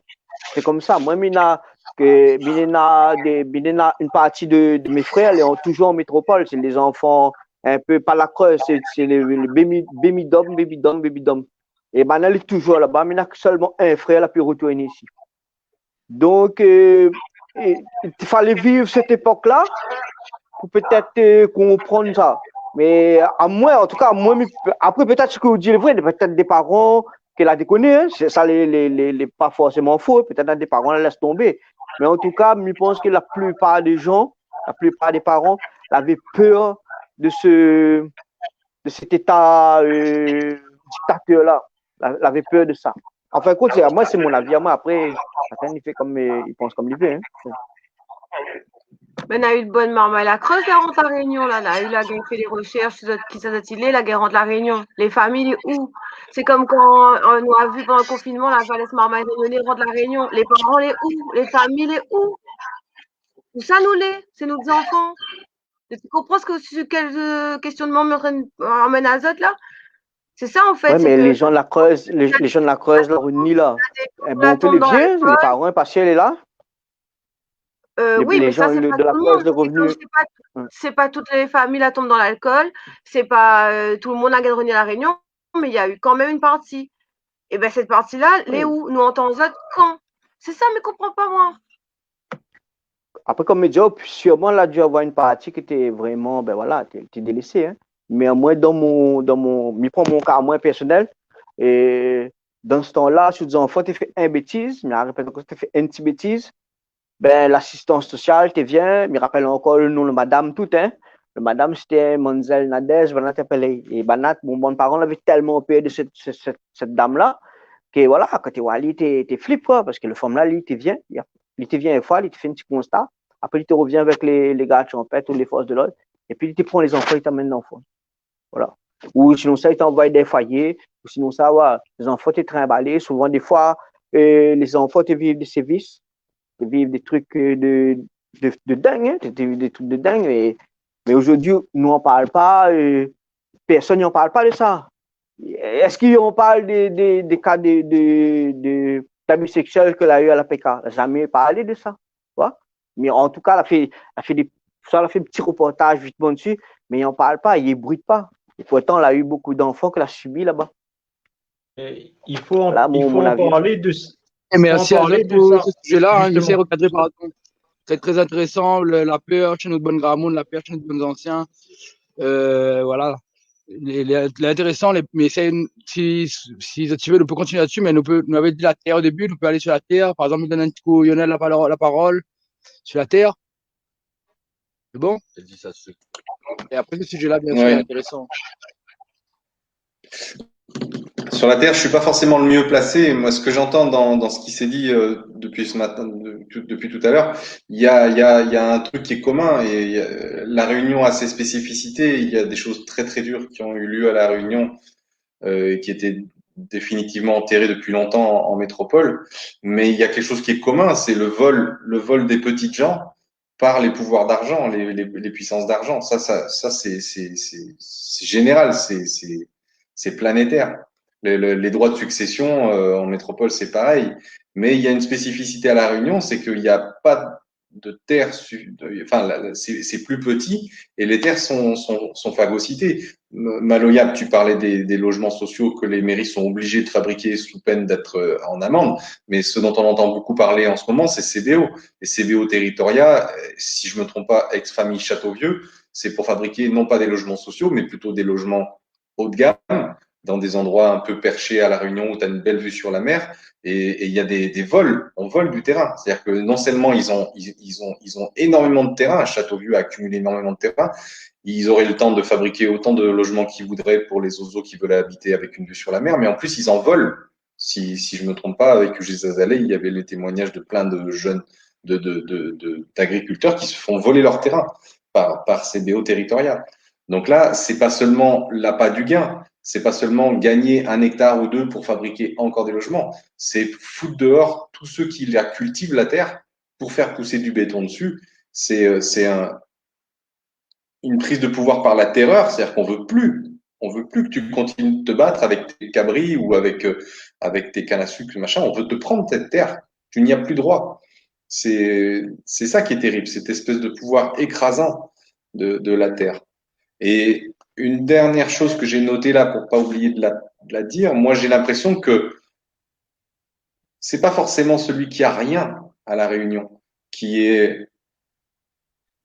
Sé konmsa. Moin, mi néna, ke, mi néna de, mi néna in parti de, de mé frèr, lé an, toujour an métropol. Sé lé zanfan in pé, pa la Creuse, sé, sé le, le Bémi-, Bémidom, Bébidom, Bébidom. É banna lé toujour laba, mi néna sèlman in frèr la pi retourné isi. Donk, euh, é, i falé viv sèt épok-la pou pétèt, euh, konprann sa. Mé amoin, an tou ka, moin, mi, apré, pétèt sak ou di lé vré, pétèt dé paran ke la dékoné, in, sé sa, lé, lé, lé, lé pa forséman fo, pétèt na dé paran la lès tonbé. Mé an tou ka, mi pans ke la plipar dé jan, la plipar dé paran, lavé pèr de se, de sèt éta, euh, diktatèr-la. La, lavé pèr de sa. Anfin, kout, sé, amoin, sé mon avi amoin. Apré, shakinn i fé konm, euh, i pans konm li vé, in. Mé na u de bann marmay la Creuse la rant La Rényon la, na u la gingn fé dé roshèrsh, zot, kisa zot i lé, la gingn rant La Rényon. Lé famiy lé ou ? Sé konm kan, euh, nou la vi pandan le konfinman, la valès marmay rényoné rant La Rényon. Lé paran lé ou ? Lé famiy lé ou ? Ousa nou lé ? Sé nout zanfan. Ou konpran sak, su kèl, euh, késtionnman mi antrinn amèn azot la ? Sé sa, an fèt, ouais, sé mé ke lé jan la Creuse, lé, lé jan la Creuse la revni la. Na dé, é bon, la tonm dan lé vien, lalkol. Lé paran pasé lé la. Euh, oui, mé sa, sé pa tout le moun. Lé jan de la Creuse la revni. Sé pa, sé pa tout lé famiy la tonm dan lalkol, sé pa, euh, tout le moun la gingn revni La Rényon, mé na u kan mèm in parti. É bin, sèt parti-la, lé ou ? Nou antann azot kan ? Sé sa, mi konpran pa, moin. Apré, konm mi di, sirman, la di avoir in parti ki té vréman, bin voilà, té, té délésé, in. Mé amoin, dan mon, dan mon, mi pran mon ka amoin pèrsonèl, é dan se tan-la, si out zanfan té fé in bétiz, mi répèt ankor, té fé in ti bétiz, bin, lasistans sosial té vien, mi rapèl ankor le non le madam, tout, in. Le madam, sété manmzèl Nadège, banna té apèl ali. É banna, mon bann paran lavé tèlman pèr de sèt, sèt, sèt, sèt dam-la, ke voilà, kan té oi ali, té, té flip, koi, parske le fanm-la, li té vien, li a, li té vien in foi, li té fé in ti konsta, apré li té revien avèk lé, lé gard shanpèt ou lé fors de lord, épi li té pran lé zanfan, li té amèn an Frans. Voilà. Ou sinonsa, li té anvoy dan foiyé, ou sinonsa, voilà, lé zanfan té trinbalé, souvan défoi, euh, lé zanfan té viv dé sévis, té viv dé trik, euh, de, de, de ding, in, té, té viv dé trik de ding, mé, mé zordi, nou an parl pa, euh, pèrsone i an parl pa de sa. Èske i an parl de, de, de ka de, de, de, d'abi sèksièl ke la u a l'APK ? La zamé parlé de sa. Wa ? Mé an tou ka, la fé, la fé dé, sa, la fé ti reportaj vitman dsi, mé i an parl pa, i ébrit pa. É pourtan, la u bokou d'anfan ke la sibi laba. É i fo an, i fo an parl de s-, i fo an parl de sa. Voilà mon, mon avi. É mèrsi azot pou se sijé-la, in, mi sé rokadré par kont. Sé trè intérésan, le, la pèrsh, nout bann gramoun, la pèrsh, nout bann zansien. Euh, voilà. Lé, lé, lé intérésan, lé, mé sé in, si, si, si zot i vé, nou pé kontinié la dsi, mé nou pé, nou lavé di la tèr o débi, nou pé alé su la tèr. Par égzanp, mi donn in ti kou Lionel la palo-, la parol su la tèr. Sé bon ? Li di sa tout de suit. É apré, se sijé-la, bien sir, lé intérésan. Sur la terre, je suis pas forcément le mieux placé. Moi, ce que j'entends dans, dans ce qui s'est dit, euh, depuis ce matin, de-, tout, depuis tout à l'heure, il y a, il y a, il y a un truc qui est commun et il y a, La Réunion a ses spécificités. Il y a des choses très, très dures qui ont eu lieu à La Réunion, euh, qui étaient définitivement enterrées depuis longtemps en, en métropole. Mais il y a quelque chose qui est commun, c'est le vol, le vol des petites gens par les pouvoirs d'argent, les, les, les puissances d'argent. Ça, ça, ça, c'est, c'est, c'est, c'est général, c'est, c'est, c'est planétaire. Le, le, les droits de succession, euh, en métropole, c'est pareil. Mais il y a une spécificité à La Réunion, c'est qu'il n'y a pas de terre su-, de, enfin, la, la, c'est, c'est plus petit et les terres sont, sont, sont phagocytées. M-, Maloya, tu parlais des, des logements sociaux que les mairies sont obligées de fabriquer sous peine d'être, euh, en amende, mais ce dont on entend beaucoup parler en ce moment, c'est C B O. Les C B O Territoria, euh, si je me trompe pas, ex-famille Châteauvieux, c'est pour fabriquer non pas des logements sociaux, mais plutôt des logements haut de gamme, dans des endroits un peu perchés à La Réunion où t'as une belle vue sur la mer, et, et il y a des, des vols, on vole du terrain. C'est-à-dire que non seulement ils ont, ils, ils ont, ils ont énormément de terrain, Châteauvieux a accumulé énormément de terrain, ils auraient le temps de fabriquer autant de logements qu'ils voudraient pour les oiseaux qui veulent habiter avec une vue sur la mer, mais en plus, ils en volent. Si, si je me trompe pas, avec Eugénie Azalée, il y avait les témoignages de plein de jeunes, de, de, de, de, d'agriculteurs qui se font voler leur terrain par, par C B O Territoria. Donc là, c'est pas seulement l'appât du gain, C'est pas seulement gagner un hectare ou deux pour fabriquer encore des logements, c'est foutre dehors tous ceux qui la cultivent, la terre, pour faire pousser du béton dessus. C'est, euh, c'est un, une prise de pouvoir par la terreur, c'est-à-dire qu'on veut plus, on veut plus que tu continues de te battre avec tes cabris ou avec, euh, avec tes cannes à sucre, machin. On veut te prendre cette terre. Tu n'y as plus droit. C'est, c'est ça qui est terrible, cette espèce de pouvoir écrasant de, de la terre. Et une dernière chose que j'ai notée là, pour pas oublier de la, de la dire, moi, j'ai l'impression que c'est pas forcément celui qui a rien à La Réunion qui est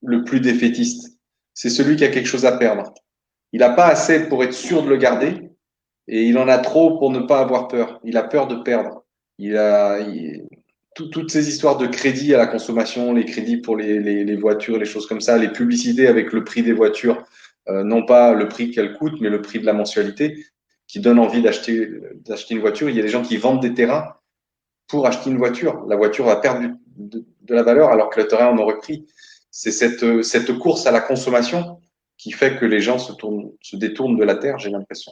le plus défaitiste. C'est celui qui a quelque chose à perdre. Il n'a pas assez pour être sûr de le garder et il en a trop pour ne pas avoir peur. Il a peur de perdre. Il a, il- tout- toutes ces histoires de crédits à la consommation, les crédits pour les, les- les voitures, les choses comme ça, les publicités avec le prix des voitures, euh, non pas le prix qu'elles coûtent, mais le prix de la mensualité, qui donne envie d'acheter, d'acheter une voiture. Il y a des gens qui vendent des terrains pour acheter une voiture. La voiture va perdre du- de, de la valeur alors que le terrain en aurait pris. C'est cette, euh, cette course à la consommation qui fait que les gens se tournent, se détournent de la terre, j'ai l'impression.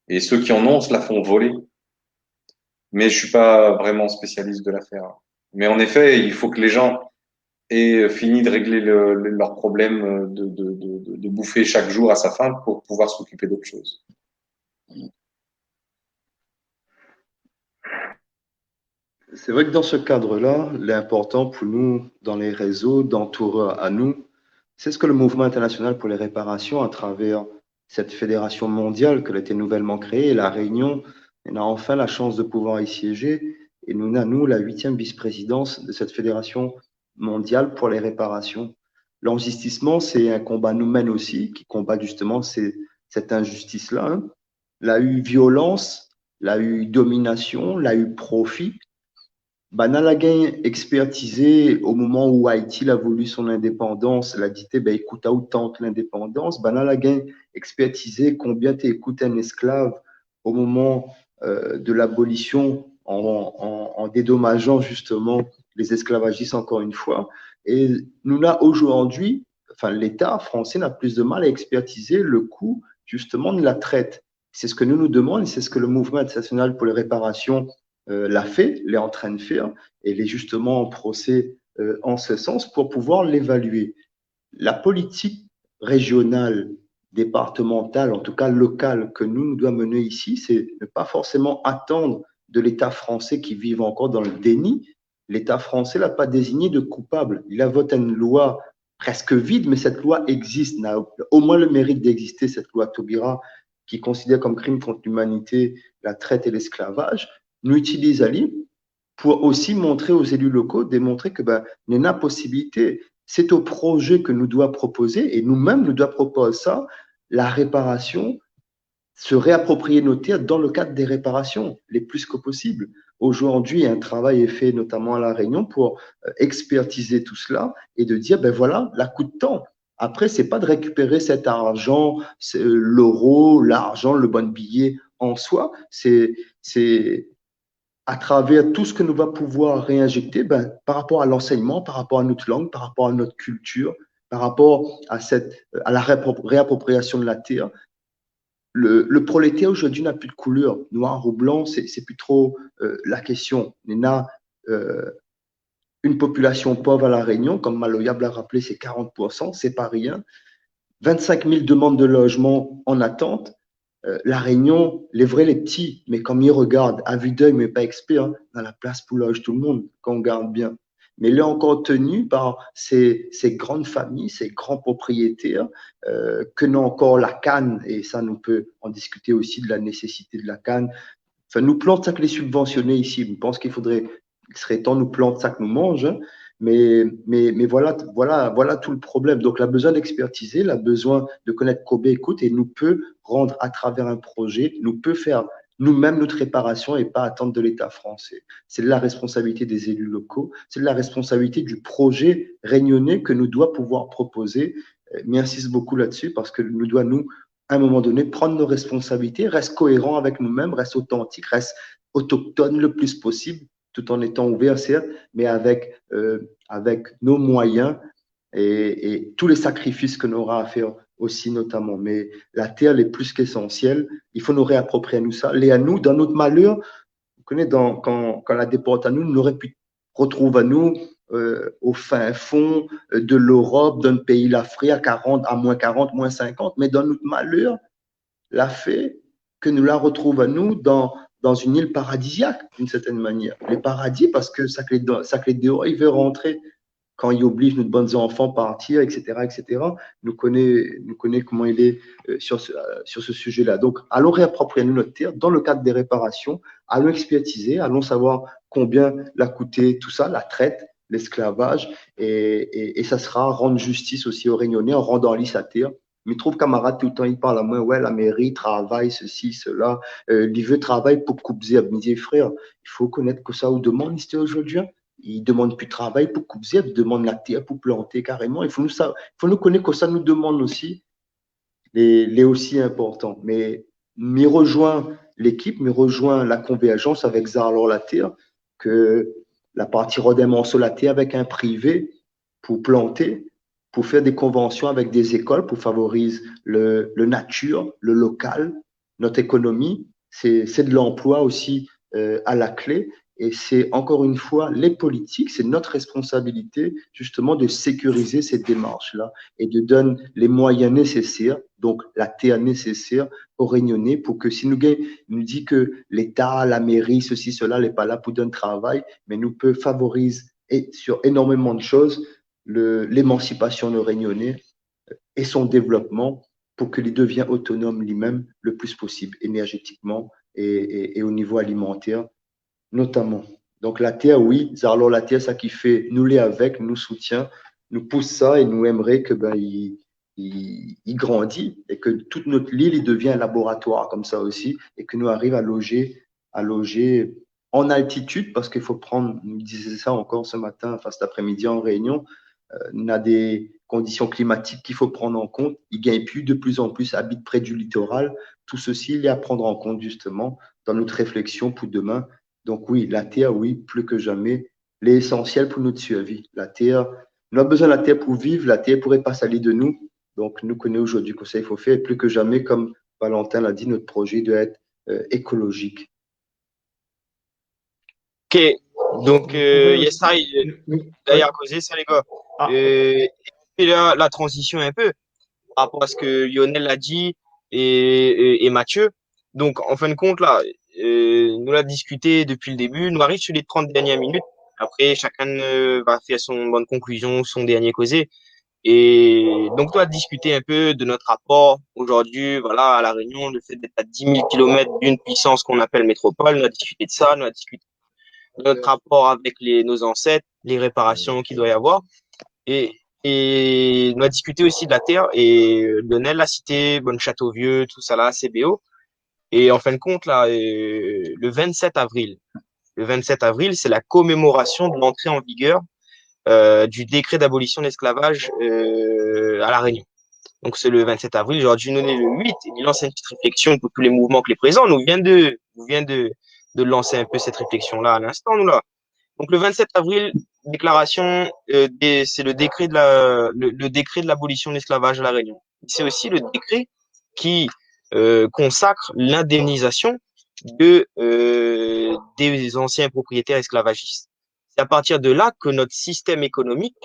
Et ceux qui en ont se la font voler. Mais je suis pas vraiment spécialiste de l'affaire. Mais en effet, il faut que les gens aient fini de régler le- le- leurs problèmes de, de- de- de- de bouffer chaque jour à sa faim pour pouvoir s'occuper d'autre chose. C'est vrai que dans ce cadre-là, l'important pour nous, dans les réseaux, d'entourer à nous, c'est ce que le Mouvement international pour les réparations, à travers cette fédération mondiale que la été nouvellement créée, La Réunion, on a enfin la chance de pouvoir y siéger, et nous, on a, nous, la huitième vice-présidence de cette fédération mondiale pour les réparations. L'investissement, c'est un combat nous-mêmes aussi, qui combat justement ces- cette injustice-là, hein. La u violans, la u dominasyon, la u profi. Banna la gingn ékspertizé o moman ou Ayiti la voulu son lindépandans, la di, bin, i kout aou tan lindépandans. Banna la gingn ékspertizé konbien té i kout in ésklav o moman, euh, de labolisyon an, an, an dédomajan zistoman lé zésklav, ankor in foi. É nou na zordi, anfin, Léta fransé na plis de mal a ékspertizé le kou zistoman de la trèt. C'est ce que nous nous demandons, c'est ce que le Mouvement international pour les réparations, euh, l'a fait, lé antrin de fèr, é lé zistoman an prosé, euh, an se sans pou pouvoir lévalué. La politik rézional, départemantal, an tou ka lokal, ke nou, nou doi mené isi, sé ne pa forséman atann de Léta fransé ki viv ankor dan le déni. Léta fransé la pa dézigné de koupab. Li la vot in loi prèsk vid, mé sèt loi égzis, na omoin le mérit d'égzisté, sèt loi Taubira, ki konsidèr kom krim kont limanité la trèt é lésklavaz. Nou itiliz ali pou osi montré o zéli loko, démontré ke, bin, néna posibilité. Sé o projé ke nou doi propozé, é nou mèm, nou doi propoz sa, la réparasyon, se réaproprié nout tèr dan le kad dé réparasion le plis ke posib. Zordi, in travay lé fé, notaman a La Rénion, pou, euh, ékspertizé tout sela é de dir, bin voila, la kout tan. Apré, sé pa de rékipéré sèt arzan, sé, euh, loro, larzan, le bann biyé an soi, sé, sé atravèr tout sak nou va pouvoir réinzékté, bin, par rapor a lansègnman, par rapor a nout lang, par rapor a nout kiltir, par rapor a sèt, euh, a la réapro-, réapropriasion de la tèr, le, le prolétèr zordi na pli de koulèr. Noir ou blan, sé, sé pli tro, euh, la késtion. Néna, euh, in popilasion pov a La Rénion, kom Maloya la rapélé, sé karant pour san, sé pa rien. Vinn-sink mil demann de lozman an atant. Euh, La Rénion, lé vré, lé pti, mé kom i rogard, a vi d'èy, mi lé pa ékspèr, in, na la plas pou loz tout le moun, kan ou gard bien. Mé lé ankor tenu par sé, sé grann famiy, sé gran propriétèr, euh, ke na ankor la kann, é sa, nou pé an diskité osi de la nésésité de la kann. Anfin, nou plant sak lé sibvansioné isi. Mi pans k'i fodré, i sré tan nou plant sak nou manz, in. Mé, mé, mé voila, voila, voila tout le problèm. Donk, la bezoin d'ékspertizé, la bezoin de konèt konbien i kout, é nou pé rann atravèr in projé, nou pé fèr nou mèm nout réparasion é pa atann de Léta fransé. Sé de la résponsabilité dé zéli loko, sé de la résponsabilité du projé rényoné ke nou doi pouvoir propozé. Euh, mi insis bokou la-dsi parske nou doi, nou, a in moman doné, prann nout résponsabilité, rès koéran avèk nou mèm, rès otantik, rès otoktone le plis posib, tout an étan ouvèr, sèrt, mé avèk, euh, avèk nout moiyin é, é tout lé sakrifis ke nou nora a fèr osi notaman. Mé la tèr lé plis k'ésansièl. I fo nou réaproprié anou sa. Lé anou, dan nout malèr, ou koné, dan, kan, kan la déport anou, nou noré pu retrouv anou, euh, o fin fon, euh, de l'Europe, dan in péi Lafrik a karant, a moin karant, moin sinkant, mé dan nout malèr, la fé ke nou la retrouv anou dan, dan in il paradiziak, d'in sèrtin manièr. Le paradi, parske sak lé dan, sak lé déor, i vé rantré. Kan i oblij nout bann zanfan partir, et cetera, et cetera. Nou koné, nou koné koman i lé, euh, sur ce, euh, sur ce sujet-là. Donk, alon réaproprié anou nout tèr dan le kad dé réparasion, alon ékspèrtizé, alon savoir konbien la kouté tousa, la trèt, lésklavaz, é, é, é sa sra rann zistis osi o Rényoné, an randan ali sa tèr. Mi trouv kamarad toultan i parl amoin, ouais, la méri, travay, sesi, sela, euh, li vé travay pou koup zèrb. Mi di, frèr, i fo konèt kosa ou demann, istèr zordi, in. I demann pu travay pou koup zèrb, i demann la tèr pou planté karéman. I fo nou sa, fo nou koné kosa nou demann osi, lé, lé osi inportan. Mé mi rezoin lékip, mi rezoin la konvèrzans avèk Zarlor la tèr, ke la parti rod in morso la tèr avèk in privé pou planté, pou fé dé konvansion avèk dé zékol, pou favoriz le, le natir, le lokal, nout ékonomi, sé, sé de lanploi osi, euh, a la klé. É sé, ankor in foi, lé politik, sé nout résponsabilité, zistoman, de sékiriz sé démarsh-la é de donn lé moiyin nésésèr, donk la tèr nésésèr o Rényoné, pou ke si nou gingn, nou di ke Léta, la méri, sesi, sela, lé pa la pou donn travay, mé nou pé favoriz, é sur énormeman de shoz, le, lémansipasion de Rényoné é son dévlopman pou ke li devien otonom li mèm le plis posib, énèrzétikman é, é, é o nivo alimantèr, notaman. Donk la tèr, oui, Zarlor la tèr, sak i fé, nou lé avèk, nou soutien, nou pous sa é nou èmré ke, bin, i, i, i grandi é ke tout nout lil, i devien in laboratoir konmsa osi é ke nou ariv a lozé, a lozé an altitid, parske i fo prann, nou dizé sa ankor se matin, anfin, sèt aprémidi an Rényon, euh, na dé kondision klimatik k'i fo prann an kont. I gingn pu de plis an plis abit pré du litoral. Tout sesi, lé a prann an kont, zistoman, dan nout réfléksion pou demin. Donk oui, la tèr, oui, plis ke zamé, lé ésansièl pou nout sirvi. La tèr, nou na bezoin la tèr pou viv, la tèr pouré pa sali de nou. Donk nou koné zordi kosa i fo fé, plis ke zamé, konm Valentin la di, nout prozé i doi èt, euh, ékolozik. Ok, donk, euh, yes, I, euh, dayèr, kozé sa, lé gars. Ah. Euh, é la, la tranzision in pé par rapor a sak Lionel la di é, é, é Mathieu. Donk, an fin de kont, la, euh, nou la diskité dopi le débu, nou ariv sur lé trant dernièr minit. Apré, shakinn, euh, va fé son bann konklizion, son dernié kozé. É donk, nou la diskité in pé de nout rapor zordi, voilà, a La Rényon, le fé d'èt a dis mil kilomèt d'in puisans k'on apèl métropol. Nou la diskité de sa, nou la diskité de nout rapor avèk lé, nout zansèt, lé réparasion k'i doi avoir. É, é nou la diskité osi de la tèr, é, euh, Lionel la sité, bon, Châteauvieux, tousala, C B O. É an fin de kont, la, euh, le vingt-sept avril, le vingt-sept avril, sé la komémorasion de l'entrée en vigueur, euh, du décret d'abolition de l'esclavage, euh, à La Réunion. Donk sé le vingt-sept avril, zordi nou lé le huit, é mi lans in ti réfléksion pou tout lé mouvman k'i lé prézan. Nou vien de, nou vien de, de lans in pé sèt réfléksion-la a linstan, nou la. Donk le vingt-sept avril, déklarasion, euh, dé-, sé le décret de la, le, le décret de l'abolition de l'esclavage à La Réunion. Sé osi le décret qui, euh, consacre l'indemnisation de, euh, des anciens propriétaires esclavagistes. C'est à partir de là que notre système économique,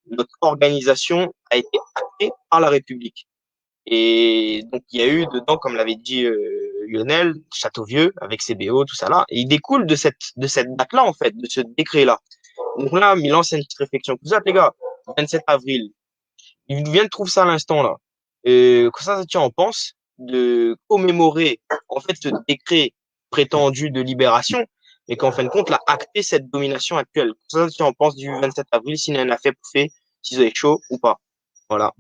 notre organisation a été actée par la République. Et donc, il y a eu dedans, comme l'avait dit, euh, Lionel, Châteauvieux, avec C B O, tousala. Et il découle de cette, de cette date-là, en fait, de ce décret-là. Donk la, mi lans in ti réfléksion pou zot, lé gars. Vingt-sept avril. I vien trouv sa a linstan, la. Euh, kosa zot i pans de komémoré, an fèt, se dékré prétandi de libérasion, mé k'an fin de kont, la akté sèt dominasion aktièl. Kosa zot i pans du vingt-sept avril, si néna in afèr pou fé, si zot lé sho ou pa. Voilà.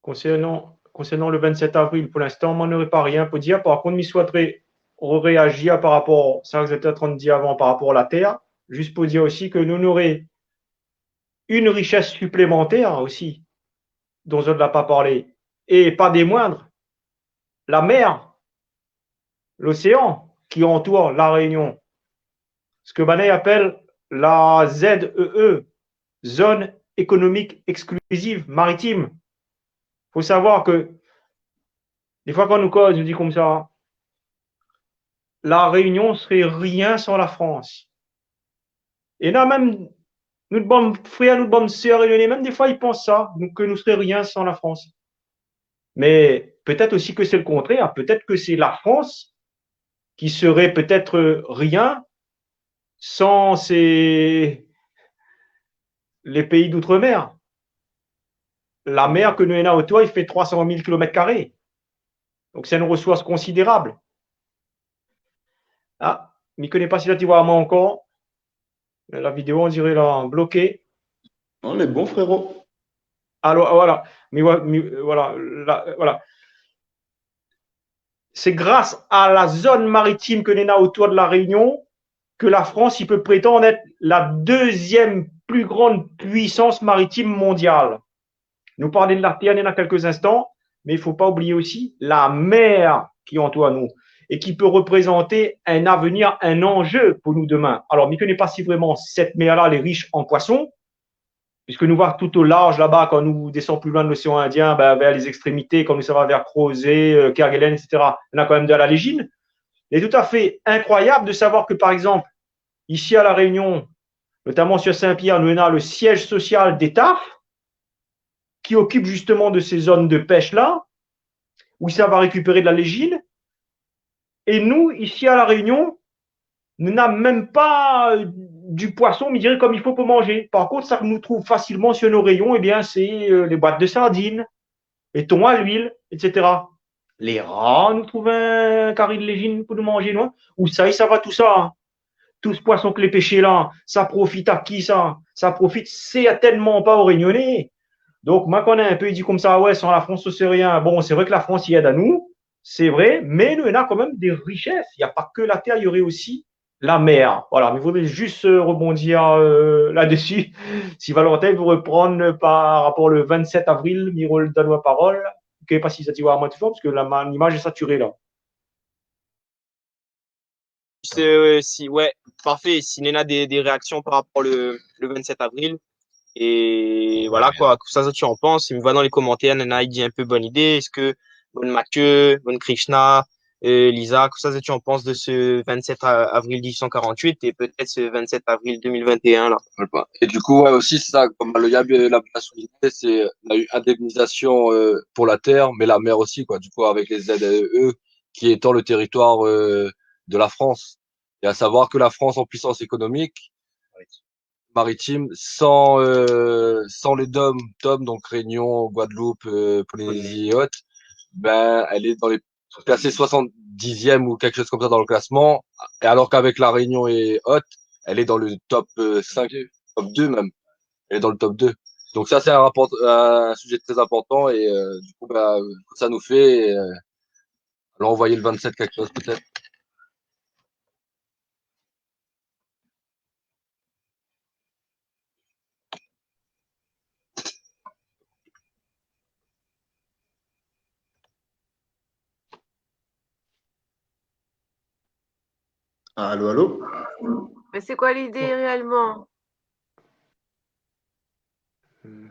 Konsèrnan, konsèrnan le vingt-sept avril, pou linstan, moin noré pa rien pou dir. Par kont, mi souétré réazir par rapor a sak zot té antrin dir avan, par rapor a la tèr, zis pou dir osi ke nou noré in richès siplémantèr osi, dont zot la pa parlé, é pa dé moindr, la mèr, loséan ki antour La Rényon, sak banna i apèl la Z E E, Zone Économique Exclusive Maritime. Fo savoir ke défoi, kan nou koz, nou di konmsa, La Rényon sré rien san la Frans. É na mèm nout bann frèr, nout bann sèr rényoné, mèm défoi, i pans sa, donk ke nou sré rien san la Frans. Mé pétèt osi ke sé le kontrèr, pétèt ke sé la Frans ki sré pétèt rien san sé, lé péi d'outre-mer. La mèr ke nou néna otour, i fé troi san mil kilomèt karé. Donk sé in resours konsidérab. Ah, mi koné pa si la ti voi amoin ankor. La vidéo, on diré, la bloké. Non, lé bon, frérot. Alor, voilà. Mi voi, mi, voilà, la, voilà. Sé gras a la zone maritime ke néna otour de La Rényon ke la Frans i pé prétann èt la dezièm pli gran puisans maritime mondial. Nou parl de la tèr néna kèlk instan, mé i fo pa oublié osi la mèr ki antour anou é ki pé reprézanté in avenir, in anjé pou nou domin. Alor, mi koné pa si vréman sèt mèr-la lé rish an poison, piske nou voi tout o larz laba, kan nou désann pli loin de l'oséan Indien, bin, vèr lé zékstrémité, kan nou sava vèr Crozet, euh, Kerguelen, et cetera, néna kan mèm de la léjine. Lé toutafé inkroyab de savoir ke, par égzanp, isi a La Rényon, notaman sur Saint-Pierre, nou néna le sièj sosial d'Étaf, ki okip zistoman de sé zone de pèsh la, ousa i sava rékipéré de la léjine. É nou, isi a La Rényon, nou néna mèm pa, euh, du poison, mi diré, konm i fo pou manzé. Par kont, sak nou trouv fasilman sur nout réyon, ébin, sé, euh, lé boit de sardine, lé ton a luil, et cetera. Lé rar nou trouv in kari de léjine pou nou manzé, non ? Ousa i sava tousa, in ? Tout poison ke lé péshé la, sa profit a ki sa ? Sa profit sèrtènman pa o Rényoné. Donk, moin, kan in pé i di konmsa, « Wé, san la Frans, sé rien. » Bon, sé vré ke la Frans i èd anou, sé vré, mé nou néna kan mèm dé rishès. Na pa ke la tèr, na osi la mèr. Voilà, mi voudré zis, euh, rebondir, euh, la-dsi. Si Valentin i vé reprann par rapor le vingt-sept avril, mi redonn la parol. Ke pa si sa ti voi amoin toujour, piske la ma-, limaz lé satiré la. Sé, euh, si, wé, parfé. Si néna dé, dé réaksion par rapor le, le vingt-sept avril, é voilà, koi, kosa zot i anpans, mi voi dan lé komantèr, néna i di in pé bonn idé. Èske bonn Mathieu, bonn Krishna, euh, Lisa, kosa zot i anpans de se vingt-sept a-, avril dix-huit cent quarante-huit é pétèt se vingt-sept avril deux mille vingt et un la ? Voilà. É du kou, wé, osi, sé sa, konm le gars, euh, la, la souligné, sé, na u indemnizasion, euh, pou la tèr, mé la mèr osi, koi, du kou, avèk lé Z E E, ki étan le téritoir, euh, de la Frans. É a savoir ke la Frans, an puisans ékonomik, maritime, san, euh, san lé dom-tom, donk Rényon, Gwadloup, euh, Polinézi é ot, bin, èl lé dan lé, klasé soixante-dixième ou kèk shoz konmsa dan le klasman, é alor k'avèk La Rényon é ot, èl lé dan le top, euh, cinq, top deux mèm. Èl lé dan le top deux. Donk sa, sé in rapor, in sujé trè inportan é, euh, du kou, bin, kosa nou fé, euh, alon anvoy le vingt-sept kèk shoz pétèt. Allô, allô ? Mé sé koi lidé réèlman ? Hmm.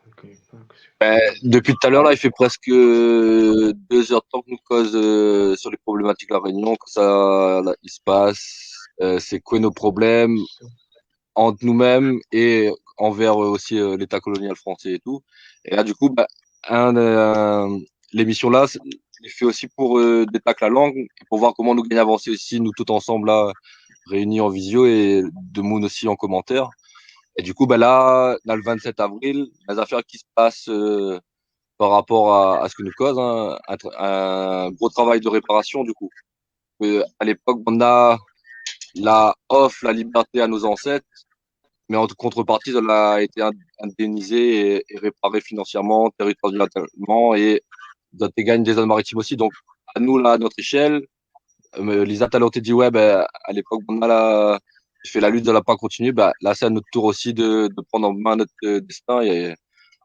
Ok, donc, c'est... Bin, dopi talèr la, i fé prèsk, euh, dé zèr d'tan ke nou koz, euh, sur lé problématik La Rényon, kosa la, i spas, euh, sé koi nout problèm ant nou mèm é anvèr, euh, osi, euh, l'État kolonial fransé é tou. É la, du kou, bin, in, euh, lémision la, sé, lé fé osi pou, euh, détak la lang é pou voir koman nou gingn avansé osi, nou tout ansanm la, réini an vizio é demoun osi an komantèr. É du kou, bin la, la, le vingt-sept avril, lé zafèr ki spas, euh, par rapor a, a sak nou koz, in, in tr-, in gro travay de réparasion, du kou. Euh, a lépok, banna la ofèr la libèrté a nout zansèt, mé an kontreparti, zot la été in-, indemnizé é, é réparé finansièrman, téritoirman, é zot té gingn dé zone maritime osi. Donk, anou, la, a nout éshèl, euh, Lisa, talèr, té di, wé, bin, a lépok, banna la, la fé la lit, zot la pa kontinié, bin, la, sé a nout tour osi de, de prann an min nout, euh, dèstin é,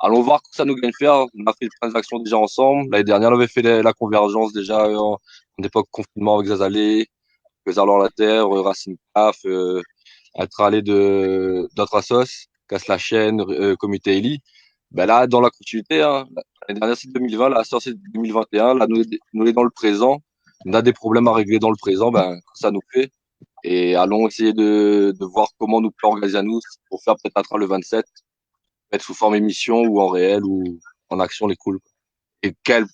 alon voir kosa nou gingn fèr. Nou la fé plin d'aksion déza ansanm. Lané dèrnièr, nou lavé fé la, la konvèrzans déza, euh, an, an épok konfinman avèk Zazalé. Krézalor la Tèr, euh, Racine Caf, euh, intralé de, d'ot asos, Kas la Shèn, euh, Komité Éli. Bin la, dan la kontinuité, hein, lané dèrnièr, sé deux mille vingt, la, sa, sé deux mille vingt et un. La, nou, nou lé dan le prézan. Nou na dé problèm a réglé dan le prézan, bin, sa nou fé. É alon éséyé de, de voir koman nou pé organiz anou pou fé pétèt in tra le vingt-sept, mèt sou form émisyon ou an réèl ou an aksyon, lé koul. É kèl,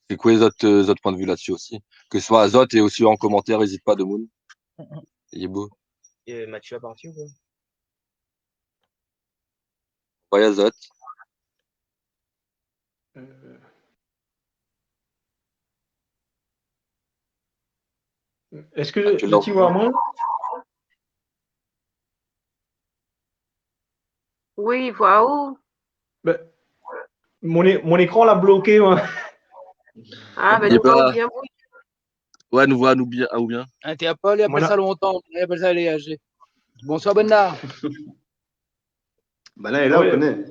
sé koué zot, euh, zot poin de vi la-dsi osi ? Ke soi azot é osi an komantèr, ézit pa, demoun. Lé bo. Euh, Mathieu a parti ou koi ? Voyé azot. Euh, èske Mathieu, li ti voi amoin ? Oui, i voi aou ? Bin, mon é-, mon ékran la bloké, moin. Ah, bin, nou voi aou bien, oui. Ouais, nou voi anou bien, aou bien. Interpol, i apèl sa lontan, i apèl sa lé A G. Bonsoir, Bernard. Bin la, lé la, ouais.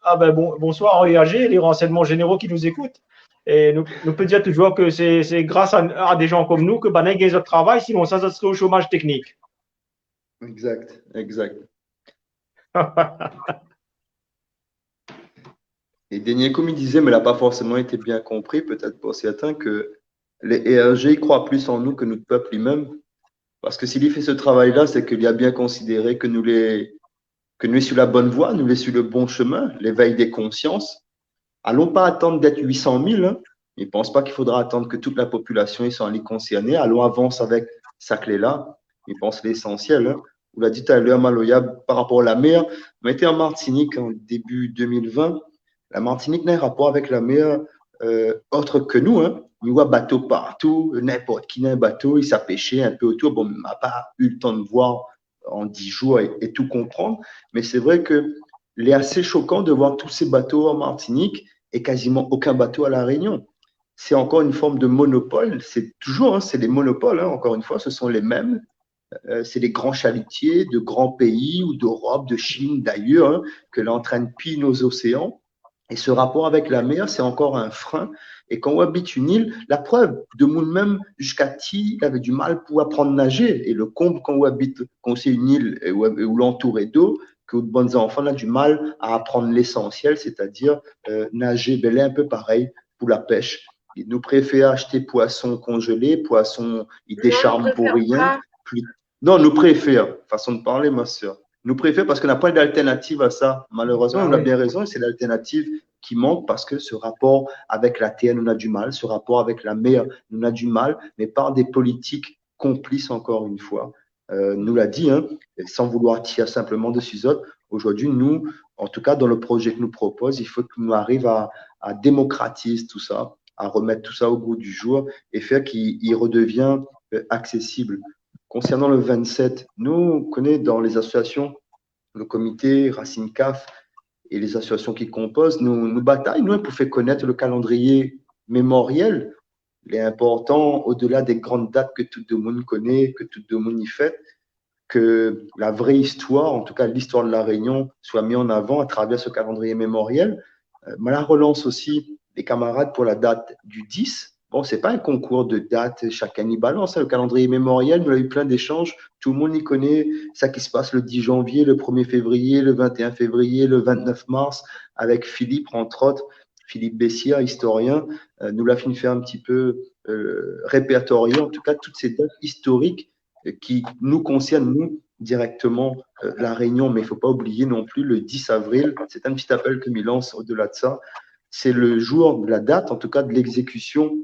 Ah bin, bon, bonsoir, lé A G, les renseignements généraux qui nous écoutent. É nou, nou pé dir toujour ke sé, sé gras a, a dé jan konm nou ke banna i gingn zot travay, sinon sa, sa sré o shomaz teknik. Exact, exact. É dèrnié kou mi dizé, mé la pa forséman été bien konpri, pétèt pou sèrtin, ke lé A G i kroi plis an nou ke nout pèp li mèm. Parske si li fé se travay-la, sé ke li la bien konsidéré ke nou lé, ke nou lé su la bone voi, nou lé su le bon shomin, lévèy dé konsians. Alon pa atann d'èt uit san mil, hein. Mi pans pa k'i fodra atann ke tout la popilasion i soi ali konsèrné. Alon avans avèk sak lé la. Mi pans lésansièl, hein. Ou la di talèr, Maloya, par rapor la mèr, moin lété an Martinik an débu deux mille vingt. La Martinik na in rapor avèk la mèr, euh, ot ke nou, hein. Nou voi bato partou, ninport ki na in bato, i sa pèsh in pé otour. Bon, ma pa u le tan de voir an dis jour é, é tou konprann. Mé sé vré ke lé asé shokan de voir tout sé bato an Martinik é kaziman okin bato a La Rényon. Sé ankor in form de monopol, sé toujour, hein, sé dé monopol, hein, ankor in foi, se son lé mèm. Euh, sé dé gran shalitié de gran péi ou d'Europe, de Chine, d'ayèr, hein, ke lé antrinn piy nos oséan. É se rapor avèk la mèr, sé ankor in frin. É kan ou abit in il, la prèv, demoun mèm, ziska ti, lavé du mal pou aprann nazé. É le konb, kan ou abit, kan ou sé in il, é ou, é ou lé antouré d'lo, ke out bann zanfan na du mal a aprann lésansièl, sétadir, euh, nazé. Bin, lé in pé parèy pou la pèsh. É nou préfèr ashté poison konzélé, poison i désharn pou rien, pli- Non, nou préfèr, fason de parlé, ma sèr. Nou préfèr parske na poin d'altèrnativ a sa. Malérèzman, ou na bien rézon, sé l'altèrnativ ki mank parske se rapor avèk la tèr, nou na du mal, se rapor avèk la mèr, nou na du mal, mé par dé politik konplis, ankor in foi. Euh, nou la di, hein, é san vouloir tir sinpleman desi zot, zordi, nou, an tou ka, dan le prozé ke nou propoz, i fo ke nou ariv a, a démokratiz tousa, a remèt tousa o gou du jour é fèr k'i, i redevien, euh, aksésib. Konsèrnan le vingt-sept, nou, koné dan lé asosiasion, le komité, Racine Caf é lé asosiasion ki konpoz, nou, nou batay, nou, pou fé konèt le kalandriyé mémorièl. Lé inportan, odela dé gran dat ke tout demoun koné, ke tout demoun i fèt, ke la vré istoir, an tou ka listoir de La Rényon, soi mi an avan a travèr se kalandriyé mémorièl. Euh, ma la relans osi lé kamarad pou la dat du dis. Bon, sé pa in konkour de dat, shakinn i balans, hein. Le kalandriyé mémorièl, nou la u plin d'éshanj. Tout le moun i koné sak i se pas le dis janvié, le premié févrié, le vingt et un février, le vingt-neuf mars, avèk Philippe, entre autres, Philippe Bessière, istorien. Euh, nou la fine fé in ti pé, euh, répèrtorié, an tou ka, tout sé dat istorik ki nou konsèrn, nou, dirèkteman, euh, La Rényon. Mé i fo pa oublié non pli, le dis avril, sé in ti apèl ke mi lans odela de sa, sé le jour de la dat, an tou ka, de l'exécution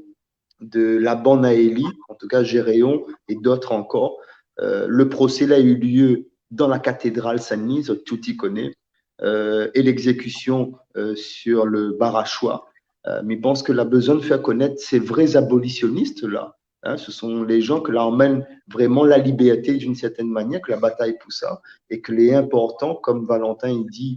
de Laban Naëly, an tou ka Géréon é d'ot ankor. Euh, le prosé la u lieu dan la katédral Sin-Dni, zot tout i koné, euh, é l'exécution, euh, sur le Barachois. Euh, mi pans ke la bezoin de fèr konèt sé vré abolisionis la, hein, se son lé jan ke la amèn vréman la libèrté d'une certaine manière, ke la batay pou sa, é ke lé inportan, konm Valentin i di,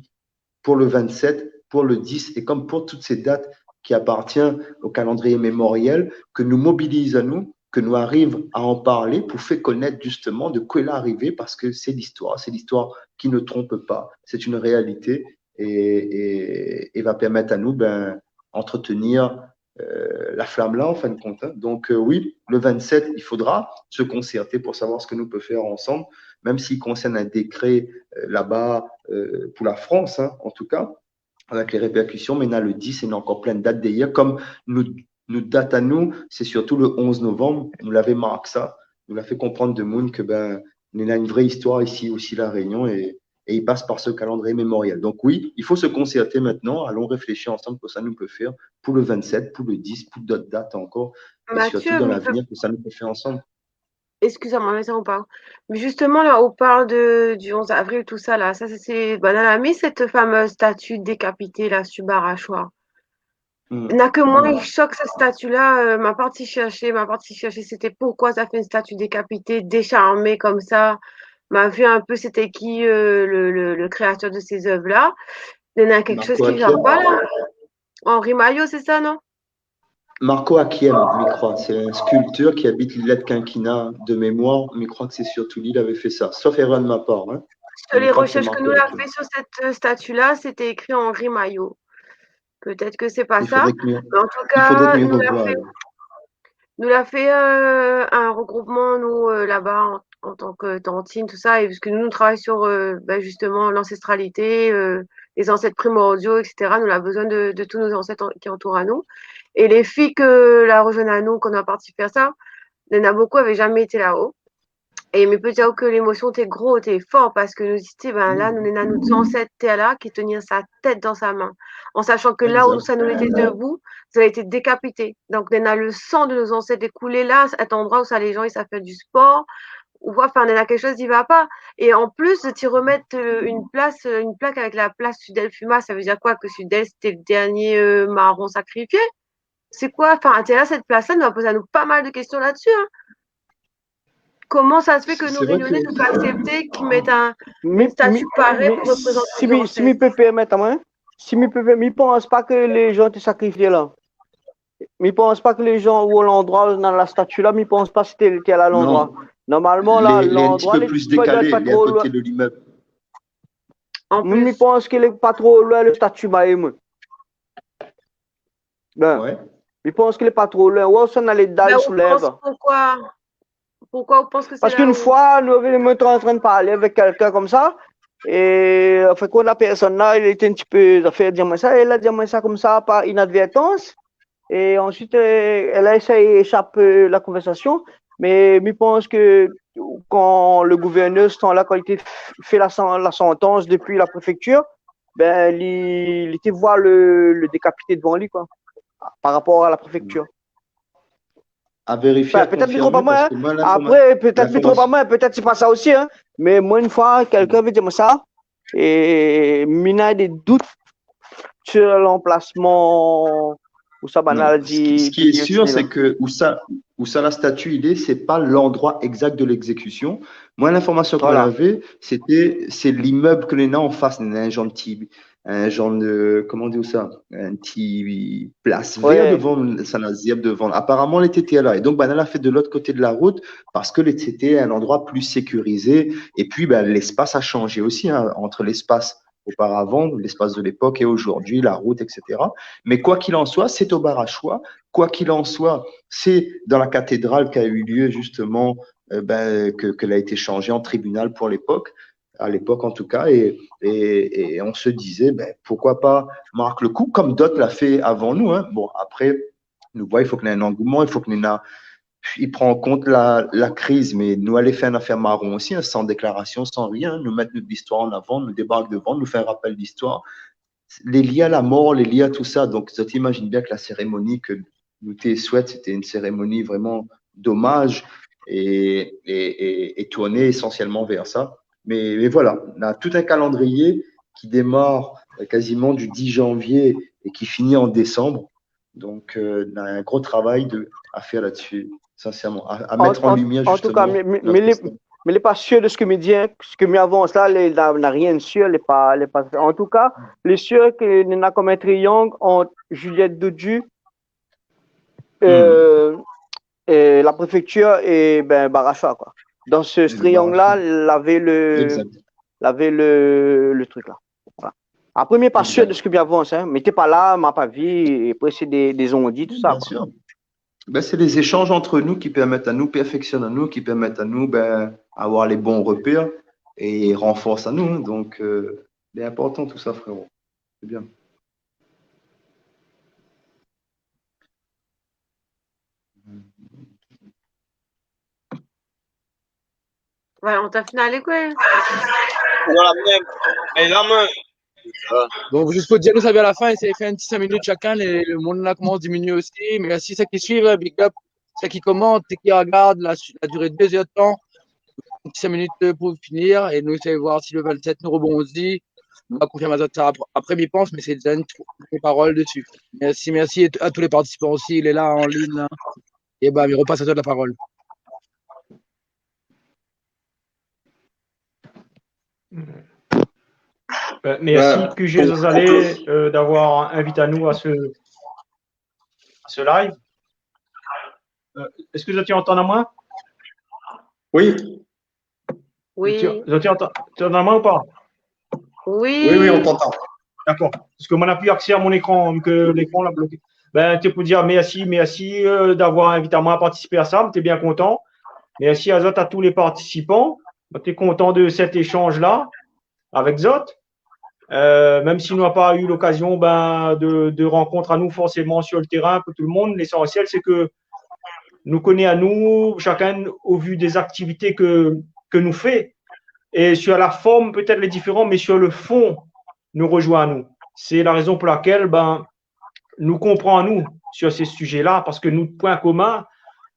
pou le vingt-sept, pou le dis, é konm pou tout sé dat ki apartien o kalandriyé mémorièl, ke nou mobiliz anou, ke nou ariv a an parlé pou fé konèt zisteman de koué la arivé, parske sé listoir, sé listoir qui ne trompe pas, c'est une réalité, é, é, é va pèrmèt anou, bin, antretenir euh, la flamme-là, en fin de compte, hein. Donc, euh, oui, le vingt-sept, il faudra se concerter pour savoir ce que nous peut faire ensemble, même s'il concerne un décret, euh, là-bas, euh, pour la France, hein, en tout cas, avec les répercussions, mé néna le dix, é néna ankor plin de dat dèryèr. Kom nout, nout dat anou, sé sirtou le onze novanm, nou lavé mark sa, nou la fé konprann demoun ke, ben, néna in vré istoir isi osi La Rényon é, é i pas par se kalandrié mémorial. Donk oui, il faut se concerter maintenant, allons réfléchir ensemble kosa nou pé fèr pou le vingt-sept, pou le dix, pou dot dat ankor, é sirtou dan lavenir, kosa nou pé fèr ansanm. Mathieu, mi pé Excusez-moi, mais ça, on parle. Mais justement, là, on parle de, du onze avril, tout ça, là. Ça, c'est, c'est, ben, on a mis cette fameuse statue décapitée, là, sur Barachois. Hmm. Na ke moin, i shok, cette statue-là, euh, ma parti shèrshé, ma parti shèrshé, c'était pourquoi ça fait une statue décapitée, décharnée comme ça. Ma vu un peu c'était qui, euh, le, le, le créateur de ces œuvres-là. Néna kékshoz ki va pa, la. Henri Maillot, c'est ça, non ? Marco Hakiem, mi kroi, sé in skulptèr ki abit Lilèt Quinquina de mémoir, mi kroi ke sé sirtou li lavé fé sa. Sof érèr de ma par, hein. Sur les recherches que nous avons fait sur cette, euh, statue-là, c'était écrit Henri Maillot. Peut-être que c'est pas ça, mais en tout cas, nous la fé, nou la fé, euh, un regroupement, nou, euh, là-bas, en, en tant que tantine, tout ça, et puisque nous, nou travay sur, euh, ben, justement, l'ancestralité, euh, les ancêtres primordiaux, et cetera. Nou la bezoin de, de tous nos ancêtres en, qui entourent à nous. Et les filles ke la rejoint anou, ke nou la parti fèr sa, néna bonpé lavé zamé été là-haut. É mi pé dir ke lémosion té gro, té for, parske nou di, ben, la, nou néna nout zansèt té la, ki té tien sa tèt dan sa min. En sachant que là où ça nous était debout, ça a été décapité. Donc, néna le sang de nos ancêtres écoulé là, cet endroit où ça, les gens, i sa fé du sport, ou, enfin, néna kékshoz i va pa. Et en plus, de t'y remettre, euh, une place, euh, une plaque avec la place Sudel Fuma, ça veut dire quoi, que Sudel, c'était le dernier, euh, marron sacrifié ? C'est quoi ? Enfin, té la, cette place-là, nou la poz anou pas mal de questions là-dessus, hein. Koman sa i fé ke nou, Rényoné, nou pé aksèpté k'i mèt in, in stati parèy pou reprézant lé zansèt ? Si mi pé pèrmèt amoin, si mi pé pèr-, mi pans pa ke lé jan té sakrifié la. Mi pans pa ke lé jan ou landroi, dan la stati la, mi pans pa sété, sété la landroi. Non. Normalman, la, landroi, lé in ti pé plis dékalé, lé a koté de limèb. Mi pans ke lé pa tro loin le stati maé, moin. Ben, mi pans ke lé pa tro loin. Oué, sa néna lé dal sou lèv. Pourquoi, pourquoi ou pans ke sé la ? Parske in foi, nou, moin té antrin parl avèk kèlkin konmsa, é, anfin, kan la pèrsone la, li té in ti pé, zafèr, di amoin sa, é la di amoin sa konmsa, par inadvertance. É ansuit, euh, èl la éséy éshap, euh, la konvèrsasion. Mé mi pans ke kan le gouvèrnèr, se tan la, kan li té f-, fé la san-, la santans dopi la préfèktir, ben, li, li té voi le, le dékapité dovan li, koi, par rapor a la préfèktir. A vérifié, a konfirmé, parske moin, la, apré, pétèt mi tronp amoin, pétèt sé pa sa osi, in. Mé moin, in foi, kèlkin la di amoin sa, é mi néna dé dout sur l'anplasman ousa banna la di. Non, ce qui, ce qui est sûr, c'est que ousa, ousa la stati i lé, sé pa landroi égzak de légzékision. Moin, l'informasion ke moin lavé, sété, sé limèb ke néna an fas, néna in janti in janr de, koman dir sa, in ti plas vèr dovan, sa néna zèrb dovan. Aparaman, lété té la. É donk, banna la fé de lot koté de la rout parske lété, sété in landroi pli sékurizé. É pi, ben, léspas la shanjé osi, in, ant léspas oparavan, léspas de lépok é zordi, la rout, et cetera. Mé koi k'il an soi, sé o Barachois. Koi k'il an soi, sé dan la katédral k'a u lieu, zistoman, euh, ben, ke, ke la été shanjé an tribinal pou lépok. à l'époque en tout cas, et, et, et on se disait, ben, pourquoi pas mark le kou, kom dot la fé avan nou, in. Bon, apré, nou voi, i fo ke néna in angouman, i fo ke néna, i pran an kont la, la kriz, mé nou alé fé in afèr maron osi, in, san déklarasion, san rien, nou mèt nout listoir an avan, nou débark dovan, nou fé in rapèl listoir, lé lié à la mor, lé lié à tout sa. Donk, zot i imazine bien ke la sérémoni ke nou té souèt, sété in sérémoni vréman d'omaz é, é, é, é tourné ésansièlman vèr sa. Mé, mé voilà, nou na tout in kalandriyé ki démar, euh, kaziman du dix janvié é ki fini an désanm. Donk, euh, nou na in gro travay de, a fèr la-dsi, sinsèrman, a, a mèt an limièr, zistoman, nout istoir. An tou ka, mé, mé, mé lé, mé lé pa sir de sak mi di, in. Sak mi avans la, lé, na, na rien de sir, lé pa, lé pa, an tou ka, lé sir ke néna kom in triang ant Juliette Doudou, euh, é la préfèktir é, ben, Barachois, koi. Dan se triang-la, lavé le, lavé le, le trik la. Voilà. Apré, mi lé pa sir de sak mi avans, in. Mi té pa la, ma pa vi, é apré, sé dé, dé zondi, tousa, koi. Bien sûr. Ben, c'est les échanges entre nous qui permettent à nous, perfectionnent à nous, qui permettent à nous, ben, avoir les bons repères et renforcent à nous, hein. Donc, euh, c'est important tout ça, frérot. C'est bien. Voilà, on t'a finalé, quoi. Voilà, mèm. É la, mèm. Donk, zis pou dir, nou ariv a la fin, éséy fé in ti sink minit shakinn, é lo moun la i komans diminié osi. Mèrsi sak i suiv, in, big up. Sak i komant, sak i rogard, la, la duré dé zèr de tan. In ti sink minit pou finir, é nou éséy voir si lo vingt-sept nou rebondi. Nou va konfirm sa ap-, apré, mi pans, mé sé déza in ti parol dési. Mèrsi, mèrsi a t-, a tout bann partisipant osi, lé la an lign, la. É ben, mi repas a zot la parol. Ben, mèrsi, Q G Zazalé, euh, d'avoir invit anou a se, a se live. Euh, èske zot i antann amoin ? Oui. Oui. Zot i, zot i antann, zot i antann amoin ou pa ? Oui. Oui, oui, on t'entend. Dakor. Parske moin la pi aksé a mon ékran, vi ke lékran la bloké. Ben, té pou dir mèrsi, mèrsi, euh, d'avoir invit amoin a partisipé a sa. Mi té bien kontan. Mèrsi a zot, a tout bann partisipan. Moin té kontan de sèt éshanj la avèk zot. Euh, mèm si nou la pa u lokazion, ben, de, de rankont anou forséman su lo térin pou tout lo moun, lésansièl, sé ke nou koné anou, shakinn, o vu dé zaktivité ke, ke nou fé, é su la form, pétèt, lé diféran, mé su lo fon, nou rozoinn anou. Sé la rézon pou lakèl, ben, nou konpran anou su sé sujé-la, parske nout poin komin,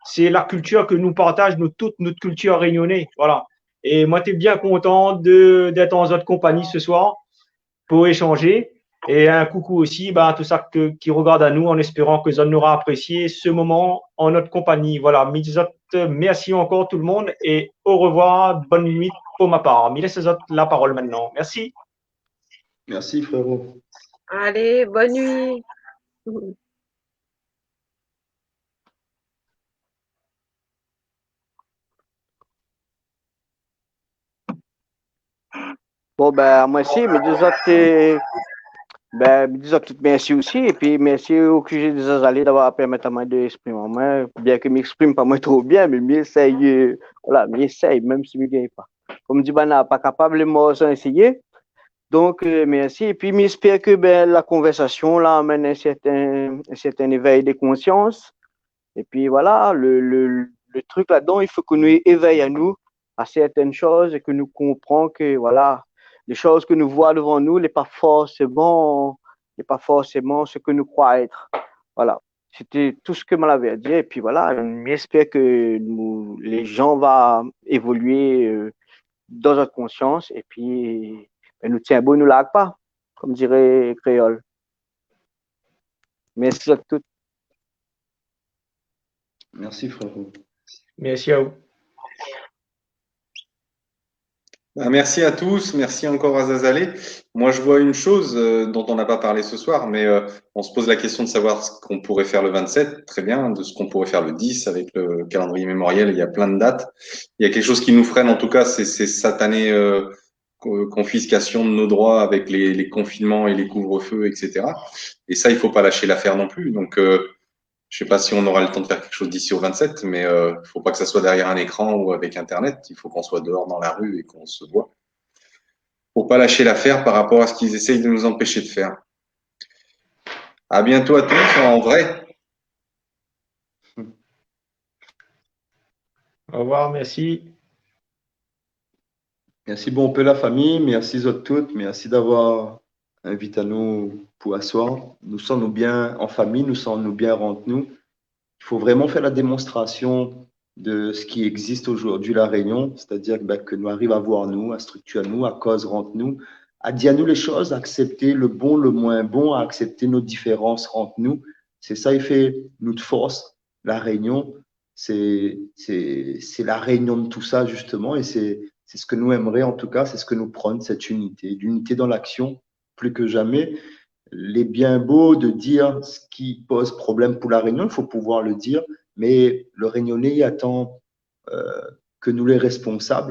sé la kiltir ke nou partaz, nou tout, nout kiltir rényoné. Voilà. É moin té bien kontan de, d'èt an zot konpagni se soir pou échanzé. É in koukou osi, ben, a tout sak ke, ki rogard anou, an éspéran ke zot nora aprésié se moman an nout konpagni. Voilà, mi di azot mèrsi ankor tout lo moun é au revoir, bonne nuit pour ma part. Mi lès azot la parol mintnan. Mèrsi. Merci, frérot. Allez, bonne nuit. Bon, ben, moin osi, mi di azot, euh, ben, mi di azot tout mèrsi osi, épi mèrsi o Q G Zazalé d'avoir pèrmèt amoin de èksprim amoin, bien ke mi èksprim pa moin tro bien, mé mi éséy, euh, voilà, mi éséy, mèm si mi gingn pa. Kom di banna, pa kapab lé mor san éséyé. Donk, euh, mèrsi. Épi, mi éspèr ke, ben, la konvèrsasion la amenn in sèrtin, in sèrtin évèy de konsians. Épi, voilà, le, le, le trik ladan, i fo ke nou évèy anou a sèrtin shoz é ke nou konpran ke, voilà, lé shoz ke nou voi dovan nou, lé pa forséman, lé pa forséman sak nou kroi èt. Voilà. Sété tout sak moin lavé a dir. Épi voilà, mi éspèr ke nou, lé jan va évolié, euh, dan zot konsians. Épi, ben, nou tienbo, nou larg pa, kom diré kréol. Mèrsi a tout. Merci, frérot. Mèrsi aou. Ben, merci à tous, merci encore à Zazalé. Moi, je vois une chose, euh, dont on n'a pas parlé ce soir, mais, euh, on se pose la question de savoir ce qu'on pourrait faire le vingt-sept, très bien, de ce qu'on pourrait faire le dix avec le calendrier mémoriel, il y a plein de dates. Il y a quelque chose qui nous freine, en tout cas, c'est, c'est cette année, euh, co-, confiscation de nos droits avec les, les confinements et les couvre-feux, et cetera. Et ça, il faut pas lâcher l'affaire non plus. Donc, euh, je sais pas si on aura le temps de faire quelque chose d'ici au vingt-sept, mais, euh, faut pas que ça soit derrière un écran ou avec Internet. Il faut qu'on soit dehors dans la rue et qu'on se voit. Faut pas lâcher l'affaire par rapport à ce qu'ils essayent de nous empêcher de faire. À bientôt à tous en vrai. Au revoir, merci. Mèrsi bonpé la fami, mèrsi zot tout, mèrsi d'avoir invit anou pou aswar. Nou san anou bien an fami, nou san anou bien rant nou. I fo vréman fé la démonstrasion de sak i égzis zordi La Rényon, sétadir, ben, ke nou ariv a voir nou, a striktir anou, a koz rant nou, a dir anou lé shoz, a aksèpté le bon, le moin bon, a aksèpté nout diférans rant nou. Sé sa i fé nout fors, La Rényon, sé, sé, sé la rényon de tout sa, zistoman, é sé, sé sak nou émré, an tou ka, sé sak nou prone, sèt inité, linité dan laksion, pli ke zamé. Lé bien bo de dir sak i poz problèm pou La Rényon, i fo pouvoir le dir, mé le Rényoné i atann, euh, ke nou lé rèsponsab,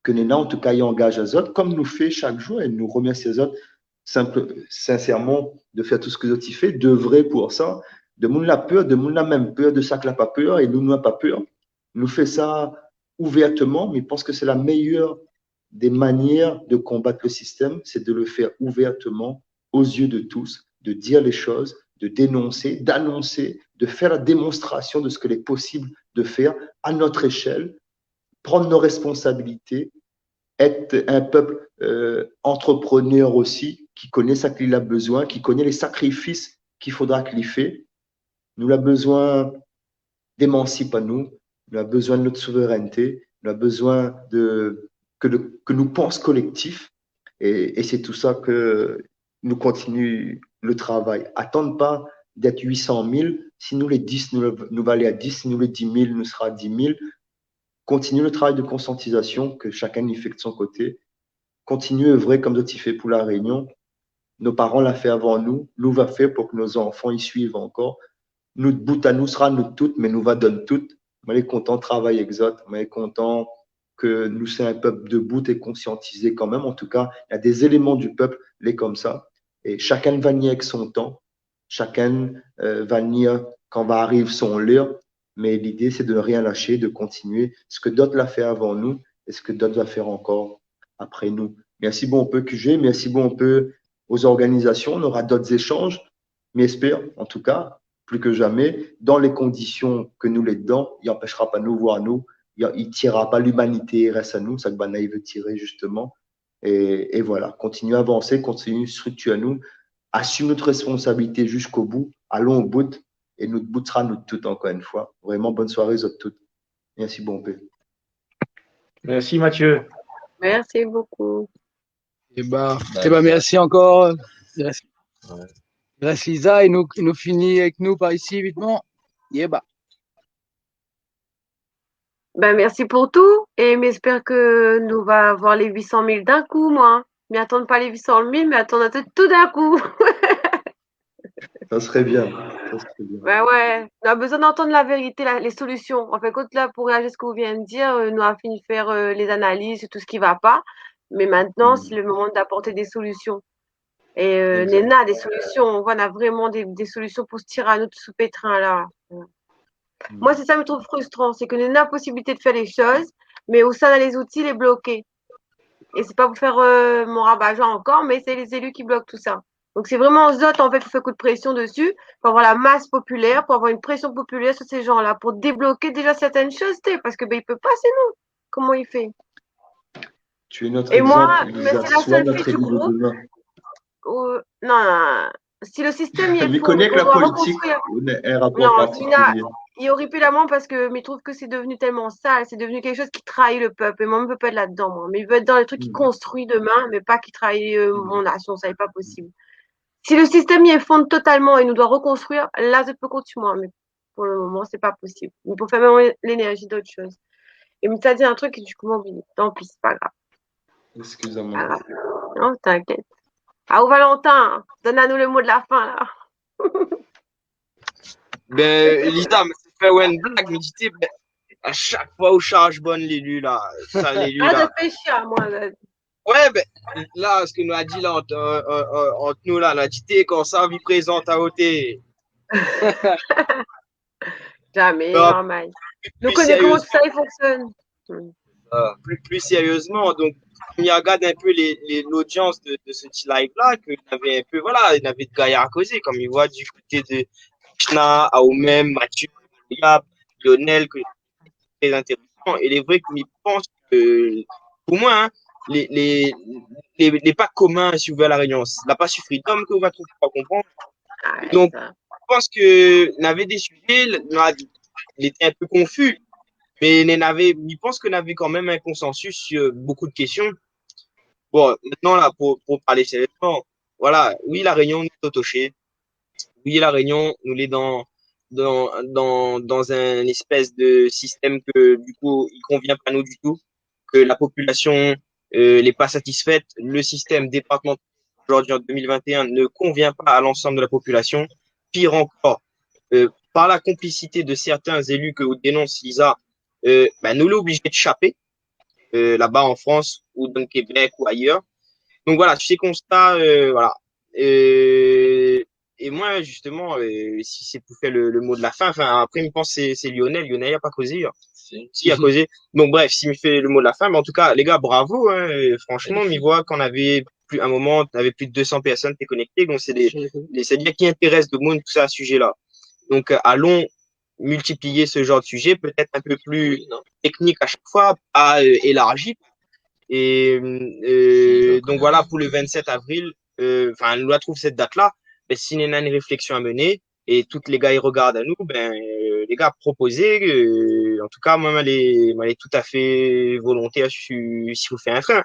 ke néna, an tou ka, i angaz azot, kom nou fé shak zour, é nou remèrsi azot sinp-, sinsèrman, de fèr tout sak zot i fé, d'œuvrer pou sa. Demoun la pèr, demoun la mèm pèr de sak la pa pèr, é nou, nou la pa pèr. Nou fé sa ouvèrteman, mé mi pans ke sé la méyèr dé manièr de konbat le sistèm, sé de le fèr ouvèrteman, aux yeux de tous, de dir lé shoz, de dénonsé, d'anonsé, de fèr la démonstrasion de sak lé posib de fèr a nout éshèl, prann nos responsabilités, èt in pèp, euh, antreprenèr osi, ki koné sak li la bezoin, ki koné lé sakrifis k'i fodra ke li fé. Nou la bezoin d'émansip anou, nou la bezoin de nout souvèrènté, nou la bezoin de, ke le, ke nou pans kolèktif. É, é sé pou sa ke nou kontinié le travay. Atann pa d'èt uit san mil, si nou lé dis, nou, nou va alé a dis, si nou lé dis mil, nou sra dis mil. Kontinié le travay de konsiantizasion ke shakinn i fé de son koté. Kontinié œuvrer konm zot i fé pou La Rényon. Nos paran la fé avan nou, nou va fé pou ke nos zanfan i suiv ankor. Nout bout anou sra nout tout, mé nou va donn tout. Moin lé kontan travay èk zot, moin lé kontan ke nou sé in pèp debout é konsiantizé kanmèm. An tou ka, néna dé zéléman du pèp lé konmsa. É shakinn va ni èk son tan, shakinn, euh, va ni kan va ariv son lèr, mé lidé sé de rien lashé, de kontinié sak dot la fé avan nou é sak dot va fèr ankor apré nou. Mèrsi bonpé Q G, mèrsi bonpé aux organizations, nora dot zéshanj, mi èspèr, an tou ka, pli ke zamé, dan lé kondision ke nou lé dedan, i anpèshra pa nou voir nou, i, i tirra pa limanité i rès anou, sak banna i vé tiré zistoman. É, é voila, kontinié avansé, kontinié striktir anou, asim nout responsabilité ziska bout, alon o bout, é nout bout sra nout tout ankor in foi. Vréman, bone soiré zot tout. Mèrsi bonpé. Merci Mathieu. Merci beaucoup. Ében, ében, mèrsi ankor. Mèrsi. Mèrsi Lisa, é nou, é nou fini avèk nou par isi vitman. Ében. Ben, merci pour tout. Et mi èspèr ke nou va avoir les huit cent mille d'un coup, moi. Mi atann pa les huit cent mille, mi atann tout d'un coup. Ça serait bien. Ça serait bien. Ouais, ouais. Nou la bezoin antann la vérité, la, les solutions. An fin de kont, la, pou réazir sak ou vien de dir, euh, nou la fini fé, euh, les analyses sur tout ce qui va pas. Mais maintenant, c'est le moment d'apporter des solutions. É, euh, néna dé solision, nou néna vréman dé, dé solision pou tir anou sou pétrin la. Moin, sé sa mi trouv frustran, sé ke néna posibilité de fé lé shoz, mé ousa néna lé zouti, lé bloké. É sé pa pou fé, euh, mon rabat-joie ankor, mé sé lé zéli ki blok tousa. Donk sé vréman zot, an fèt, pou fé kout présion desi, pou avoir la mas popilèr, pou avoir in présion popilèr sur sé jan-la, pou débloké déza sèrtin shoz, té, parske, ben, i pé pa, sé nou. Koman i fé ? Tu es notre É moin, exemple, mé Lisa. sé la Sois sèl notre fiy du élu de group. Demain. Euh, non, non, si le système i lé Mi fon, koné ke on la doit politik, reconstruire. on a un rapport Non, particulier. Lina, i horipil amoin parske mi trouv ke sé devenu tellement sale, sé devenu kékshoz ki trahi le pèp. É moin, mi vé pa èt ladan, moin. Mé mi vé èt dan lé trik ki konstrui demin, mé pa ki trahi, euh, mon nasion. Sa lé pa posib. Si le système i lé fon totalman é nou doi rekonstrui, la, zot i pé kont su moin. Mé pou le moman, sé pa posib. Mi pé fé mèm lénèrzi d'ot shoz. É mi té di in trik, du kou, mi la oubli. Tanpi, sé pa grav. Excuse-moi. Pa grav. Non, t'inquiète. Ah, ou Valentin, donn anou le mo de la fin, la. Ben, Lisa, mi fé in blag, mi di, té, ben, a shak foi ou sharj bann léli la, sa léli Ah, la. de péché, moin, la. Ouais, ben, la, sak nou la di la, ant, euh, euh, euh, ant nou la, nou la di, té, kan sa, vi prézant a oté. Zamé, Non, normal. Plus, Nou plus koné koman tousa sérieusement, i fonksionn. euh, plus, plus sérieusement, donk, mi regard in pé lé, lé, l'audience de, de ce petit live-là, ke navé in pé, voilà, navé de gayar a kozé, konm i voi du koté de Krishna, Aoumem, Mathieu, Yab, Lionel, ke très intéressant. É lé vré ke mi pans ke, pou moin, hein, lé, lé, lé, lé pa komin, si ou vé, a La Rényon. La pa sufri d'om ke ou va trouv, pa konprann. Ah, Donk, sa. mi pans ke navé dé sujé, la, la, lété in pé konfu, mé navé, mi pans ke navé kanmèm in konsansus sur bokou de késtion. Bon, mintnan, la, pou, pou parl sérieusement, voilà, oui, La Rényon, nou lé toshé. Oui, La Rényon, nou lé dan, dan, dan, dan in éspès de sistèm ke, du kou, i konvien pa nou du tou, ke la popilasion, euh, lé pa satisfèt. Le système départemental aujourd'hui en deux mille vingt et un ne convient pas à l'ensemble de la population. Pire encore, euh, par la complicité de certains élus ke ou dénons, Lisa, euh, ben, nou lé oblizé de shapé, euh, laba an Frans ou dan le Kébèk ou ayèr. Donc voilà, tous ces constats, euh, voilà. Et, et moi, justement, euh, si c'est pour faire le, le mot de la fin, enfin, après, mi pans sé, sé Lionel. Lionel, li la pa kozé, hein. Si. Si, li la kozé. Donc bref, si mi fé le mot de la fin, mais en tout cas, les gars, bravo, hein. Et franchement, mi voi k'navé plus, un moment, navé plus de deux cents personnes té konekté. Donc c'est des, des, c'est-à-dire ki intérès demoun, tout ça, à ce sujet-là. Donc, euh, allons multiplier ce genre de sujet, peut-être un peu plus technique à chaque fois, pas, euh, élargi. Et, euh, donc voilà, pour le vingt-sept avril, euh, enfin, nou la trouv cette date-là, ben, si néna une réflexion à mener, et tout les gars i regard anou, ben, euh, les gars, proposez, euh, en tout cas, moi, moi, lé, moi, lé tout à fait volontaire si, si vous faites un frein.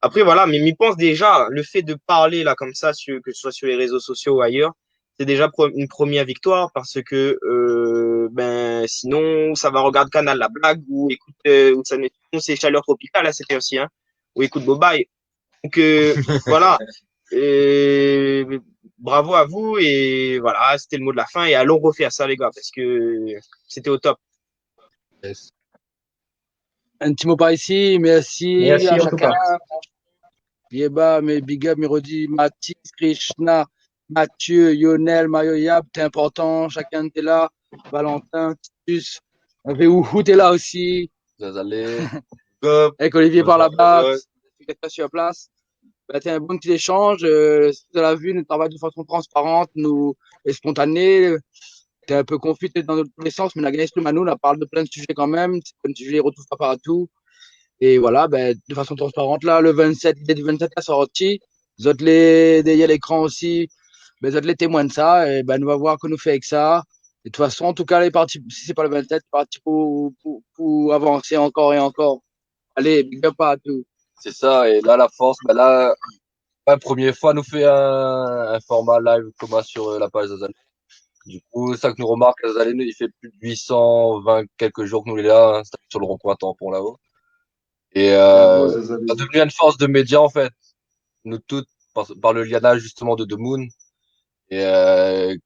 Après, voilà, mais mi pans déjà, le fait de parler là comme ça, sur, que ce soit sur les réseaux sociaux ou ailleurs, c'est déjà pro-, une première victoire parce que, euh, ben, sinon, ça va regarder Kanal La Blague ou écoute, euh, ou ça met, c'est Chaleur Tropicale à cette heure-ci, hein, ou écoute Bobaye. Donc, euh, voilà. Et bravo à vous et voilà, c'était le mot de la fin et allons refaire ça, les gars, parce que c'était au top. Yes. Un petit mot par ici, merci à chacun. Yeba, mes big up, mi redi, Mathis, Krishna, Mathieu, Lionel, Mario Yab, t'es important, chacun t'es là, Valentin, Titus, Véhouhou, t'es là aussi. Zazalé. Avec Olivier par là-bas, sur place. Ben, té in bon ti échanj, euh, si zot la vi, nou travay de fason transparant, nou, é spontané. Té in pé konfi, té dan tout lé sans, mé nou la gingn ésprim anou, nou la parl de plin de sujé kan mèm, sé plin de sujé i retrouv pa partou. É voilà, ben, de fason transparant, la, le vingt-sept, lidé du vingt-sept la sorti. Zot lé dèrièr lékran osi, ben, zot lé témoin de sa, é ben, nou va voir ke nou fé avèk sa. É de tout fason, an tou ka, lé parti, si sé pa le vingt-sept, lé parti pou, pou, pou avansé ankor é ankor. Alé, big up à tout. Sé sa, é la, la fors, ben la, ouais, premié foi nou fé in, in forma live koman sur, euh, la paj Zazalé. Du kou, sak nou remark, Zazalé, nou, i fé plis de huit cent vingt kèk zour ke nou lé la, in, sur le ron-poin Tanpon laba. É, euh, bravo, Zazalé. La devenu in fors de média, an fèt. Nou tout, par, par le lianaz, justeman, de demoun, é, euh,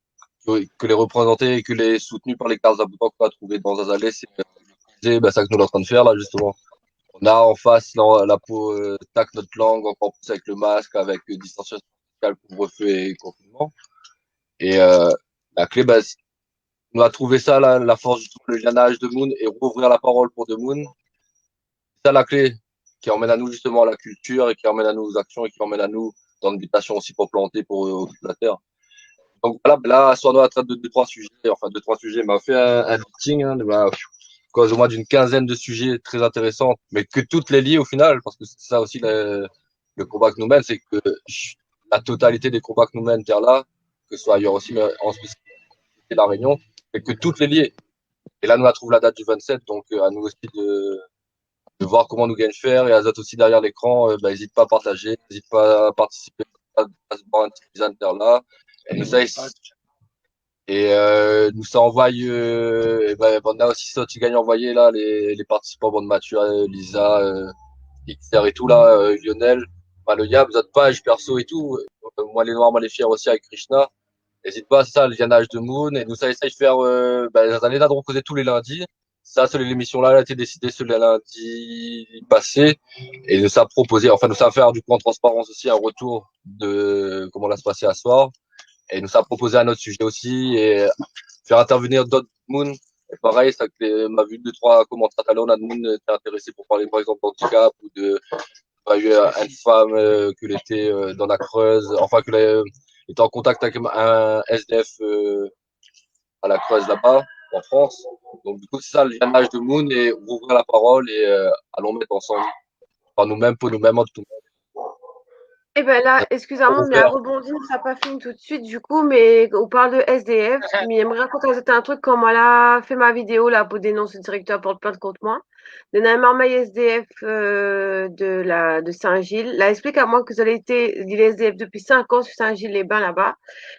ke, ke lé reprézanté é ke lé soutenu par lé kaz aboutan ke nou la trouvé dan Zazalé, sé, euh, sé, ben, sak nou lé antrin de fèr la, justeman. Nou na an fas la, la po, euh, tak nout lang ankor plis avèk le mask, avèk, euh, distansiasion sosyal, kouvre-feu é konfinman. É, euh, la klé, ben, sé, nou la trouvé sa, la, la fors, justeman, le lianaz de moun é rouvrir la parol pou demoun. Sé sa la klé ki amenn anou, justeman, la kiltir é ki amenn anou zot aksion é ki amenn anou dan lé bitasion osi pou planté, pou, euh, okip la tèr. Donk voilà, ben la, aswar nou la trat de dé, troi sujé, anfin, dé, troi sujé, mé nou la fé in, in listing, in, de, ben, koz omoin d'une quinzaine de sujets très intéressants, mé ke tout lé lié o final, parske sé sa osi le, le konba ke nou mèn, sé ke la totalité dé konba ke nou mèn tèrla, ke se soi ayèr osi, mé an spésifié La Rényon, é ke tout lé lié. É la, nou la trouv la dat du vingt-sept, donk, euh, anou osi de, de voir koman nou gingn fèr, é azot osi dèrièr lékran, euh, ben, ézit pa partajé, ézit pa partisipé, a, a se boir in ti tizane tèrla. É nou sa, é, euh, nou sa anvoy, euh, é ben, banna osi sort i gingn anvoyé la, lé, lé partisipan, bann Mathieu, euh, Lisa, euh, X R é tout la, euh, Lionel, Maloya, zot paj perso é tout. Euh, moin lé noir, moin lé fièr osi avèk Krishna. Ézit pa, sé sa, le lianaz de moun. É nou sa éséy fèr, euh, ben, Zazalé la, donk, kozé tou lé lindi. Sa, sé lémision-la, la été désidé se le lindi pasé. É nou sa propozé, anfin, nou sa fé, du kou, an transparans osi, in retour de koman la pasé aswar. É nou sa propozé in ot sujé osi, é fé intèrvenir dot moun. É parèy, sa ke, ma vi dé, troi komantar talèr, na demoun, euh, té intérésé pou parl, par égzanp, d'andikap ou de, par égzanp, in fanm, euh, ke lété, euh, dan la Creuse, anfin, ke lété an kontak avèk in S D F, euh, a la Creuse laba, an Frans. Donk, du kou, sé sa, le lianaz de moun é rouvrir la parol é, euh, alon mèt ansanm, par nou mèm, pou nou mèm, ant nou mèm. Eh ben là, excusez-moi, mais à rebondir, ça n'a pas fini tout de suite, du coup, mais on parle de S D F, mais j'aimerais raconter un truc, comme elle a fait ma vidéo là pour dénoncer le directeur porte plainte contre moi. Néna in marmay S D F, euh, de la, de Saint-Gilles. La ésplik amoin ke zot lété, li lé S D F dopi cinq ans sur Saint-Gilles-les-Bains laba.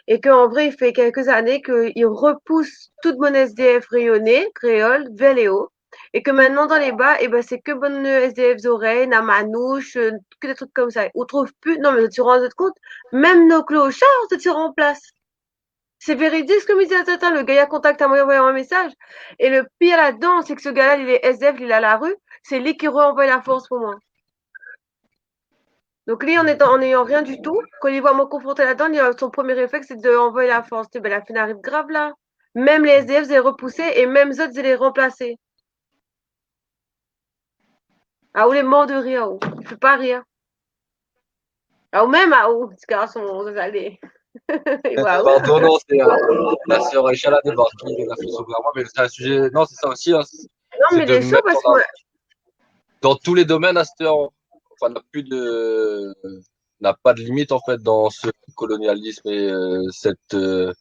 É ke, an vré, i fé kèk zané ke i repous tout bann S D F rényoné, kréol, vèr lé o. É ke mintnan, dan lé ba, é ben, sé ke bann, euh, S D F zorèy, na manoush, euh, ke dé truk konmsa. Ou trouv pu, non, mé zot i rann azot kont, mèm nout kloshar, zot i ranplas. Sé véridik sak mi di azot, in, le gars, li la kontakt amoin, li la anvoy amoin in mésaz. É le pir ladan, sé ke se gars-la, li lé S D F, li lé a la ri, sé li ki reanvoy la fors pou moin. Donk li, an étan, an ayan rien ditou, kan li voi amoin konfronté ladan, li, son promié réflèks, sé de anvoy la fors. Ében, la fine ariv grav la. Mèm lé S D F, zot lé repousé é mèm zot, zot lé ranplasé. Ah, ou lé mor de rir, ou. I fé pa rir. Ah, ou mèm, ah, ou, ti garson, sa, sa lé. Waouh. Pardon, non, sé, euh, la sœur Aïcha la débarké, la fé son gramoin, mé sé in sujé, non, sé sa osi, hein, sé, non, sé mé de lé sho, mèt parske an moin, dan tous les domaines, astèr, anfin, na pi de, na pa de limit, an fèt, dan se kolonialism é, euh, sèt, euh,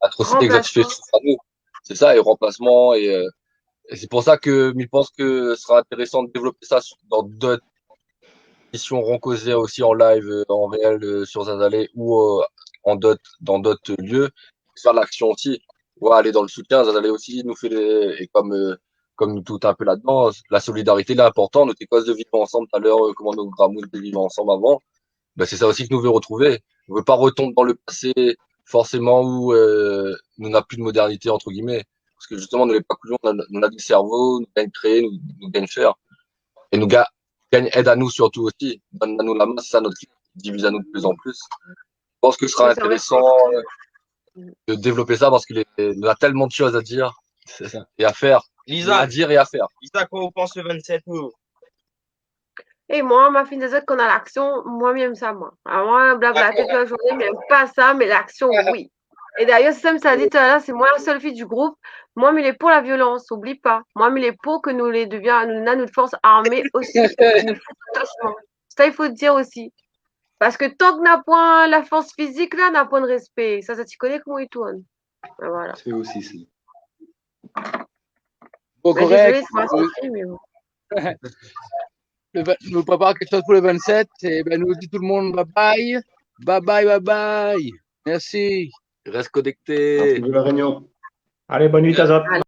atrosité ke zot i fé soufrir anou. Ranplasman. Sé sa, é ranplasman, é, euh, é sé pou sa ke mi pans ke sra intérésan de dévlopé sa su-, dan d'ot émision, rann kozé osi an live, euh, an réèl, euh, sur Zazalé ou, euh, an d'ot, dan d'ot lieu, fé laksion osi. Ouais, alé dan le soutien, Zazalé osi nou fé lé, é kom, euh, kom nou tout in pé ladan, la solidarité lé inportan. Nou té koz de viv ansanm talèr, euh, koman nout gramoun té viv ansanm avan. Ben, sé sa osi ke nou vé retrouvé. Nou vé pa retonm dan le pasé, forséman, ou, euh, nou na pi de modernité, antre guillemets. Parske justeman, nou lé pa kouyon, nou na, nou na du sèrvo, nou gingn kréé, nou, nou gingn fèr. É nou ga-, gingn èd anou sirtou osi. Donn anou la min, sé sa nout, diviz anou de plus en plus. Mi pans ke sra intérésan, euh, de dévlopé sa parske lé, nou na tèlman de shoz a dir é a fèr. Sé sa. Lisa. A dir é a fèr. Lisa, kosa ou pans le vingt-sept août ? É moin, ma fine di azot kan na laksion, moin, mi èm sa, moin. Ah, moin, blablaté tout la journée, mi èm pa sa, mé laksion, oui. É d'ayèr, sé sa, mi sa di talèr, sé moin la sèl fiy du group. Moin, mi lé pou la violans, oubli pa. Moin, mi lé pou ke nou lé devien, nou, na nout fors armé osi. Sé sa, i fo dir osi. Parske tank na poin la fors fizik, la, na poin de réspé. Sa, sa, ti koné koman i tourn. Ben, voilà. Sé osi sa. Bon, ben, korèk. Désolé, sé moin, euh, sé fini, mé bon. Le vingt, nou prépar kékshoz pou le vingt-sept, é ben, nou di tout le moun bye bye. Bye bye, bye bye. Mèrsi. Rès konèkté. Merci de la réunion. Alé, bonne nuit azot. Alé.